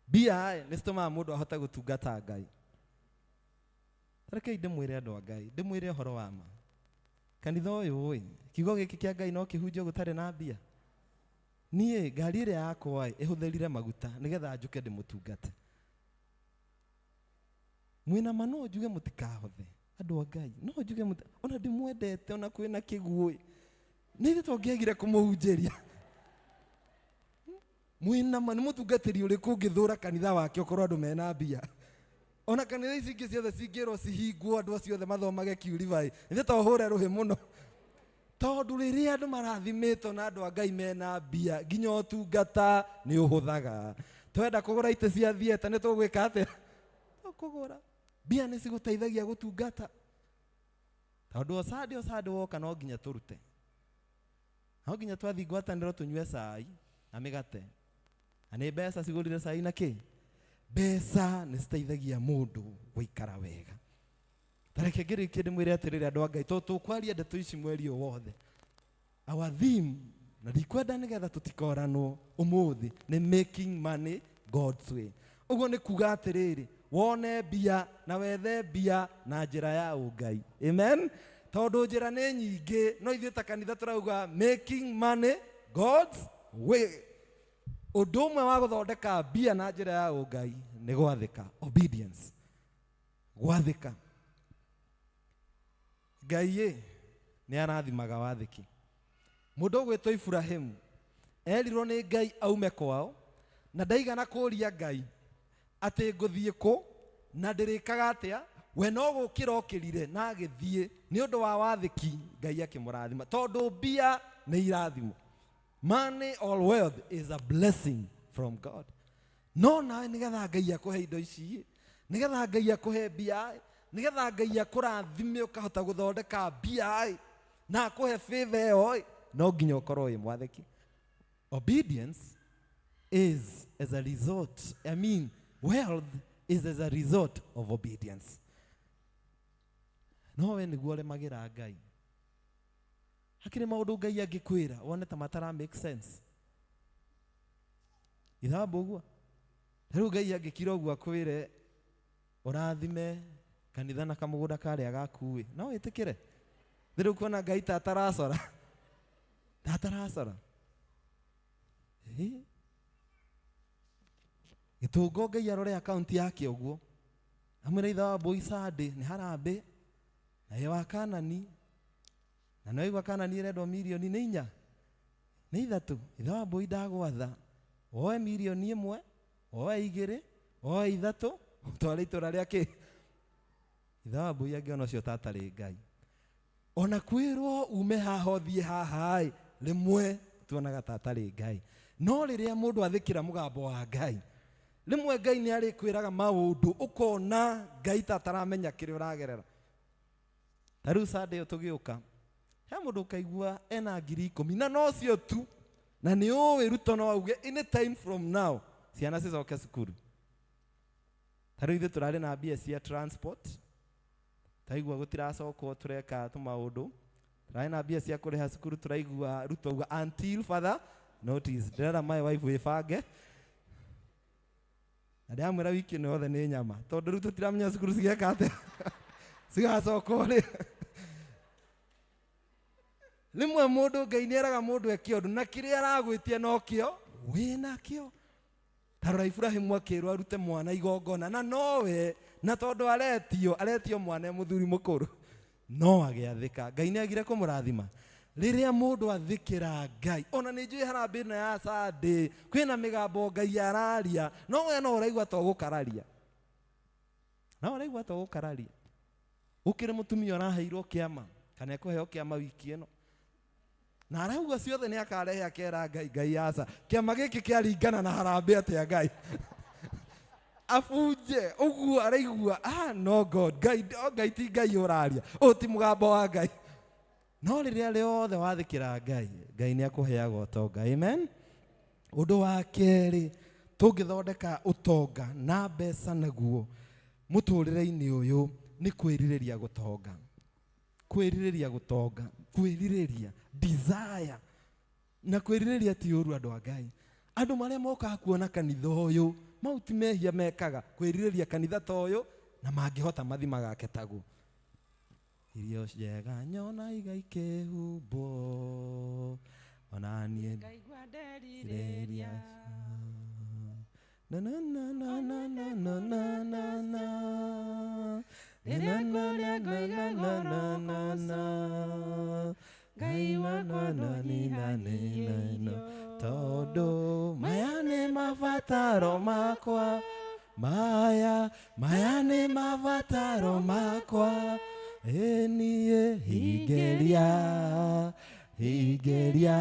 Mbia nĩ citũmaga mũndũ ahote gũtungata Ngai. Rekei ndĩmwĩre andũ a Ngai, ndĩmwĩre ũhoro wa ma. Kanitha ũyũ ĩ, kiugo gĩkĩ kĩa Ngai no kĩhunjio gũtarĩ na mbia. Niĩ ngari ĩrĩa yakwa ĩ, ĩhũthĩrire maguta nĩgetha njũke ndĩmũtungate. Mwĩna ma no njuge mũtikahothe andũ a Ngai, no njuge ona ndĩmwendete ona kwĩna kĩguũ ĩ, nĩ ithuĩ tũngĩagire kũmũhunjĩria. Mwĩna ma nĩ mũtungatĩri ũrĩkũ ũngĩthũra kanitha wake okorwo andũ mena mbia? Ona kanitha ici ingĩ ciothe cingĩrwo cihingwo andũ acio othe mathomage kiuriba ĩ, ithuĩ to hũre rũhĩ mũno. Tondũ rĩrĩa andũ marathimĩtwo na andũ a Ngai mena mbia, nginya ũtungata nĩ ũhũthaga. Twenda kũgũra itĩ cia theatre nĩ tũgwĩka atĩa? Tũkũgũra. Mbia nĩ cigũteithagia gũtungata. Tondũ o Sunday o Sunday woka no nginya tũrute. No nginya twathiĩ ngwatanĩro tũnyue cai na mĩgate. Na nĩ mbeca cigũrire cai na kĩ? Mbeca nĩ citeithagia mũndũ gũikara wega. Ta reke ngĩrĩkie ndĩmwĩre atĩrĩrĩ andũ a Ngai, tondũ tũkwaria ndeto ici mweri ũyũ wothe. Our theme, na ndikwenda nĩgetha tũtikoranwo ũmũthĩ, nĩ making money God's way. Ũguo nĩ kuga atĩrĩrĩ, wone mbia na wethe mbia na njĩra ya ũngai. Amen. Tondũ njĩra nĩ nyingĩ, no ithuĩ ta kanitha tũrauga making money God's way. Ũndũ ũmwe wa gũthondeka mbia na njĩra ya ũngai nĩ gwathĩka, obedience. Gwathĩka. Ngai ĩ nĩ arathimaga wathĩki. Mũndũ ũgwĩtwo Ibrahimu Erirwo nĩ Ngai aume kwao na ndaigana kũria Ngai atĩ ngũthiĩ kũ na ndĩrĩkaga atĩa. We no gũkĩra okĩrire na agĩthiĩ nĩ ũndũ wa wathĩki, Ngai akĩmũrathima tondũ mbia nĩ irathimo. Money or wealth is a blessing from God. No nawe nĩgetha Ngai akũhe indo ici, nĩgetha Ngai akũhe mbia, nĩgetha Ngai akũrathime ũkahota gũthondeka mbia na akũhe favor ĩyo, no nginya ũkorwo wĩ mwathĩki. Obedience is as a result, I mean, wealth is as a result of obedience. No we nĩguo ũremagĩra Ngai. Hakĩrĩ maũndũ Ngai angĩkwĩra wone ta matara make sense. Ithambu ũguo. Rĩu Ngai angĩkira ũguo akwĩre ũrathime kanitha na kamũgũnda karĩa gaku ĩ, no wĩtĩkĩre? Rĩu kuona Ngai ta ataracora. Ta ataracora. Ĩ? Gĩtũngo Ngai arore akaunti yake ũguo. Amwĩre ithe wa mbũi Sunday nĩ harambĩ na ye wa Kanani. Na nĩ waigua Kanani ĩrendwo mirioni nĩ inya nĩ ithatũ. Ithe wa mbũi ndagwatha woe mirioni ĩmwe, woe igĩrĩ, woe ithatũ, ũtware itũra rĩa kĩ. Ithe wa mbũi angĩona ũcio ta atarĩ Ngai. Ona kwĩrwo ume haha ũthiĩ haha ĩ, rĩmwe tuonaga ta atarĩ Ngai. No rĩrĩa mũndũ athĩkĩra mũgambo wa Ngai, rĩmwe Ngai nĩ arĩkwĩraga maũndũ ũkona Ngai ta ataramenya kĩrĩa ũragerera. Ta rĩu Sunday ĩyo tũgĩũka, he mũndũ ũkaigua ena 10,000 na nocio tu, na nĩ ũĩ Ruto no auge any time from now ciana cicoke cukuru. Ta rĩu ithuĩ tũrarĩ na mbia cia transport, taigua gũtiracokwo tũreka tũmaũndũ, tũrarĩ na mbia cia kũrĩha cukuru, tũraigua Ruto auga until further notice. Ndĩrera my wife wĩbange. Na ndĩramwĩra wiki ĩno yothe nĩ nyama, tondũ rĩu tũtiramenya cukuru cigeka atĩa, cigacokwo rĩ. Rĩmwe mũndũ Ngai nĩ eraga mũndũ eke ũndũ na kĩrĩa aragwĩtia nokĩo wĩnakĩo. Ta rora Iburahĩmu akĩrwo arute mwana igongona na nowe, na tondũ aretio mwana e mũthuri mũkũrũ, no agĩathĩka. Ngai nĩ agire kũmũrathima. Rĩrĩa mũndũ athĩkĩra Ngai, ona nĩ njũĩ harambĩ ĩno ya Sunday kwĩna mĩgambo Ngai araria, no we no ũraigua ta ũgũkararia. No ũraigua ta ũgũkararia. Gũkĩrĩ mũtumia ũraheirwo kĩama kana ekũheo kĩama wiki ĩno, na arauga ciothe nĩ akarehe, akera Ngai, Ngai aca, kĩama gĩkĩ kĩaringana na harambĩ atĩa Ngai? Abunje ũguo araigua, no God, Ngai, oh, Ngai ti Ngai ũraria, ũyũ ti mũgambo wa Ngai. No rĩrĩa rĩothe wathĩkĩra Ngai, Ngai nĩ akũheaga ũtonga. Amen. Ũndũ wa kerĩ tũngĩthondeka ũtonga na mbeca naguo mũtũrĩre-inĩ ũyũ nĩ kwĩrirĩria gũtonga. Kwĩrirĩria gũtonga, kwĩrirĩria, desire. Na kwĩrirĩria ti ũru andũ a Ngai. Andũ marĩa mokaga kuona kanitha ũyũ, mau ti mehia mekaga, kwĩrirĩria kanitha ta ũyũ na mangĩhota mathi magake taguo. Irio njega nyona igaikĩhumbwo, ona niĩ Ngaigua nderirĩria. Na na na na na na na na na na. Rĩrĩa Na na ngũrĩa na ngoiga na na na na na. Ngai Na wakwa na na ni na ni na na. ndũnyihanyihĩirio. Tondũ maya nĩ mabataro makwa, maya maya nĩ mabataro makwa, ĩ niĩ hingĩria, hingĩria.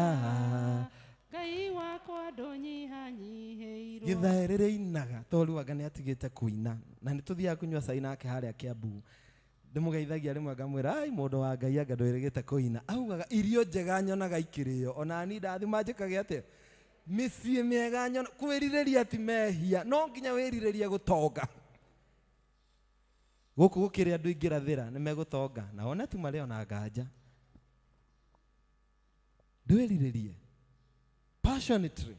Ngai wakwa ndũnyihanyihĩirwo. Gĩthae rĩrĩa ainaga, tondũ rĩu anga nĩ atigĩte kũina, na nĩ tũthiaga kũnyua cai nake harĩa Kiambu. Ndĩmũgeithagia rĩmwe ngamwĩra, ai mũndũ wa Ngai anga ndwĩrĩgĩte kũina. Augaga irio njega nyonaga ikĩrĩo, ona niĩ ndathima njĩkage atĩa? Mĩciĩ mĩega nyona, kwĩrirĩria ti mehia, no nginya wĩrirĩrie gũtonga. Gũkũ gũkĩrĩ andũ aingĩ rathĩra nĩ megũtonga, na one tu marĩ ona nganja. Ndwĩrirĩrie passionately.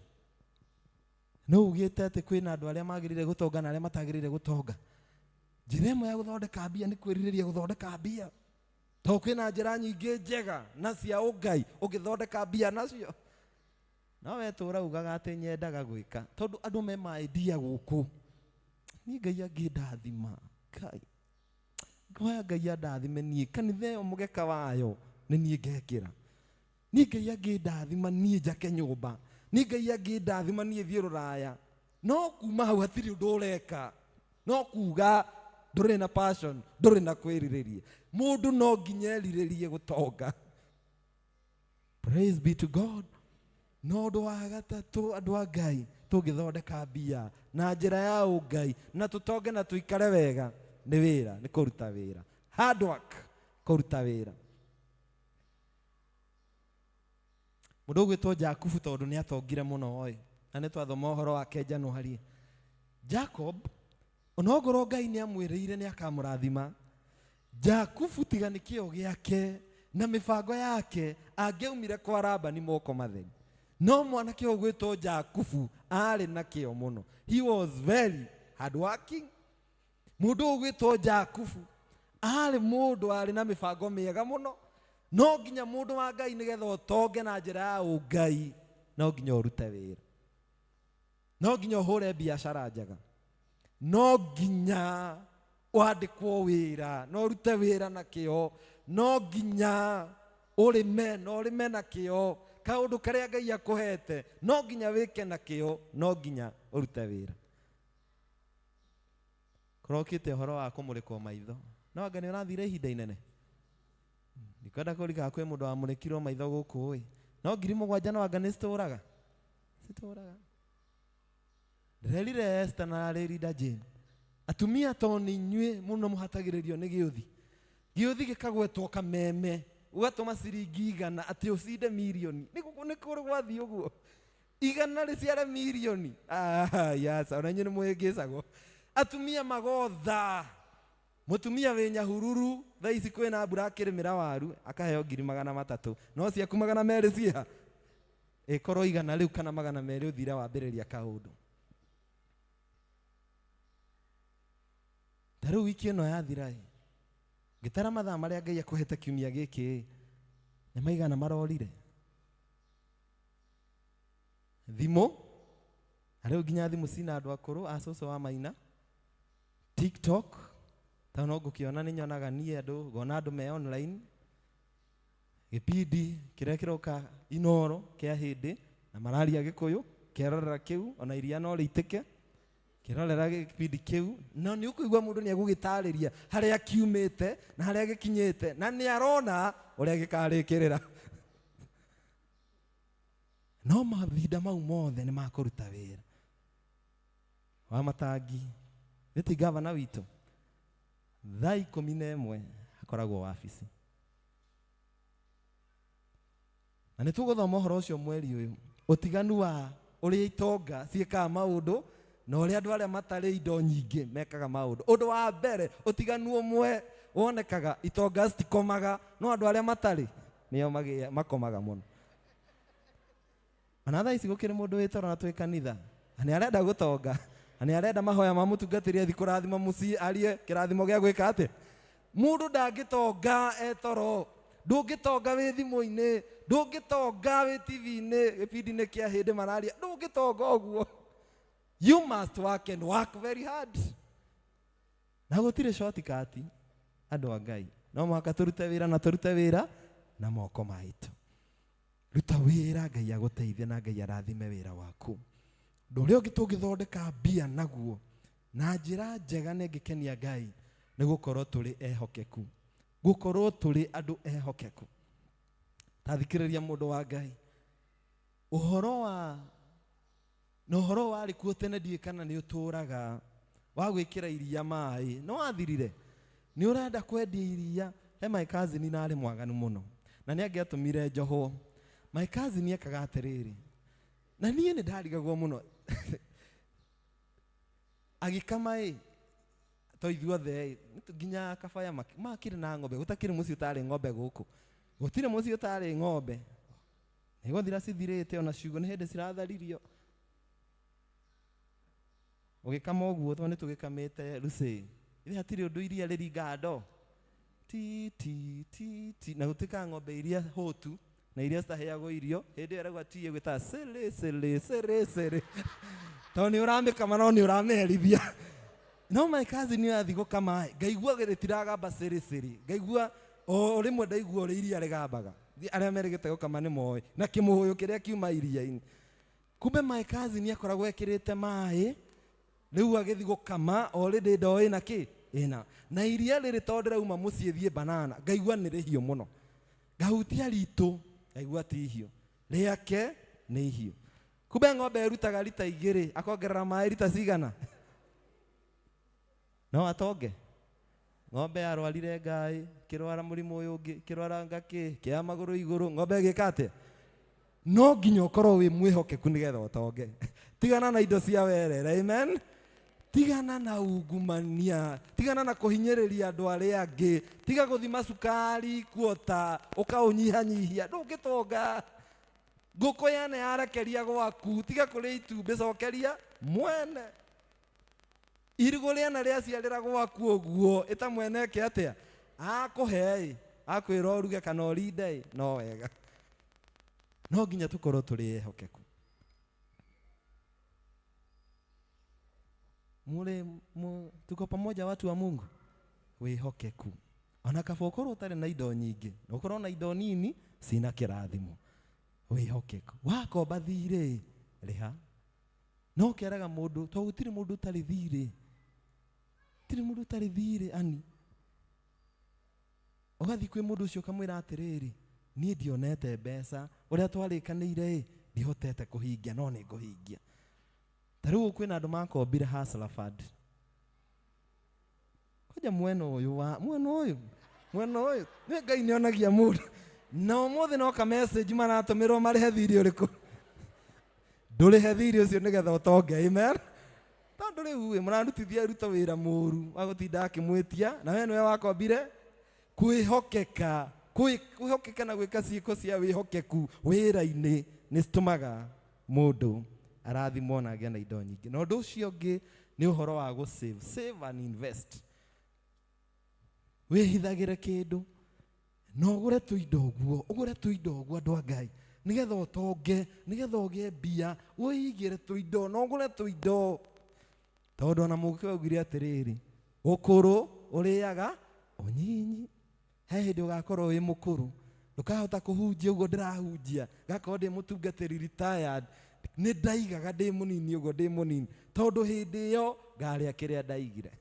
No ugĩte atĩ kwĩna andũ arĩa magĩrĩire gũtonga na arĩa matagĩrĩire gũtonga. Njĩra ĩmwe ya gũthondeka mbia nĩ kwĩrirĩria gũthondeka mbia. Tondũ kwĩna njĩra nyingĩ njega na cia ũngai ũngĩthondeka mbia nacio. No we tũra ugaga atĩ nyendaga gwĩka tondũ andũ me ma idea gũkũ. Niĩ Ngai angĩndathima, Ngai. Ngoya Ngai andathime niĩ, kanitha ĩyo mũgeka wayo nĩ niĩ ngekĩra. Niĩ Ngai angĩndathima niĩ njake nyũmba. Niĩ Ngai angĩndathima niĩ thiĩ rũraya. No kuma hau hatirĩ ũndũ ũreka. No kuga ndũrĩ na passion, ndũrĩ na kwĩrirĩria. Mũndũ no nginya erirĩrie gũtonga. Praise be to God. No ũndũ wa gatatũ andũ a Ngai tũngĩthondeka mbia na njĩra ya ũngai na tũtonge na tũikare wega nĩ wĩra, nĩ kũruta wĩra. Hard work, kũruta wĩra. Mũndũ ũgwĩtwo Jakubu tondũ nĩ atongire mũno ĩ, na nĩ twathoma ũhoro wake January. Jacob, onongorwo Ngai nĩ amwĩrĩire nĩ akamũrathima, Jakubu tiga nĩ kĩo gĩake na mĩbango yake angĩaumire kwa Labani moko matheri. No mwanake ũyũ ũgwĩtwo Jakubu arĩ na kĩo mũno. He was very hardworking. Mũndũ ũyũ ũgwĩtwo Jakubu arĩ mũndũ warĩ na mĩbango mĩega mũno. No nginya mũndũ wa Ngai nĩgetha ũtonge na njĩra ya ũngai, no nginya ũrute wĩra. No nginya ũhũre biacara njega. No nginya wandĩkwo wĩra, no ũrute wĩra na kĩo. No nginya ũrĩme, no ũrĩme na kĩo. Kaũndũ karĩa Ngai akũhete, no nginya wĩke na kĩo, no nginya ũrute wĩra. Kũrokĩte ũhoro wa kũmũrĩkwo maitho. No anga nĩ ũrathire ihinda inene? Ndikwenda kũrika kwĩ mũndũ wamũrĩkirwo maitho gũkũ ĩ. No 7,000 no anga nĩ citũraga? Citũraga. Ndĩrerire Esther na Linda Jane. Atumia to nĩ inyuĩ mũno mũhatagĩrĩrio nĩ gĩũthi. Gĩũthi gĩkagwetwo kameme, ũgatũma ciringi 100 atĩ ũcinde mirioni. Nĩ kũrĩ gwathiĩ ũguo. 100 rĩciare mirioni. Yes, ona inyuĩ nĩ mũhĩngĩcagwo. Atumia magotha. Mũtumia wĩ Nyahururu, thaa ici kwĩna mbura akĩrĩmĩra waru, akaheo 300,000. No ciaku 200 ciĩha? Ĩkorwo 100 rĩu kana 200 ũthire wambĩrĩria kaũndũ. Ta rĩu wiki ĩno yathira ĩ, ngĩtara mathaa marĩa Ngai akũhete kiumia gĩkĩ ĩ, nĩ maigana marorire? Thimũ, na rĩu nginya thimũ cina andũ akũrũ, a cũcũ wa maina. TikTok, ta no ngũkĩona nĩ nyonaga niĩ andũ, ngona andũ me online. Gĩbindi kĩrĩa kĩroka Inoro kĩa hĩndĩ, na mararia Gĩkũyũ, kĩrorera kĩu, ona iria no rĩitĩke. Kĩrorera gĩbindi kĩu, no nĩ ũkũigua mũndũ nĩ egũgĩtarĩria harĩa kiumĩte na harĩa gĩkinyĩte, na nĩ arona ũrĩa gĩkarĩkĩrĩra. No mahinda mau mothe nĩ makũruta wĩra. Wa matangi, nĩ ti gavana witũ, thaa 11 akoragwo wabici. Na nĩ tũgũthoma ũhoro ũcio mweri ũyũ, ũtiganu wa ũrĩa itonga ciĩkaga maũndũ na ũrĩa andũ arĩa matarĩ indo nyingĩ mekaga maũndũ. Ũndũ wa mbere, ũtiganu ũmwe wonekaga itonga citikomaga, no andũ arĩa matarĩ nĩo makomaga mũno. Ona thaa ici gũkĩrĩ mũndũ wĩ toro na twĩ kanitha, na nĩ arenda gũtonga, na nĩ arenda mahoya ma mũtungatĩri athiĩ kũrathima mũciĩ, arie kĩrathimo gĩa gwĩka atĩa. Mũndũ ndangĩtonga e toro, ndũngĩtonga wĩ thimũ-inĩ, ndũngĩtonga wĩ T V-inĩ, gĩbindi-inĩ kĩa hĩndĩ mararia, ndũngĩtonga ũguo. You must work and work very hard. Na gũtirĩ shortcut, andũ a Ngai. No mũhaka tũrute wĩra na tũrute wĩra na moko maitũ. Ruta wĩra, Ngai agũteithie na Ngai arathime wĩra waku. Ũndũ ũrĩa ũngĩ tũngĩthondeka mbia naguo na njĩra njega na ĩngĩkenia Ngai nĩ gũkorwo tũrĩ ehokeku. Gũkorwo tũrĩ andũ ehokeku. Ta thikĩrĩria mũndũ wa Ngai. Ũhoro wa na ũhoro warĩ kuo tene ndiũĩ kana nĩ ũtũraga wa gwĩkĩra iria maĩ, no wathirire. Nĩ ũrenda kwendia iria. He my cousin na arĩ mwaganu mũno, na nĩ angĩatũmire njohwo. My cousin ekaga atĩrĩrĩ, na niĩ nĩ ndarigagwo mũno. Agĩkama ĩ, to ithuothe ĩ, nginya kabaya makĩrĩ na ng'ombe, gũtakĩrĩ mũciĩ ũtarĩ ng'ombe gũkũ. Gũtirĩ mũciĩ ũtarĩ ng'ombe. Nĩgũthira cithirĩte, ona ciugũ nĩ hĩndĩ ciratharirio. Ũgĩkama ũguo, tondũ nĩ tũgĩkamĩte Lucĩ. Ithe hatirĩ ũndũ iria rĩringaga ndoo. Ti, ti, ti, ti. Na gũtuĩkaga ng'ombe iria hũtu na iria citaheagwo irio, hĩndĩ ĩyo ĩraigua ti ĩgwĩtaga cĩrĩ, cĩrĩ, cĩrĩ, cĩrĩ. Tondũ nĩ ũramĩkama no nĩ ũramĩherithia. No my cousin nĩ athiĩ gũkama ĩ, ngaigua rĩtiragamba cĩrĩ, cĩrĩ. Ngaigua o rĩmwe ndaigua ũrĩa iria rĩgambaga. Arĩa merĩgĩte gũkama nĩ moĩ. Na kĩmũhũyũ kĩrĩa kiuma iria-inĩ. Kumbe my cousin akoragwo ekĩrĩte maĩ rĩu agĩthiĩ gũkama already ndoo ĩna kĩ ĩna na iria rĩrĩ tondũ ndĩrauma mũciĩ thiĩ banana ngaigua nĩ rĩhiũ mũno ngahutia ritũ ngaigua ti ihiũ rĩake nĩ ihiũ kumbe ng'ombe ĩrutaga rita 2 akongerera maĩ rita cigana no atonge ng'ombe yarwarire ngai kĩrwara mũrimũ ũyũ ũngĩ kĩrwara ngakĩ kĩa magũrũ igũrũ ng'ombe ĩgĩka atĩa no nginya ũkorwo wĩ mwĩhokeku nĩgetha ũtonge tigana na indo cia werere amen tigana na ungumania tigana na kũhinyĩrĩria andũ arĩa angĩ tiga gũthima cukari kuota ũkaũnyihanyihia ndũngĩtonga ngũkũ yene yarekeria gwaku tiga kũrĩa itumbĩ cokeria mwene irigũ rĩana rĩaciarĩra gwaku ũguo ĩta mwene eke atĩa akũhe ĩ akwĩra ũruge kana ũrinde ĩ no wega no nginya tũkorwo tũrĩ ehokeku mure tuko pamoja watu wa Mungu wĩhokeku ona kaba ũkorwo ũtarĩ na indo nyingĩ na ũkorwo na indo nini cina kĩrathimo wĩhokeku wakomba thirĩ rĩha no keraga mũndũ to gũtirĩ mũndũ ũtarĩ thirĩ gũtirĩ mũndũ ũtarĩ thirĩ ani ũgathiĩ kwĩ mũndũ ũcio ũkamwĩra atĩrĩrĩ niĩ ndionete mbeca ũrĩa twarĩkanĩire ĩ ndihotete kũhingia no nĩ ngũhingia ta rĩu kwĩna andũ makombire Hustler Fund kwanja mwena ũyũ wa mwena ũyũ mwena ũyũ nĩ Ngai nĩonagia mũndũ na ũmũthĩ no ka message maratũmĩrwo marĩhe thirĩ ũrĩkũ ndũrĩhe thirĩ ũcio nĩgetha ũtonge amen tondũ rĩu ĩ mũrarutithia Ruto wĩra mũru wa gũtinda akĩmwĩtia na we nĩwe wakombire kwĩhokeka kwĩhokeka na gwĩka ciĩko cia wĩhokeku wĩra-inĩ nĩ citũmaga mũndũ arathimwo na agĩe na indo nyingĩ na ũndũ ũcio ũngĩ nĩ ũhoro wa gũ save save and invest wĩhithagĩre kĩndũ na ũgũre tũindo ũguo ũgũre tũindo ũguo andũ a Ngai nĩgetha ũtonge nĩgetha ũgĩe mbia wĩigĩre tũindo na ũgũre tũindo tondũ ona Mũgĩkũyũ augire atĩrĩrĩ ũkũrũ ũrĩaga ũnyinyi he hĩndĩ ũgakorwo wĩ mũkũrũ ndũkahota kũhunjia ũguo ndĩrahunjia ngakorwo ndĩ mũtungatĩri retired nĩ ndaigaga ndĩ mũnini ũguo ndĩ mũnini tondũ hĩndĩ ĩyo ngarĩa kĩrĩa ndaigire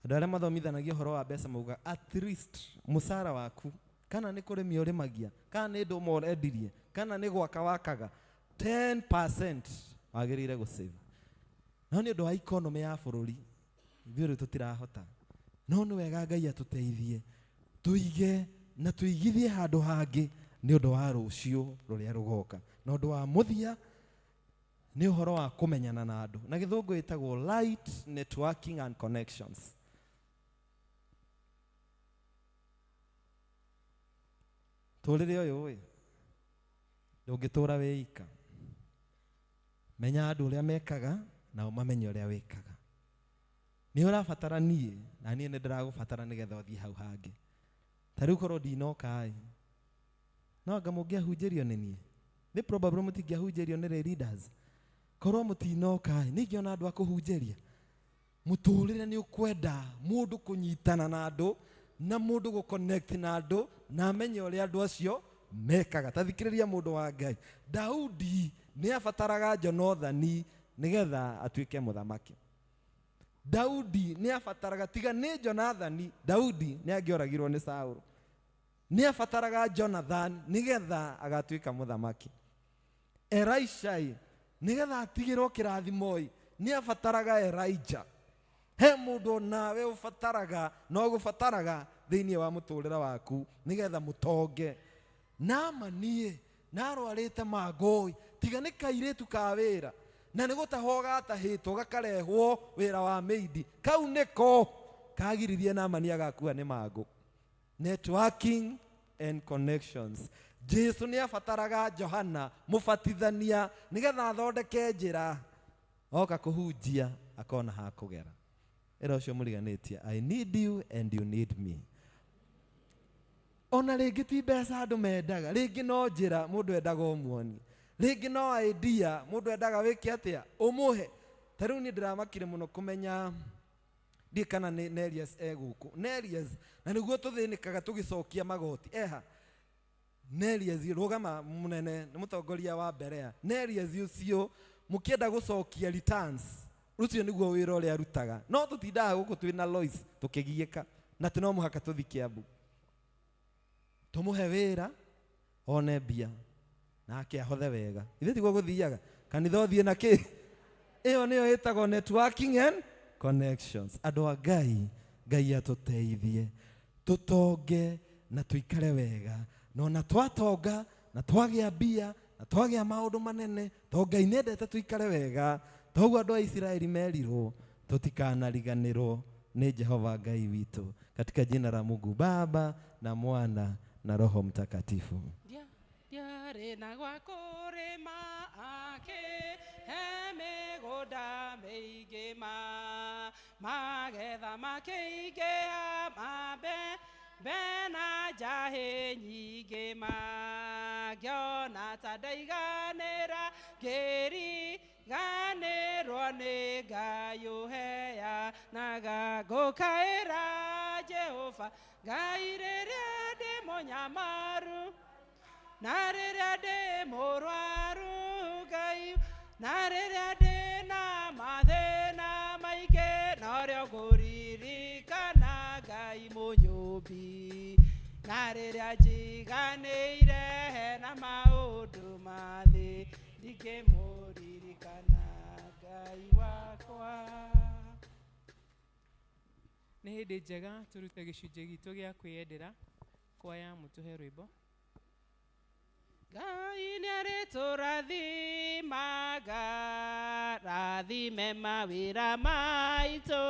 andũ arĩa mathomithanagia ũhoro wa mbeca mauga at least mũcara waku kana nĩ kũrĩmia ũrĩmagia kana nĩ ndũma ũrendirie kana nĩ gwaka wakaga 10% wagĩrĩire gũsave no nĩ ũndũ wa economy ya bũrũri ithuĩ rĩu tũtirahota no nĩ wega Ngai atũteithie tũige na tũigithie handũ hangĩ nĩ ũndũ wa rũciũ rũrĩa rũgoka na ũndũ wa mũthia nĩ ũhoro wa kũmenyana na andũ na gĩthũngũ ĩtagwo light networking and connections tũrĩre ũyũ ĩ ndũngĩtũra wĩ ika menya andũ ũrĩa mekaga na ũmamenye ũrĩa wĩkaga nĩ ũrabatara niĩ na niĩ nĩ ndĩragũbatara nĩgetha ũthiĩ hau hangĩ ta rĩu korwo ndinoka ĩ no anga mũngĩahunjĩrio nĩ niĩ nĩ probably mũtingĩahunjĩrio nĩ leaders korwo mũtinoka ĩ nĩ ingĩona andũ a kũhunjĩria mũtũrĩre nĩ ũkwenda mũndũ kũnyitana na andũ na mũndũ gũ connect na andũ na amenye ũrĩa andũ acio mekaga ta thikĩrĩria mũndũ wa Ngai Daudi nĩ abataraga Jonathani nĩgetha atuĩke mũthamaki Daudi nĩ abataraga tiga nĩ Jonathani Daudi nĩ angĩoragirwo nĩ Saũlũ nĩ abataraga Jonathan nĩgetha agatuĩka mũthamaki Elisha nĩgetha atigĩrwo kĩrathimo ĩ nĩ abataraga Elijah he mũndũ nawe ũbataraga no gũbataraga thĩinĩ wa mũtũrĩre waku nĩgetha mũtonge Naamani narwarĩte mangũ tiga nĩ kairĩtu ka wĩra na nĩ gũtahwo gatahĩtwo gakarehwo wĩra wa mĩindi kau nĩko kagiririe Naamani agakua nĩ mangũ networking and connections Jesu nĩ abataraga Johana mũbatithania nĩgetha athondeke njĩra oka kũhunjia akona ha kũgera ĩra ũcio mũriganĩtie I need you and you need me ona rĩngĩ ti mbeca andũ mendaga rĩngĩ no njĩra mũndũ endaga ũmuoni rĩngĩ no idea mũndũ endaga wĩke atĩa ũmũhe ta rĩu niĩ ndĩramakire mũno kũmenya ndiĩ kana nĩ Nerias e gũkũ Nerias na nĩguo tũthĩnĩkaga tũgĩcokia magoti eha Nelias rugama munene nĩ mũtongoria wa Berea. Nelias ũcio mũkĩenda gũcokia returns ũcio nĩguo wĩra ũrĩa arutaga. No tũtindaga gũkũ twĩna Lois tũkĩgiĩka na atĩ no mũhaka tũthi Kiambu. Tũmũhe wĩra one mbia nake ahothe wega. Ithe tiguo gũthiaga kanitha ũthiĩ na kĩ? Ĩyo nĩyo ĩtagwo networking and connections. Andũ a Ngai, Ngai atũteithie tũtonge na tũikare wega, na ona twatonga na twagĩa mbia na twagĩa maũndũ manene, to Ngai nĩendete tũikare wega. Toguo andũ a Isiraeli merirwo tũtikanariganĩrwo nĩ Jehova Ngai witũ, katika jina la Mungu Baba na Mwana na Roho Mtakatifu. Ndiarĩ na gwa kũrĩma akĩhe mĩgũnda mĩingĩ ma magetha makĩingĩha mambembe na njahĩ nyingĩ ma ngĩona ta ndaiganĩra ngĩriganĩrwo nĩ Ngai ũheanaga ngũkaĩra Jehova Ngai rĩrĩa ndĩ mũnyamaru na rĩrĩa ndĩ mũrwaru Ngai na rĩrĩa ndĩ na mathĩna maingĩ norĩo ngũririkana Ngai mũnyũmbi na rĩrĩa njiganĩire hena maũndũ ma thĩ ndingĩmũririkana Ngai wakwa. Nĩ hĩndĩ njega tũrute gĩcunjĩ gitũ gĩa kwĩyendera. Kwaya mũtũhe rwĩmbo. Ngai nĩarĩtũrathimaga, rathime mawĩra maitũ.